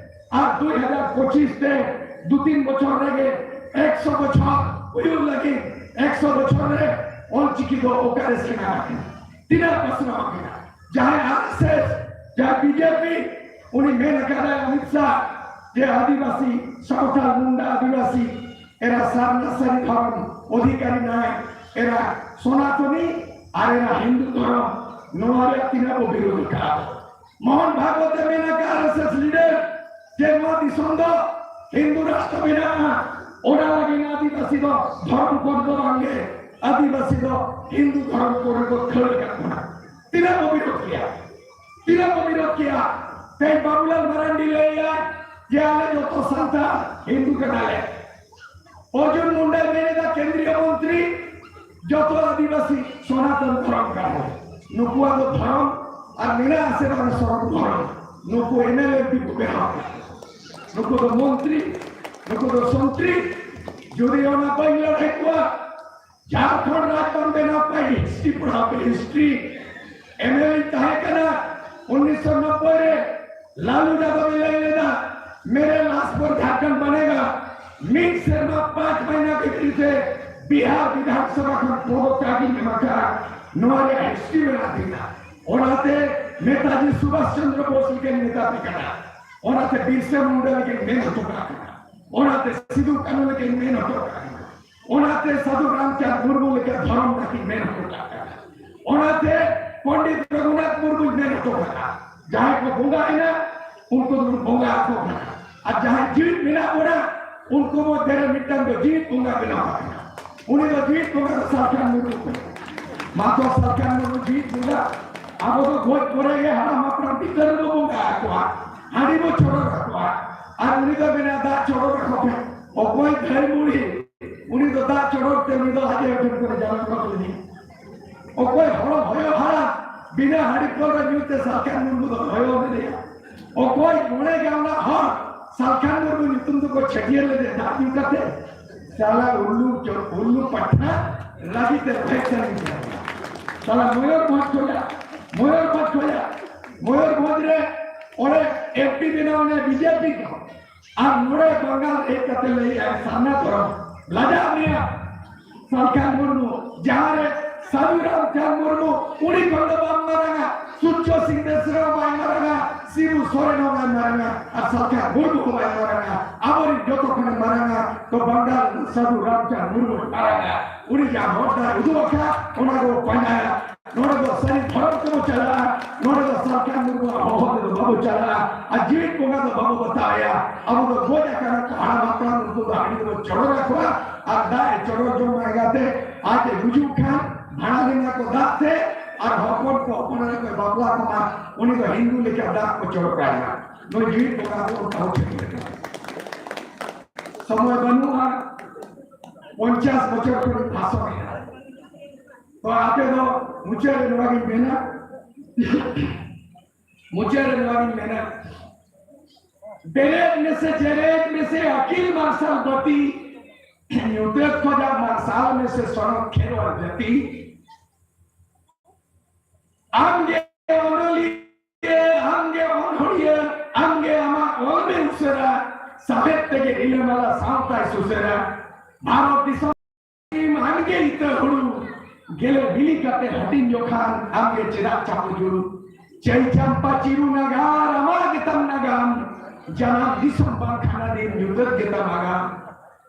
ᱟᱨ ᱫᱩᱭ ᱦᱟᱡᱟᱨ ᱯᱚᱸᱪᱤᱥ ᱛᱮ ᱫᱩ ᱛᱤᱱ ᱵᱚᱪᱷᱚᱨ ᱨᱮᱜᱮ ᱮᱠᱥᱚ ᱵᱚᱪᱷᱚᱨ ᱦᱩᱭᱩᱜ ᱞᱟᱹᱜᱤᱫ, ᱮᱠᱥᱚ ᱵᱚᱪᱷᱚᱨ ᱨᱮ ᱚᱞᱪᱤᱠᱤ ᱫᱚ ᱚᱠᱟᱨᱮ ᱥᱮᱬᱟ ᱟᱠᱟᱱᱟ, ᱛᱤᱱᱟᱹᱜ ᱯᱟᱥᱱᱟᱣ ᱟᱠᱟᱱᱟ? ᱡᱟᱦᱟᱸᱭ ᱟᱨ ᱮᱥ ᱮᱥ, ᱡᱟᱦᱟᱸᱭ ᱵᱤᱡᱮᱯᱤ, ᱩᱱᱤ ᱢᱮᱱ ᱟᱠᱟᱫᱟᱭ ᱚᱢᱤᱛ ᱥᱟᱦ ᱡᱮ ᱟᱹᱫᱤᱵᱟᱹᱥᱤ, ᱥᱟᱶᱛᱟᱞ, ᱢᱩᱱᱰᱟ ᱟᱹᱫᱤᱵᱟᱹᱥᱤ, ᱮᱨᱟ ᱥᱟᱨᱱᱟ ᱥᱟᱹᱨᱤ ᱫᱷᱚᱨᱚᱢ ᱚᱫᱷᱤᱠᱟᱨᱤ ᱱᱟᱭ, ᱮᱨᱟ ᱥᱚᱱᱟᱛᱚᱱᱤ ᱟᱨ ᱮᱨᱟ ᱦᱤᱱᱫᱩ ᱫᱷᱚᱨᱚᱢ, ᱱᱚᱣᱟ ᱨᱮᱭᱟᱜ ᱛᱤᱱᱟᱹᱜ ᱵᱚ ᱵᱤᱨᱳᱫ ᱟᱠᱟᱫ? ᱢᱳᱦᱚᱱ ᱵᱷᱟᱜᱚᱵᱚᱛ ᱮ ᱢᱮᱱ ᱟᱠᱟᱫ, ᱟᱨ ᱮᱥ ᱮᱥ ᱞᱤᱰᱟᱨ, ᱡᱮ ᱱᱚᱣᱟ ᱫᱤᱥᱚᱢ ᱫᱚ ᱦᱤᱱᱫᱩ ᱨᱟᱥᱴᱨᱚ ᱵᱮᱱᱟᱜᱼᱟ, ᱚᱱᱟ ᱞᱟᱹᱜᱤᱫ ᱟᱹᱫᱤᱵᱟᱹᱥᱤ ᱫᱚ ᱫᱷᱚᱨᱚᱢ ᱠᱳᱰ ᱫᱚ ᱵᱟᱝᱜᱮ, ᱟᱹᱫᱤᱵᱟᱹᱥᱤ ᱫᱚ ᱦᱤᱱᱫᱩ ᱫᱷᱚᱨᱚᱢ ᱠᱳᱰ ᱨᱮᱠᱚ ᱠᱷᱟᱹᱲ ᱟᱠᱟᱫ ᱵᱚᱱᱟ᱾ ᱛᱤᱱᱟᱹᱜ ᱵᱚ ᱵᱤᱨᱳᱫ ᱠᱮᱭᱟ, ᱛᱤᱱᱟᱹᱜ ᱵᱚ ᱵᱤᱨᱳᱫ ᱠᱮᱭᱟ᱾ ᱛᱮᱦᱮᱧ ᱵᱟᱵᱩᱞᱟᱞ ᱢᱟᱨᱟᱱᱰᱤ ᱞᱟᱹᱭᱮᱜᱼᱟ ᱡᱮ ᱟᱞᱮ ᱡᱚᱛᱚ ᱥᱟᱱᱛᱟᱲ ᱦᱤᱱᱫᱩ ᱠᱟᱱᱟᱞᱮ᱾ ᱚᱨᱡᱩᱱ ᱢᱩᱱᱰᱟᱭ ᱢᱮᱱ ᱮᱫᱟ, ᱠᱮᱱᱫᱨᱤᱭᱚ ᱢᱚᱱᱛᱨᱤ, ᱡᱚᱛᱚ ᱟᱹᱫᱤᱵᱟᱹᱥᱤ ᱥᱚᱱᱟᱛᱚᱱ ᱫᱷᱚᱨᱚᱢ ᱠᱟᱱᱟ᱾ ᱱᱩᱠᱩᱣᱟᱜ ᱫᱚ ᱫᱷᱚᱨᱚᱢ ᱟᱨ ᱢᱮᱱᱟᱜᱼᱟ ᱥᱮ ᱵᱟᱝ ᱥᱚᱨᱚᱱ ᱫᱷᱚᱨᱚᱢ? ᱱᱩᱠᱩ ᱮᱢ ᱮᱞ ᱮ ᱮᱢ ᱯᱤ ᱠᱚ ᱵᱮᱱᱟᱣ ᱟᱠᱟᱫ᱾ ᱱᱩᱠᱩ ᱫᱚ ᱢᱚᱱᱛᱨᱤ, ᱱᱩᱠᱩ ᱫᱚ ᱥᱚᱱᱛᱨᱤ᱾ ᱡᱩᱫᱤ ᱚᱱᱟ ᱵᱟᱹᱧ ᱞᱟᱹᱲᱦᱟᱹᱭ ᱠᱚᱣᱟ, ᱡᱷᱟᱲᱠᱷᱚᱸᱰ ᱨᱟᱡᱽ ᱵᱟᱝ ᱵᱮᱱᱟᱣ ᱯᱟᱭ, ᱦᱤᱥᱴᱨᱤ ᱯᱟᱲᱦᱟᱣ ᱯᱮ, ᱦᱤᱥᱴᱨᱤ᱾ ᱮᱢ ᱮᱞ ᱮᱧ ᱛᱟᱦᱮᱸ ᱠᱟᱱᱟ ᱩᱱᱤᱥᱥᱚ ᱱᱚᱵᱵᱳᱭ ᱨᱮ, ᱞᱟᱞᱩ ᱡᱟᱫᱚᱵ ᱮ ᱞᱟᱹᱭ ᱞᱮᱫᱟ, "ᱢᱮᱨᱮ ᱞᱟᱥ ᱯᱚᱨ ᱡᱷᱟᱲᱠᱷᱚᱸᱰ ᱵᱟᱱᱮᱜᱟ᱾" ᱢᱤᱫ ᱥᱮᱨᱢᱟ ᱯᱟᱸᱪ ᱢᱟᱹᱦᱱᱟᱹ ᱵᱷᱤᱛᱨᱤ ᱛᱮ ᱵᱤᱦᱟᱨ ᱵᱤᱫᱷᱟᱱ ᱥᱚᱵᱷᱟ ᱠᱷᱚᱱ ᱯᱚᱫᱚᱛᱛᱟᱜ ᱤᱧ ᱮᱢ ᱟᱠᱟᱫᱼᱟ᱾ ᱱᱚᱣᱟ ᱨᱮᱭᱟᱜ ᱦᱤᱥᱴᱨᱤ ᱢᱮᱱᱟᱜ ᱛᱤᱧᱟ᱾ ᱚᱱᱟᱛᱮ ᱱᱮᱛᱟᱡᱤ ᱥᱩᱵᱷᱟᱥ ᱪᱚᱱᱫᱨᱚ ᱵᱳᱥ ᱞᱮᱠᱟᱧ ᱢᱮᱛᱟ ᱯᱮ ᱠᱟᱱᱟ᱾ ᱚᱱᱟᱛᱮ ᱵᱤᱨᱥᱟ ᱢᱩᱱᱰᱟ ᱞᱮᱠᱟᱧ ᱢᱮᱱ ᱦᱚᱴᱚ ᱠᱟᱜ ᱠᱟᱱᱟ᱾ ᱚᱱᱟᱛᱮ ᱥᱤᱫᱩ ᱠᱟᱹᱱᱦᱩ ᱞᱮᱠᱟᱧ ᱢᱮᱱ ᱦᱚᱴᱚ ᱠᱟᱜ ᱠᱟᱱᱟ᱾ ᱚᱱᱟᱛᱮ ᱥᱟᱹᱫᱷᱩ ᱨᱟᱢᱪᱟᱸᱫᱽ ᱢᱩᱨᱢᱩ ᱞᱮᱠᱟ ᱫᱷᱚᱨᱚᱢ ᱨᱟᱹᱠᱷᱤ ᱢᱮᱱ ᱦᱚᱴᱚ ᱠᱟᱜ ᱠᱟᱱᱟ᱾ ᱚᱱᱟᱛᱮ ᱯᱚᱱᱰᱤᱛ ᱨᱚᱜᱷᱩᱱᱟᱛᱷ ᱢᱩᱨᱢᱩᱧ ᱢᱮᱱ ᱦᱚᱴᱚ ᱠᱟᱜᱼᱟ, ᱡᱟᱦᱟᱸᱭ ᱠᱚ ᱵᱚᱸᱜᱟ ᱮᱱᱟ, ᱩᱱᱠᱩ ᱫᱚᱵᱚᱱ ᱵᱚᱸᱜᱟ ᱟᱠᱚ ᱠᱟᱱᱟ᱾ ᱟᱨ ᱡᱟᱦᱟᱸᱭ ᱡᱤᱣᱤᱫ ᱢᱮᱱᱟᱜ ᱵᱚᱱᱟ, ᱩᱱᱠᱩ ᱢᱚᱫᱽᱫᱷᱮ ᱨᱮ ᱢᱤᱫᱴᱟᱝ ᱫᱚ ᱡᱤᱣᱤᱫ ᱵᱚᱸᱜᱟ ᱵᱮᱱᱟᱣ ᱟᱠᱟᱱᱟ᱾ ᱩᱱᱤ ᱫᱚ ᱡᱤᱣᱤᱫ ᱵᱚᱸᱜᱟ ᱫᱚ ᱥᱟᱞᱠᱷᱟᱱ ᱢᱩᱨᱢᱩ ᱠᱟᱱᱟᱭ᱾ ᱢᱟ ᱛᱚ ᱥᱟᱞᱠᱷᱟᱱ ᱢᱩᱨᱢᱩ ᱡᱤᱣᱤᱫ ᱵᱚᱸᱜᱟ, ᱟᱵᱚ ᱫᱚ ᱜᱚᱡ ᱯᱚᱨᱮ ᱜᱮ ᱦᱟᱲᱟᱢ ᱦᱟᱯᱲᱟᱢ ᱯᱤᱛᱟᱹᱨ ᱵᱚ ᱵᱚᱸᱜᱟ ᱟᱠᱚᱣᱟ, ᱦᱟᱺᱰᱤ ᱵᱚ ᱪᱚᱰᱚᱨ ᱟᱠᱚᱣᱟ᱾ ᱟᱨ ᱩᱱᱤ ᱫᱚ ᱢᱮᱱᱟ, "ᱫᱟᱜ ᱪᱚᱰᱚᱨ ᱟᱠᱚ ᱯᱮ᱾" ᱚᱠᱚᱭ ᱫᱷᱟᱹᱭ ᱵᱩᱲᱦᱤ, ᱩᱱᱤ ᱫᱚ ᱫᱟᱜ ᱪᱚᱰᱚᱨ ᱛᱮ ᱩᱱᱤ ᱫᱚ ᱟᱡ ᱟᱭᱳ ᱴᱷᱮᱱ ᱠᱷᱚᱱᱮ ᱡᱟᱱᱟᱢ ᱠᱟᱛᱮ ᱞᱮᱫᱮᱭᱟ᱾ ᱚᱠᱚᱭ ᱦᱚᱲ ᱦᱚᱭᱚ ᱦᱟᱲᱟᱢ, ᱵᱤᱱᱟᱹ ᱦᱟᱺᱰᱤ ᱯᱟᱹᱣᱨᱟᱹ ᱧᱩ ᱛᱮ ᱥᱟᱞᱠᱷᱟᱱ ᱢᱩᱨᱢᱩ ᱫᱚ ᱦᱚᱭᱚ ᱞᱮᱫᱮᱭᱟ᱾ ᱚᱠᱚᱭ ᱢᱚᱬᱮ ᱜᱟᱱᱰᱟ ᱦᱚᱲ ᱥᱟᱞᱠᱷᱟᱱ ᱢᱩᱨᱢᱩ ᱧᱩᱛᱩᱢ ᱫᱚᱠᱚ ᱪᱷᱟᱹᱴᱭᱟᱹᱨ ᱞᱮᱫᱮ ᱫᱟᱜ ᱧᱩ ᱠᱟᱛᱮ? ᱥᱟᱞᱟ ᱩᱞᱞᱩ ᱪᱚ-, ᱩᱞᱞᱩ ᱯᱟᱴᱷᱟ ᱞᱟᱹᱜᱤᱫ ᱛᱮ ᱵᱷᱮᱡ ᱥᱟᱺᱜᱤᱧ ᱠᱟᱱᱟ᱾ ᱥᱟᱞᱟ ᱢᱚᱭᱩᱨᱵᱷᱚᱸᱡᱽ ᱠᱷᱚᱱᱟᱜ, ᱢᱚᱭᱩᱨᱵᱷᱚᱸᱡᱽ ᱠᱷᱚᱱᱟᱜ, ᱢᱚᱭᱩᱨᱵᱷᱚᱸᱡᱽ ᱨᱮ ᱚᱸᱰᱮ ᱮᱢ ᱯᱤ ᱵᱮᱱᱟᱣ ᱮᱱᱟ ᱵᱤ ᱡᱮ ᱯᱤ ᱠᱚ᱾ ᱟᱨ ᱱᱚᱰᱮ ᱵᱟᱝᱜᱟᱞ ᱦᱮᱡ ᱠᱟᱛᱮ ᱞᱟᱹᱭᱮᱜᱼᱟᱭ ᱥᱟᱨᱱᱟ ᱫᱷᱚᱨᱚᱢ᱾ ᱞᱟᱡᱟᱜ ᱢᱮᱭᱟ᱾ ᱥᱟᱞᱠᱷᱟᱱ ᱢᱩᱨᱢᱩ, ᱡᱟᱦᱟᱸ ᱨᱮ ᱥᱟᱹᱫᱷᱩ ᱨᱟᱢᱪᱟᱸᱫᱽ ᱢᱩᱨᱢᱩ, ᱩᱱᱤ ᱠᱷᱚᱱ ᱫᱚ ᱵᱟᱢ ᱢᱟᱨᱟᱝᱟ, ᱥᱩᱪᱪᱚ ᱥᱤᱝ ᱵᱮᱥᱨᱟ ᱦᱚᱸ ᱵᱟᱭ ᱢᱟᱨᱟᱝᱟ, ᱥᱤᱵᱩ ᱥᱚᱨᱮᱱ ᱦᱚᱸ ᱵᱟᱭ ᱢᱟᱨᱟᱝᱟ, ᱟᱨ ᱥᱟᱞᱠᱷᱟᱱ ᱢᱩᱨᱢᱩ ᱦᱚᱸ ᱵᱟᱭ ᱢᱟᱨᱟᱝᱟ᱾ ᱟᱵᱚᱨᱮᱱ ᱡᱚᱛᱚ ᱠᱷᱚᱱᱮ ᱢᱟᱨᱟᱝᱟ ᱛᱚ ᱵᱟᱝᱜᱟᱞ ᱥᱟᱹᱫᱷᱩ ᱨᱟᱢᱪᱟᱸᱫᱽ ᱢᱩᱨᱢᱩ ᱢᱟᱨᱟᱝᱟ᱾ ᱩᱱᱤ ᱡᱟᱦᱟᱸ ᱦᱚᱨ ᱰᱟᱦᱟᱨ ᱩᱫᱩᱜ ᱟᱠᱟᱫ, ᱚᱱᱟ ᱜᱮᱵᱚ ᱯᱟᱸᱡᱟᱭᱟ᱾ ᱱᱚᱰᱮ ᱫᱚ ᱥᱟᱹᱨᱤ ᱫᱷᱚᱨᱚᱢ ᱛᱮᱵᱚ ᱪᱟᱞᱟᱜᱼᱟ, ᱱᱚᱰᱮ ᱫᱚ ᱥᱟᱞᱠᱷᱟᱱ ᱢᱩᱨᱢᱩᱣᱟᱜ ᱦᱚᱦᱚ ᱛᱮᱫᱚ ᱵᱟᱵᱚ ᱪᱟᱞᱟᱜᱼᱟ, ᱟᱨ ᱡᱤᱣᱤᱫ ᱵᱚᱸᱜᱟ ᱫᱚ ᱵᱟᱵᱚ ᱵᱟᱛᱟᱣᱮᱭᱟ᱾ ᱟᱵᱚ ᱫᱚ ᱜᱚᱡ ᱟᱠᱟᱱᱟ ᱠᱚ ᱦᱟᱲᱟᱢ ᱦᱟᱯᱲᱟᱢ, ᱩᱱᱠᱩ ᱫᱚ ᱦᱟᱺᱰᱤ ᱫᱚᱵᱚ ᱪᱚᱰᱚᱨ ᱟᱠᱚᱣᱟ, ᱟᱨ ᱫᱟᱜ ᱮ ᱪᱚᱰᱚᱨ ᱡᱚᱝ ᱢᱟ ᱮᱸᱜᱟᱛᱮ, ᱟᱡ ᱮ ᱜᱩᱡᱩᱜ ᱠᱷᱟᱱ ᱵᱷᱟᱲᱟ ᱞᱮᱱᱟ ᱠᱚ ᱫᱟᱜ ᱛᱮ, ᱟᱨ ᱦᱚᱯᱚᱱ ᱠᱚ ᱦᱚᱯᱚᱱ ᱮᱨᱟ ᱠᱚ ᱵᱟᱯᱞᱟ ᱠᱚᱢᱟ, ᱩᱱᱤ ᱫᱚ ᱦᱤᱱᱫᱩ ᱞᱮᱠᱟ ᱫᱟᱜ ᱠᱚ ᱪᱚᱰᱚᱨ ᱟᱭᱟ᱾ ᱱᱩᱭ ᱡᱤᱣᱤᱫ ᱵᱚᱸᱜᱟ ᱫᱚ ᱚᱱᱠᱟ ᱦᱚᱸ ᱴᱷᱤᱠ ᱞᱮᱠᱟ᱾ ᱥᱚᱢᱚᱭ ᱵᱟᱹᱱᱩᱜᱼᱟ, ᱯᱚᱧᱪᱟᱥ ᱵᱚᱪᱷᱚᱨ ᱠᱷᱚᱱ ᱵᱷᱟᱥᱚᱱ ᱮᱫᱟ᱾ ᱛᱚ ᱟᱯᱮ ᱫᱚ ᱢᱩᱪᱟᱹᱫ ᱨᱮ ᱱᱚᱣᱟ ᱜᱤᱧ ᱢᱮᱱᱟ, ᱢᱩᱪᱟᱹᱫ ᱨᱮ ᱱᱚᱣᱟ ᱜᱤᱧ ᱢᱮᱱᱟ, ᱵᱮᱨᱮᱫ ᱢᱮᱥᱮ, ᱡᱮᱨᱮᱫ ᱢᱮᱥᱮ, ᱟᱹᱠᱤᱞ ᱢᱟᱨᱥᱟᱞ ᱵᱟᱹᱛᱤ, ᱧᱩᱛᱟᱹᱛ ᱠᱷᱚᱱᱟᱜ ᱢᱟᱨᱥᱟᱞ ᱢᱮᱥᱮ, ᱥᱚᱱᱚᱛ ᱠᱷᱮᱨᱣᱟᱞ ᱡᱟᱹᱛᱤ᱾ ᱟᱢ ᱜᱮ ᱚᱱᱚᱞᱤᱭᱟᱹ, ᱟᱢ ᱜᱮ ᱚᱱᱚᱲᱦᱤᱭᱟᱹ, ᱟᱢ ᱜᱮ ᱟᱢᱟᱜ ᱚᱞ ᱢᱮ ᱩᱥᱟᱹᱨᱟ, ᱥᱟᱶᱦᱮᱫ ᱛᱮᱜᱮ ᱨᱤᱞᱟᱹᱢᱟᱞᱟ ᱥᱟᱶᱛᱟᱭ ᱥᱩᱥᱟᱹᱨᱟ᱾ ᱵᱷᱟᱨᱚᱛ ᱫᱤᱥᱚᱢ ᱟᱢ ᱜᱮ ᱤᱛᱟᱹ ᱦᱩᱲᱩ, ᱜᱮᱞᱮ ᱵᱤᱞᱤ ᱠᱟᱛᱮ ᱦᱟᱹᱴᱤᱧ ᱡᱚᱠᱷᱟᱱ ᱟᱢ ᱜᱮ ᱪᱮᱫᱟᱜ ᱪᱟᱯᱚ ᱡᱩᱲᱩ? ᱪᱟᱹᱭ ᱪᱟᱢᱯᱟ ᱪᱤᱨᱩ ᱱᱟᱜᱟᱨ, ᱟᱢᱟᱜ ᱜᱮᱛᱟᱢ ᱱᱟᱜᱟᱢ, ᱡᱟᱱᱟᱢ ᱫᱤᱥᱚᱢ ᱵᱟᱝᱠᱷᱟᱱ ᱟᱹᱫᱤᱢ ᱧᱩᱛᱟᱹᱛ ᱜᱮᱛᱟᱢ ᱟᱜᱟᱢ᱾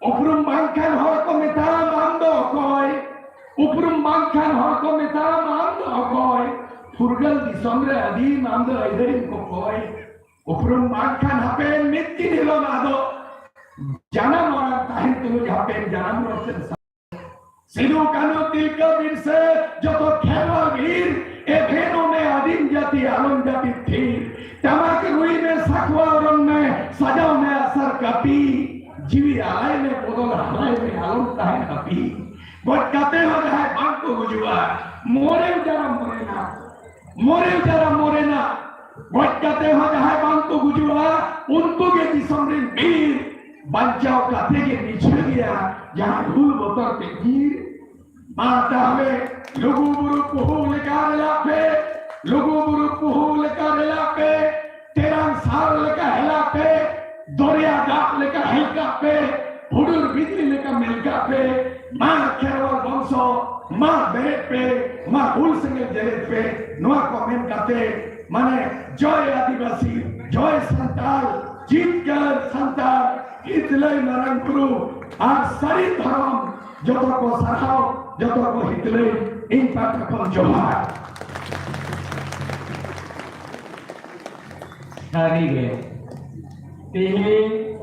ᱩᱯᱨᱩᱢ ᱵᱟᱝᱠᱷᱟᱱ ᱦᱚᱲ ᱠᱚ ᱢᱮᱛᱟᱢ ᱟᱢ ᱫᱚ ᱚᱠᱚᱭ? ᱩᱯᱨᱩᱢ ᱵᱟᱝᱠᱷᱟᱱ ᱦᱚᱲ ᱠᱚ ᱢᱮᱛᱟᱢ ᱟᱢ ᱫᱚ ᱚᱠᱚᱭ? ᱯᱷᱩᱨᱜᱟᱹᱞ ᱫᱤᱥᱚᱢ ᱨᱮ ᱟᱹᱫᱤᱢ ᱟᱢ ᱫᱚ ᱟᱹᱭᱫᱟᱹᱨᱤᱢ ᱠᱚᱠᱚᱭ᱾ ᱩᱯᱨᱩᱢ ᱵᱟᱝᱠᱷᱟᱱ ᱦᱟᱯᱮᱱ ᱢᱤᱫ ᱫᱤᱱ ᱦᱤᱞᱳᱜ ᱟᱫᱚ ᱡᱟᱱᱟᱢ ᱚᱲᱟᱜ ᱛᱟᱦᱮᱱ ᱛᱩᱞᱩᱡ ᱦᱟᱯᱮᱱ ᱡᱟᱱᱟᱢ ᱨᱚᱲ ᱛᱮᱢ ᱥᱟ-, ᱥᱤᱫᱩ ᱠᱟᱹᱱᱦᱩ ᱛᱤᱞᱠᱟᱹ ᱵᱤᱨᱥᱟᱹ ᱡᱚᱛᱚ ᱠᱷᱮᱨᱣᱟᱞ ᱵᱤᱨ, ᱮᱵᱷᱮᱱᱚ ᱢᱮ ᱟᱹᱫᱤᱢ ᱡᱟᱹᱛᱤ ᱟᱞᱚᱢ ᱡᱟᱹᱯᱤᱫ ᱛᱷᱤᱨ᱾ ᱴᱟᱢᱟᱠ ᱨᱩᱭ ᱢᱮ ᱥᱟᱠᱣᱟ ᱚᱨᱚᱝ ᱢᱮ, ᱥᱟᱡᱟᱣ ᱢᱮ ᱟᱥᱟᱨ ᱠᱟᱹᱯᱤ᱾ ᱡᱤᱣᱤ ᱟᱞᱟᱭ ᱢᱮ ᱵᱚᱫᱚᱞ ᱦᱟᱞᱟᱭ ᱢᱮ ᱟᱞᱚᱢ ᱛᱟᱦᱮᱸ ᱠᱟᱹᱯᱤ᱾ ᱜᱚᱡ ᱠᱟᱛᱮ ᱦᱚᱸ ᱡᱟᱦᱟᱸᱭ ᱵᱟᱝ ᱠᱚ ᱜᱩᱡᱩᱜᱼᱟ, ᱢᱚᱨᱮ ᱡᱟᱨᱟ ᱢᱚᱨᱮᱱᱟ, ᱢᱚᱨᱮ ᱡᱟᱨᱟ ᱢᱚᱨᱮᱱᱟ᱾ ᱜᱚᱡ ᱠᱟᱛᱮ ᱦᱚᱸ ᱡᱟᱦᱟᱸᱭ ᱵᱟᱝ ᱠᱚ ᱜᱩᱡᱩᱜᱼᱟ, ᱩᱱᱠᱩ ᱜᱮ ᱫᱤᱥᱚᱢ ᱨᱮᱱ ᱵᱤᱨ᱾ ᱵᱟᱧᱪᱟᱣ ᱠᱟᱛᱮ ᱜᱮ ᱢᱤᱪᱷᱟᱹ ᱜᱮᱭᱟ ᱡᱟᱦᱟᱸᱭ ᱦᱩᱞ ᱵᱚᱛᱚᱨ ᱛᱮ ᱧᱤᱨ᱾ ᱢᱟ ᱛᱟᱦᱞᱮ ᱞᱩᱜᱩ ᱵᱩᱨᱩ ᱯᱩᱦᱩ ᱞᱮᱠᱟ ᱨᱮᱞᱟ ᱯᱮ, ᱞᱩᱜᱩ ᱵᱩᱨᱩ ᱯᱩᱦᱩ ᱞᱮᱠᱟ ᱨᱮᱞᱟ ᱯᱮ, ᱛᱮᱨᱟᱝ ᱥᱟᱨ ᱞᱮᱠᱟ ᱦᱮᱞᱟ ᱯᱮ, ᱫᱚᱨᱭᱟ ᱫᱟᱜ ᱞᱮᱠᱟ ᱦᱮᱞᱠᱟᱜ ᱯᱮ, ᱦᱩᱰᱩᱨ ᱵᱤᱡᱽᱞᱤ ᱞᱮᱠᱟ ᱢᱮᱞᱠᱟᱜ ᱯᱮ᱾ ᱢᱟ ᱠᱷᱮᱨᱣᱟᱞ ᱵᱚᱝᱥᱚ, ᱢᱟ ᱵᱮᱨᱮᱫ ᱯᱮ, ᱢᱟ ᱦᱩᱞ ᱥᱮᱸᱜᱮᱞ ᱡᱮᱨᱮᱫ ᱯᱮ᱾ ᱱᱚᱣᱟ ᱠᱚ ᱢᱮᱱ ᱠᱟᱛᱮ, ᱢᱟᱱᱮ, ᱡᱚᱭ ᱟᱹᱫᱤᱵᱟᱹᱥᱤ, ᱡᱚᱭ ᱥᱟᱱᱛᱟᱲ, ᱡᱤᱛᱠᱟᱹᱨ ᱥᱟᱱᱛᱟᱲ, ᱦᱤᱛᱞᱟᱹᱭ ᱢᱟᱨᱟᱝ ᱵᱩᱨᱩ ᱟᱨ ᱥᱟᱹᱨᱤ ᱫᱷᱚᱨᱚᱢ, ᱡᱚᱛᱚ ᱠᱚ ᱥᱟᱨᱦᱟᱣ, ᱡᱚᱛᱚ ᱠᱚ ᱦᱤᱛᱞᱟᱹᱭ, ᱤᱧ ᱯᱟᱦᱴᱟ ᱠᱷᱚᱱ ᱡᱚᱦᱟᱨ᱾ ᱥᱟᱹᱨᱤᱜᱮ ᱛᱮᱦᱮᱧ